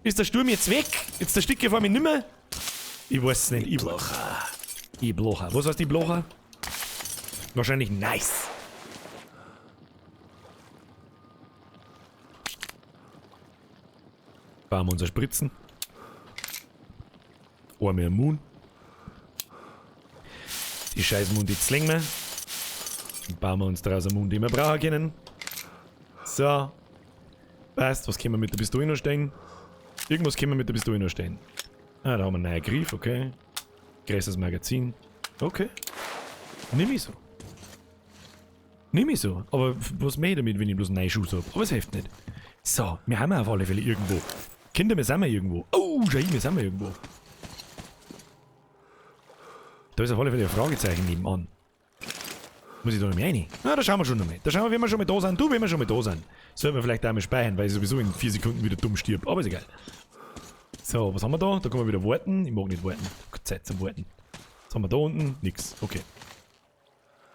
Ist der Sturm jetzt weg? Jetzt der Sticke vor mir nimmer? Ich weiß es nicht. Ich Blocher. Was heißt die Blocher? Wahrscheinlich nice. Bauen wir unsere Spritzen. Einmal Moon. Die scheiß Moon, die zwingen wir. Und bauen wir uns daraus einen Moon, den wir brauchen können. So. Passt, was können wir mit der Pistole noch stehen? Irgendwas können wir mit der Pistole noch stehen. Ah, da haben wir einen neuen Griff, okay. Größeres Magazin. Okay. Nimm ich so. Nimm ich so. Aber was mache ich damit, wenn ich bloß einen neuen Schuss habe? Aber es hilft nicht. So, wir haben auf alle Fälle irgendwo. Kinder, wir sind wir irgendwo. Oh, schau hin, wir sind wir irgendwo. Da ist auf alle Fälle ein Fragezeichen nebenan. Muss ich da noch mehr rein? Na, da schauen wir schon noch mal. Da schauen wir, wenn wir schon mal da sind. Du, wenn wir schon mal da sind. Sollten wir vielleicht auch mal speichern, weil ich sowieso in 4 Sekunden wieder dumm stirb. Aber ist egal. So, was haben wir da? Da können wir wieder warten. Ich mag nicht warten. Keine Zeit zum Warten. Was haben wir da unten? Nix. Okay.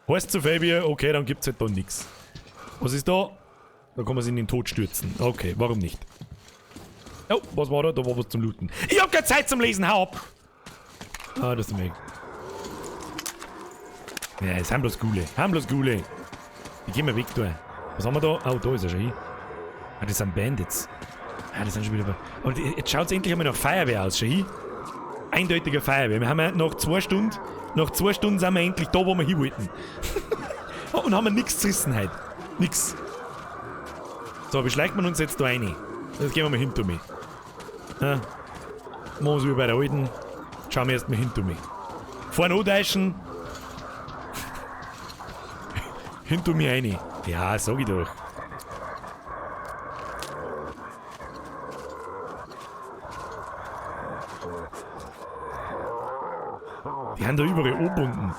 Heißt zu viel Bier? Okay, dann gibt's halt da nix. Was ist da? Da kann man sich in den Tod stürzen. Okay, warum nicht? Oh, was war da? Da war was zum Looten. Ich hab keine Zeit zum Lesen, hau ab! Ah, das ist mir. Ja, es haben bloß Gule. Haben bloß Gule. Die gehen wir weg da. Was haben wir da? Oh, da ist er schon hin. Ah, das sind Bandits. Ah, das sind schon wieder... Aber jetzt schaut's endlich einmal nach Feuerwehr aus, schon hin. Eindeutiger Feuerwehr. Wir haben ja nach 2 Stunden... Nach 2 Stunden sind wir endlich da, wo wir hin wollten. Und haben wir nichts zerrissen heute. Nix. So, wie schleicht man uns jetzt da rein? Jetzt gehen wir mal hinter mich. Ja. Machen wir es wie bei der alten. Schauen wir erst mal hinter mich. Fahren antäuschen. Hinter mir rein. Ja, sag ich doch. Die haben da überall angebunden.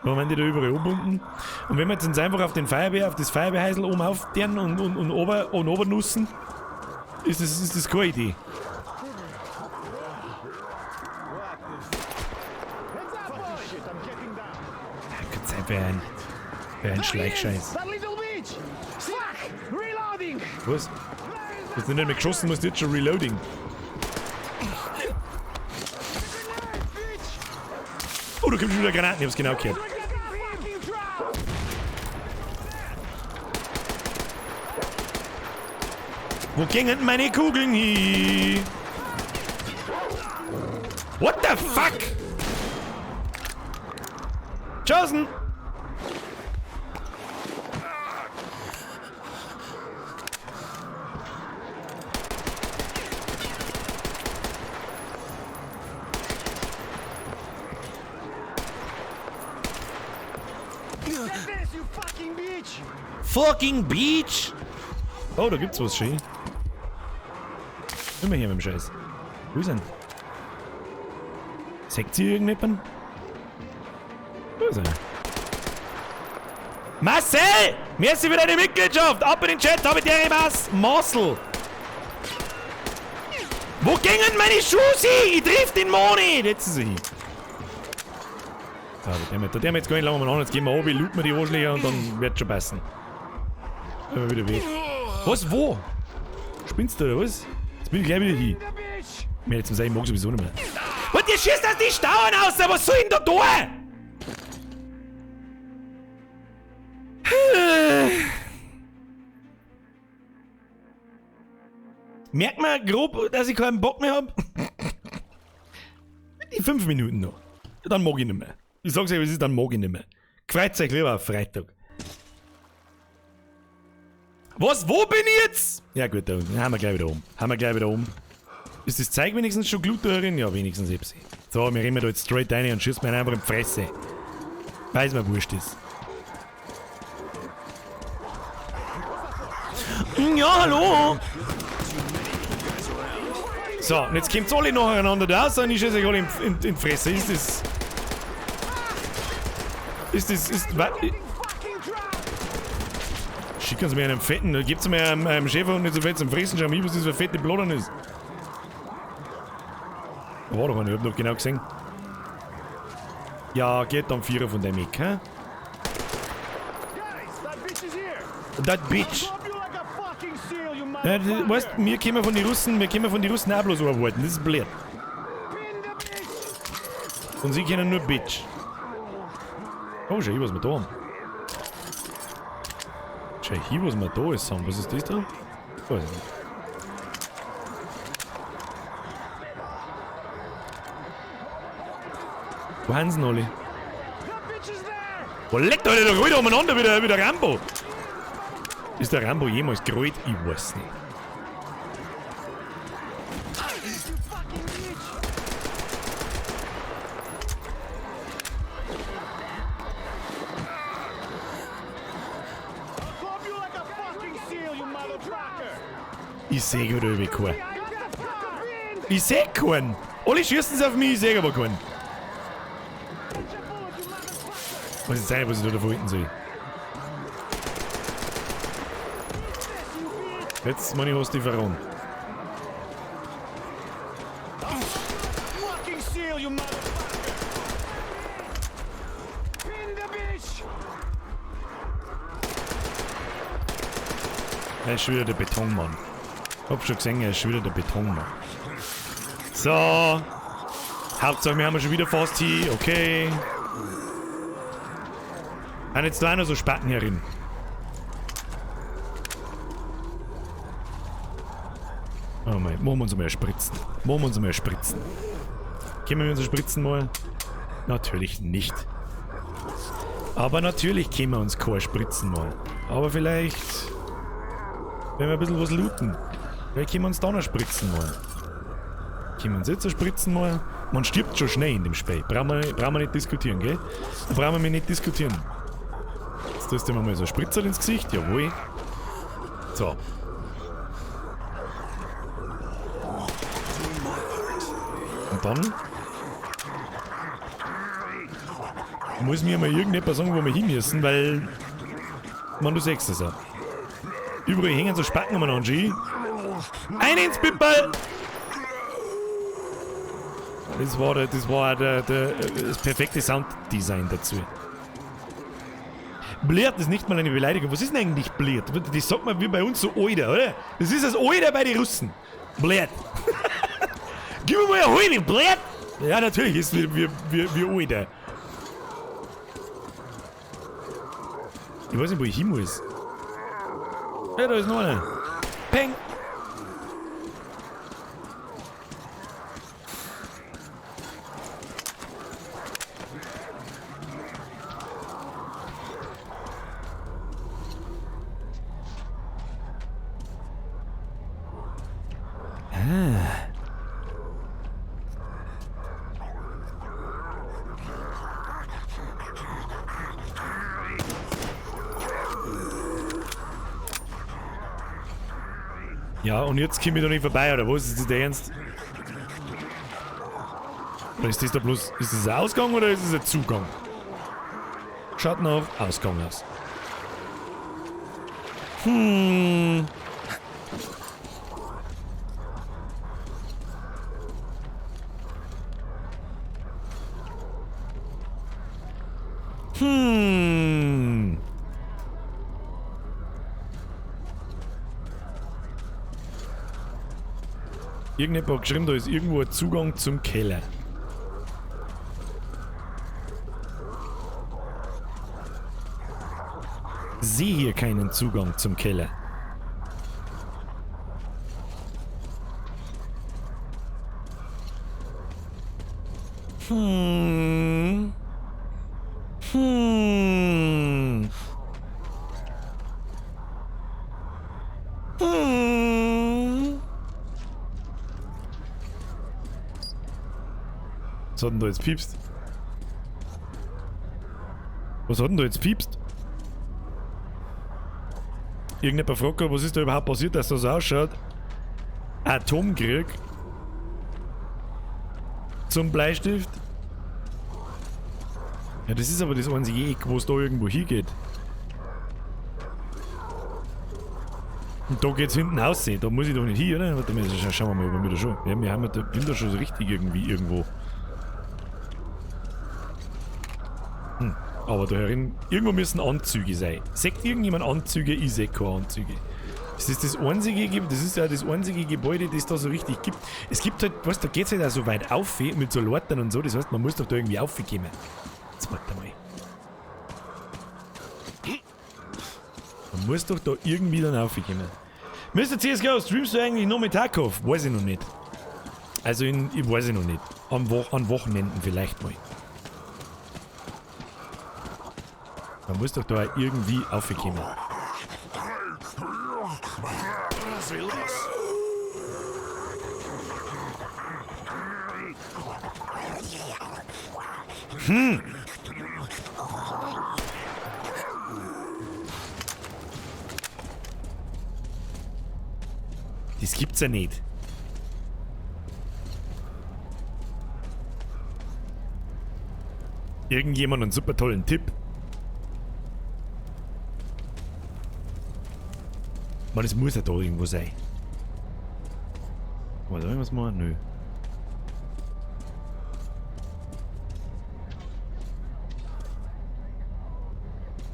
Warum haben die da überall angebunden? Und wenn wir jetzt uns einfach auf den Feuerwehr, auf das Feuerwehrhäusl oben aufdern und obernussen, ist das keine Idee. Gott sei Dank, wer ein Schleichscheiß. Was? Du hast nicht mehr geschossen, musst jetzt schon reloading. Oh, da kommt schon wieder Granaten, ich hab's genau gehört. Wo gingen meine Kugeln hin? What the fuck? Chosen! Fucking Beach! Oh, da gibt's was schön. Immer hier mit dem Scheiß. Wo ist denn? Sagt sie irgendjemand? Wo ist er? Marcel! Merci für deine Mitgliedschaft! Ab in den Chat, habe ich dir was! Marcel! Wo gingen meine Schuhe hin? Ich triff den Mann nicht! Jetzt ist er hin. So, da der jetzt gar nicht lange mal an. Jetzt gehen wir oben, looten wir die Arschlöcher und dann wird schon passen. Dann wieder weg. Was? Wo? Spinnst du oder was? Jetzt bin ich gleich wieder hier. Mir jetzt ich mag sowieso nicht mehr. Und ihr schießt aus die Stauen aus, was soll ich denn da tun? Merkt man grob, dass ich keinen Bock mehr hab? Die 5 Minuten noch. Dann mag ich nicht mehr. Ich sag's euch, wie es ist, dann mag ich nicht mehr. Gefreut euch lieber auf Freitag. Was? Wo bin ich jetzt? Ja gut, da haben wir gleich wieder um. Haben wir gleich wieder um. Ist das Zeug wenigstens schon Glut darin? Ja, wenigstens hab's. So, wir rennen da jetzt straight rein und schießen mir einfach in die Fresse. Weiß mir wurscht ist. Ja, hallo! So, und jetzt kommt's alle nacheinander da raus und ich schieße euch alle in die Fresse. Ist das... Ist das... Ist... Schicken Sie mir einen fetten, dann gebt's mir einem Chef und nicht so fett zum Fressen, schau mal, was das für fette Blodern ist. Da war doch einer, ich hab noch genau gesehen. Ja, geht dann Vierer von dem Eck, hä? That bitch! Ja, weißt, wir kommen von den Russen, wir kommen von den Russen auch bloß arbeiten, das ist blöd. Und sie kennen nur Bitch. Oh, schau hier, was wir da haben. Schau hier, was wir da alles haben. Was ist das da? Weiß ich nicht. Wo haben sie denn alle? Wo leckt alle da ruhig umeinander wie der Rambo? Ist der Rambo jemals gerollt? Ich weiß nicht. Ich seh gerade über keinen. Ich seh keinen. Alle schießen auf mich, ich seh aber keinen. Was ist das, was ich da davor hinten sehe? Jetzt meine ich, hast du die verloren. Er ist schon wieder der Betonmann. Hab schon gesehen, er ist schon wieder der Betonmann. So. Hauptsache, wir haben schon wieder fast hier. Okay. Und jetzt da auch noch so Spacken herin. Oh mein, machen wir uns mal spritzen. Machen wir uns mal spritzen. Können wir uns spritzen mal? Natürlich nicht. Aber natürlich können wir uns keine spritzen mal. Aber vielleicht, wenn wir ein bisschen was looten. Vielleicht können wir uns da noch spritzen mal. Können wir uns jetzt spritzen mal? Man stirbt schon schnell in dem Spiel. Brauchen wir nicht diskutieren, gell? Da brauchen wir nicht diskutieren. Jetzt tust du mir mal so ein Spritzer ins Gesicht. Jawohl. So. Und dann muss mir mal irgendjemand sagen, wo wir hin müssen, weil man, du siehst es ja. Überall hängen so Spacken umeinander, G. Ein ins Pimperl! Das war das perfekte Sounddesign dazu. Blöd ist nicht mal eine Beleidigung. Was ist denn eigentlich blöd? Das sagt man wie bei uns so Alter, oder? Das ist das Alter bei den Russen. Blöd. Gib mir mal eine halbe, blöd! Ja, natürlich ist wie Alter. Ich weiß nicht, wo ich hin muss. Ja, da ist noch einer. Peng! Ja, und jetzt komme ich da nicht vorbei, oder was? Ist das der Ernst? Oder ist das da bloß... Ist das ein Ausgang oder ist das ein Zugang? Schaut nach Ausgang aus. Hm. Irgendjemand hat geschrieben, da ist irgendwo ein Zugang zum Keller. Sehe hier keinen Zugang zum Keller. Hm. Hm. Hm. Was hat denn da jetzt piepst? Was hat denn da jetzt piepst? Irgendjemand fragt, was ist da überhaupt passiert, dass das so ausschaut? Atomkrieg. Zum Bleistift. Ja, das ist aber das einzige Eck, wo es da irgendwo hingeht. Und da geht's hinten aussehen. Da muss ich doch nicht hin, oder? Warte mal, schauen wir mal, ob wir da schon. Ja, wir haben ja da, bin da schon so richtig irgendwie irgendwo. Hm. Aber da herin, irgendwo müssen Anzüge sein. Sagt irgendjemand Anzüge? Ich seh keine Anzüge. Das ist das einzige, das ist ja das einzige Gebäude, das da so richtig gibt. Es gibt halt, weißt du, da geht's halt auch so weit auf mit so Leitern und so. Das heißt, man muss doch da irgendwie aufgehen. Jetzt warte mal. Man muss doch da irgendwie dann aufgehen. Mr. CSGO, streamst du eigentlich noch mit Tarkov? Weiß ich noch nicht. Also, ich weiß ich noch nicht. An Wochenenden vielleicht mal. Man muss doch da irgendwie aufkommen. Hm. Das gibt's ja nicht. Irgendjemand einen super tollen Tipp. Mann, es muss ja da irgendwo sein. Kann man da irgendwas machen? Nö.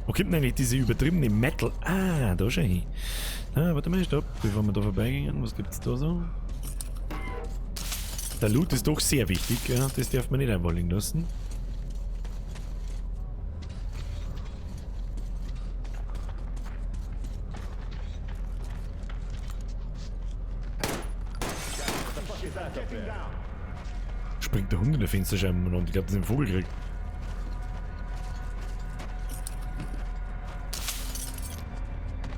Wo kommt denn eigentlich diese übertriebene Metal? Ah, da schau hin. Ah, warte mal, stopp. Bevor wir da vorbeigehen, was gibt's da so? Der Loot ist doch sehr wichtig, ja. Das darf man nicht einwollen lassen. Springt der Hund in der Fensterscheibe umeinander. Ich glaub, das ist ein Vogelkrieg.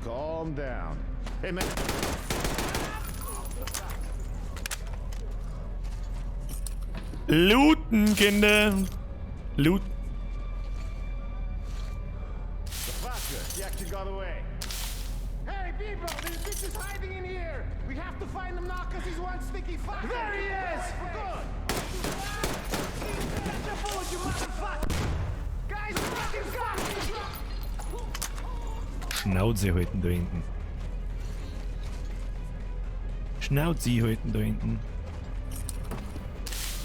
Calm down. Hey, man. Looten, Kinder. Loot. The fucker, he actually got away. Hey, people, there's bitches hiding in here. We have to find him now because he's one sticky fucker. There he is! For good. Catch a bullet, you motherfucker! Guys, fucking fucking. Schnauze halten da hinten. Schnauze halten da hinten.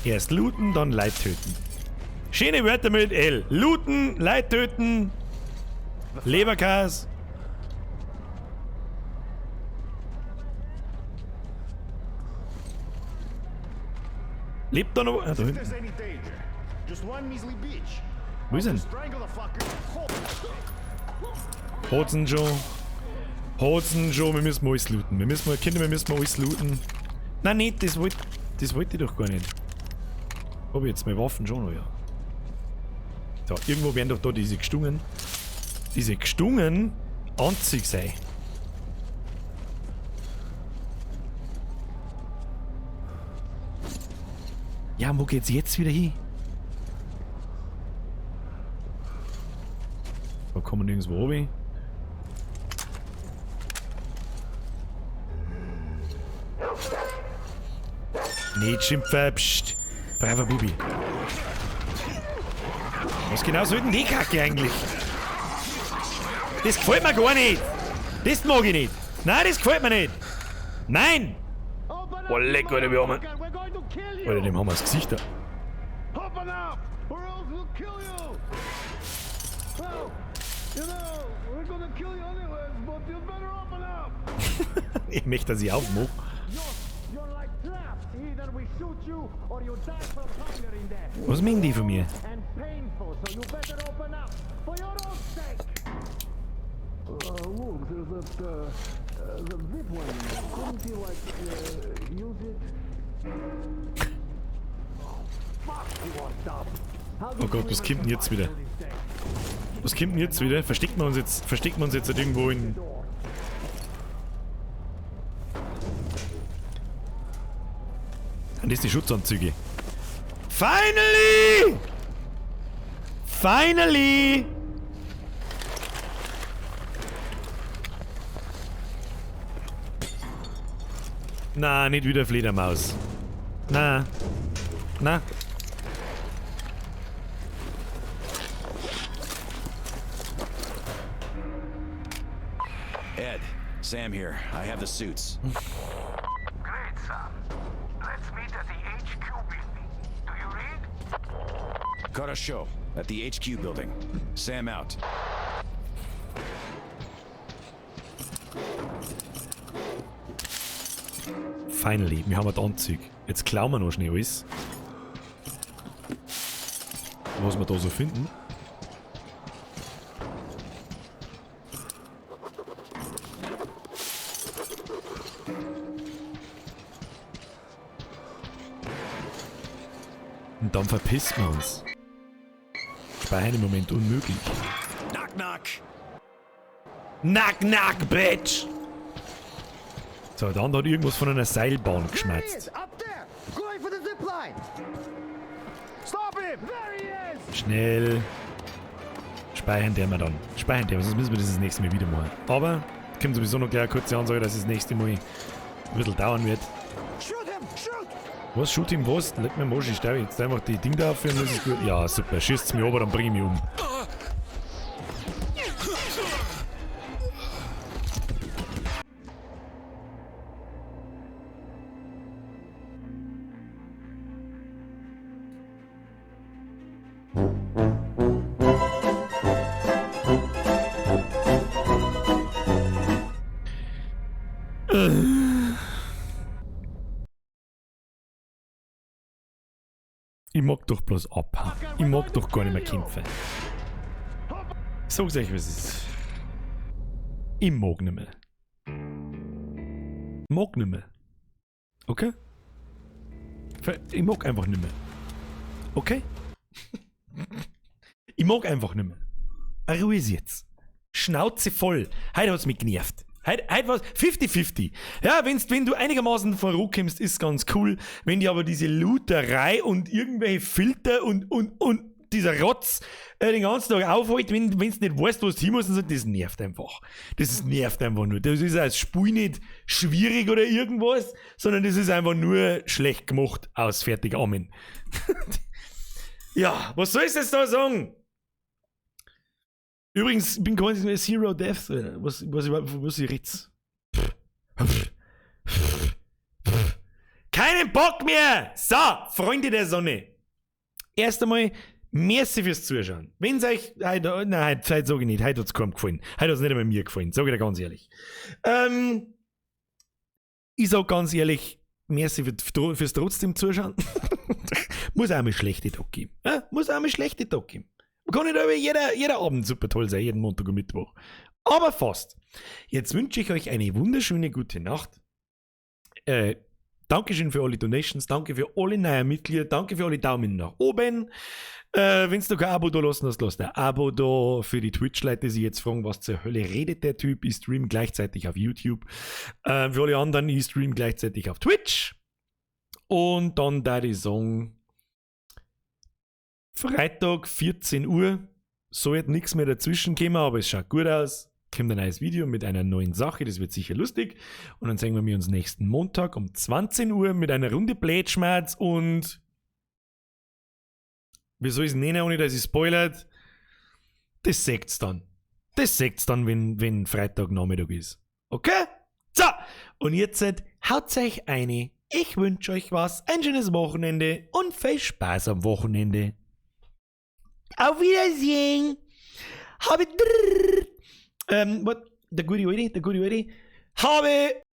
Erst looten, dann Leid töten. Schöne Wörter mit L. Looten, Leid töten, Leberkäse. Lebt da noch? Ah, da hinten. Wo ist denn? Hotzen schon. Hotzen schon, wir müssen alles looten. Wir müssen mal, Kinder, wir müssen mal alles looten. Nein, nicht, das wollte ich doch gar nicht. Hab ich jetzt meine Waffen schon noch, ja. So, irgendwo werden doch da diese Gestungen. Diese Gestungen Anzug sein. Ja, wo geht's jetzt wieder hin? Da kommen wir nirgendwo runter. Nicht schimpfen, pst. Braver Bubi. Was genau soll denn die Kacke eigentlich? Das gefällt mir gar nicht. Das mag ich nicht. Nein, das gefällt mir nicht. Nein! Boah, leck, Alter, wir haben... Alter, dem haben wir das Gesicht da. Well, you know, we're gonna kill you anyways, but you'd better open up. Ich möchte, dass ich aufmache. You're like trapped. Either we shoot you or you die from hunger in there. Was meinen die von mir? And painful, so you better open up for your own sake. Look, there's that, the zip line. Couldn't you, like, use it? Fuck, you are dumb. Oh Gott, was kommt denn jetzt wieder? Was kommt denn jetzt wieder? Verstecken wir uns jetzt, verstecken wir uns jetzt halt irgendwo in... Und das sind die Schutzanzüge. Finally! Finally! Na, nicht wieder Fledermaus. Na. Na. Ed, Sam here. I have the suits. Great, Sam. Let's meet at the HQ building. Do you read? Хорошо, at the HQ building. Sam out. Finally, wir haben den Anzug. Jetzt klauen wir noch schnell alles. Was wir da so finden. Und dann verpisst wir uns. Speichern im Moment unmöglich. Knock, knock! Knock, knock, bitch! So, der andere hat irgendwas von einer Seilbahn geschmatzt. Up there! Going for the zip line! Stop him! There he is! Schnell. Speichern der wir dann. Speichern der, sonst müssen wir das das nächste Mal wieder machen. Aber kommt sowieso noch gleich eine kurze Ansage, dass es das nächste Mal ein bisschen dauern wird. Shoot him! Shoot! Was? Shoot him was? Leck mir am Arsch, ich sterbe jetzt einfach die Ding da auf und das ist gut. Ja, super. Schießt's mir aber, dann bring ich mich um. Ich mag doch bloß abhauen. Ich mag doch gar nicht mehr kämpfen. Sag's euch, was es ist. Ich mag nicht mehr. Mag nicht mehr. Okay? Ich mag einfach nicht mehr. Okay? Ich mag einfach nicht mehr. Ruhe ist jetzt. Schnauze voll. Heute hat's mich genervt. Heute war's 50-50. Ja, wenn du einigermaßen vorankommst, ist ganz cool. Wenn die aber diese Looterei und irgendwelche Filter und dieser Rotz den ganzen Tag aufhält, wenn's nicht weißt, wo du hin musst, und so, das nervt einfach. Das nervt einfach nur. Das ist als Spiel nicht schwierig oder irgendwas, sondern das ist einfach nur schlecht gemacht, aus, fertig, Amen. Ja, was soll ich jetzt da sagen? Übrigens, ich bin kein Zero Death. Was ich red's? Keinen Bock mehr! So, Freunde der Sonne. Erst einmal, merci fürs Zuschauen. Wenn's euch, heute, nein, heute sag ich nicht, heute hat's keinem gefallen. Heute hat's nicht einmal mir gefallen, sag ich dir ganz ehrlich. Ich sag ganz ehrlich, merci fürs trotzdem Zuschauen. Muss auch mal schlechte Tag geben. Ja? Muss auch mal schlechte Tag geben. Kann nicht aber jeder Abend super toll sein, jeden Montag und Mittwoch. Aber fast. Jetzt wünsche ich euch eine wunderschöne gute Nacht. Dankeschön für alle Donations, danke für alle neuen Mitglieder, danke für alle Daumen nach oben. Wenn's du kein Abo da lassen hast, lass ein Abo da. Für die Twitch-Leute, die sich jetzt fragen, was zur Hölle redet der Typ, ich stream gleichzeitig auf YouTube. Für alle anderen, ich stream gleichzeitig auf Twitch. Und dann da die Song Freitag, 14 Uhr. Soll nichts mehr dazwischen kommen, aber es schaut gut aus. Kommt ein neues Video mit einer neuen Sache, das wird sicher lustig. Und dann sehen wir uns nächsten Montag um 20 Uhr mit einer Runde Blätschmerz und wie soll ich es nennen, ohne dass ich spoilert? Das seht's dann. Das seht's dann, wenn Freitagnachmittag ist. Okay? So, und jetzt haut euch eine. Ich wünsch euch was, ein schönes Wochenende und viel Spaß am Wochenende. Auf Wiedersehen! Habe. What? Der gute Alte, der gute Alte. Habe.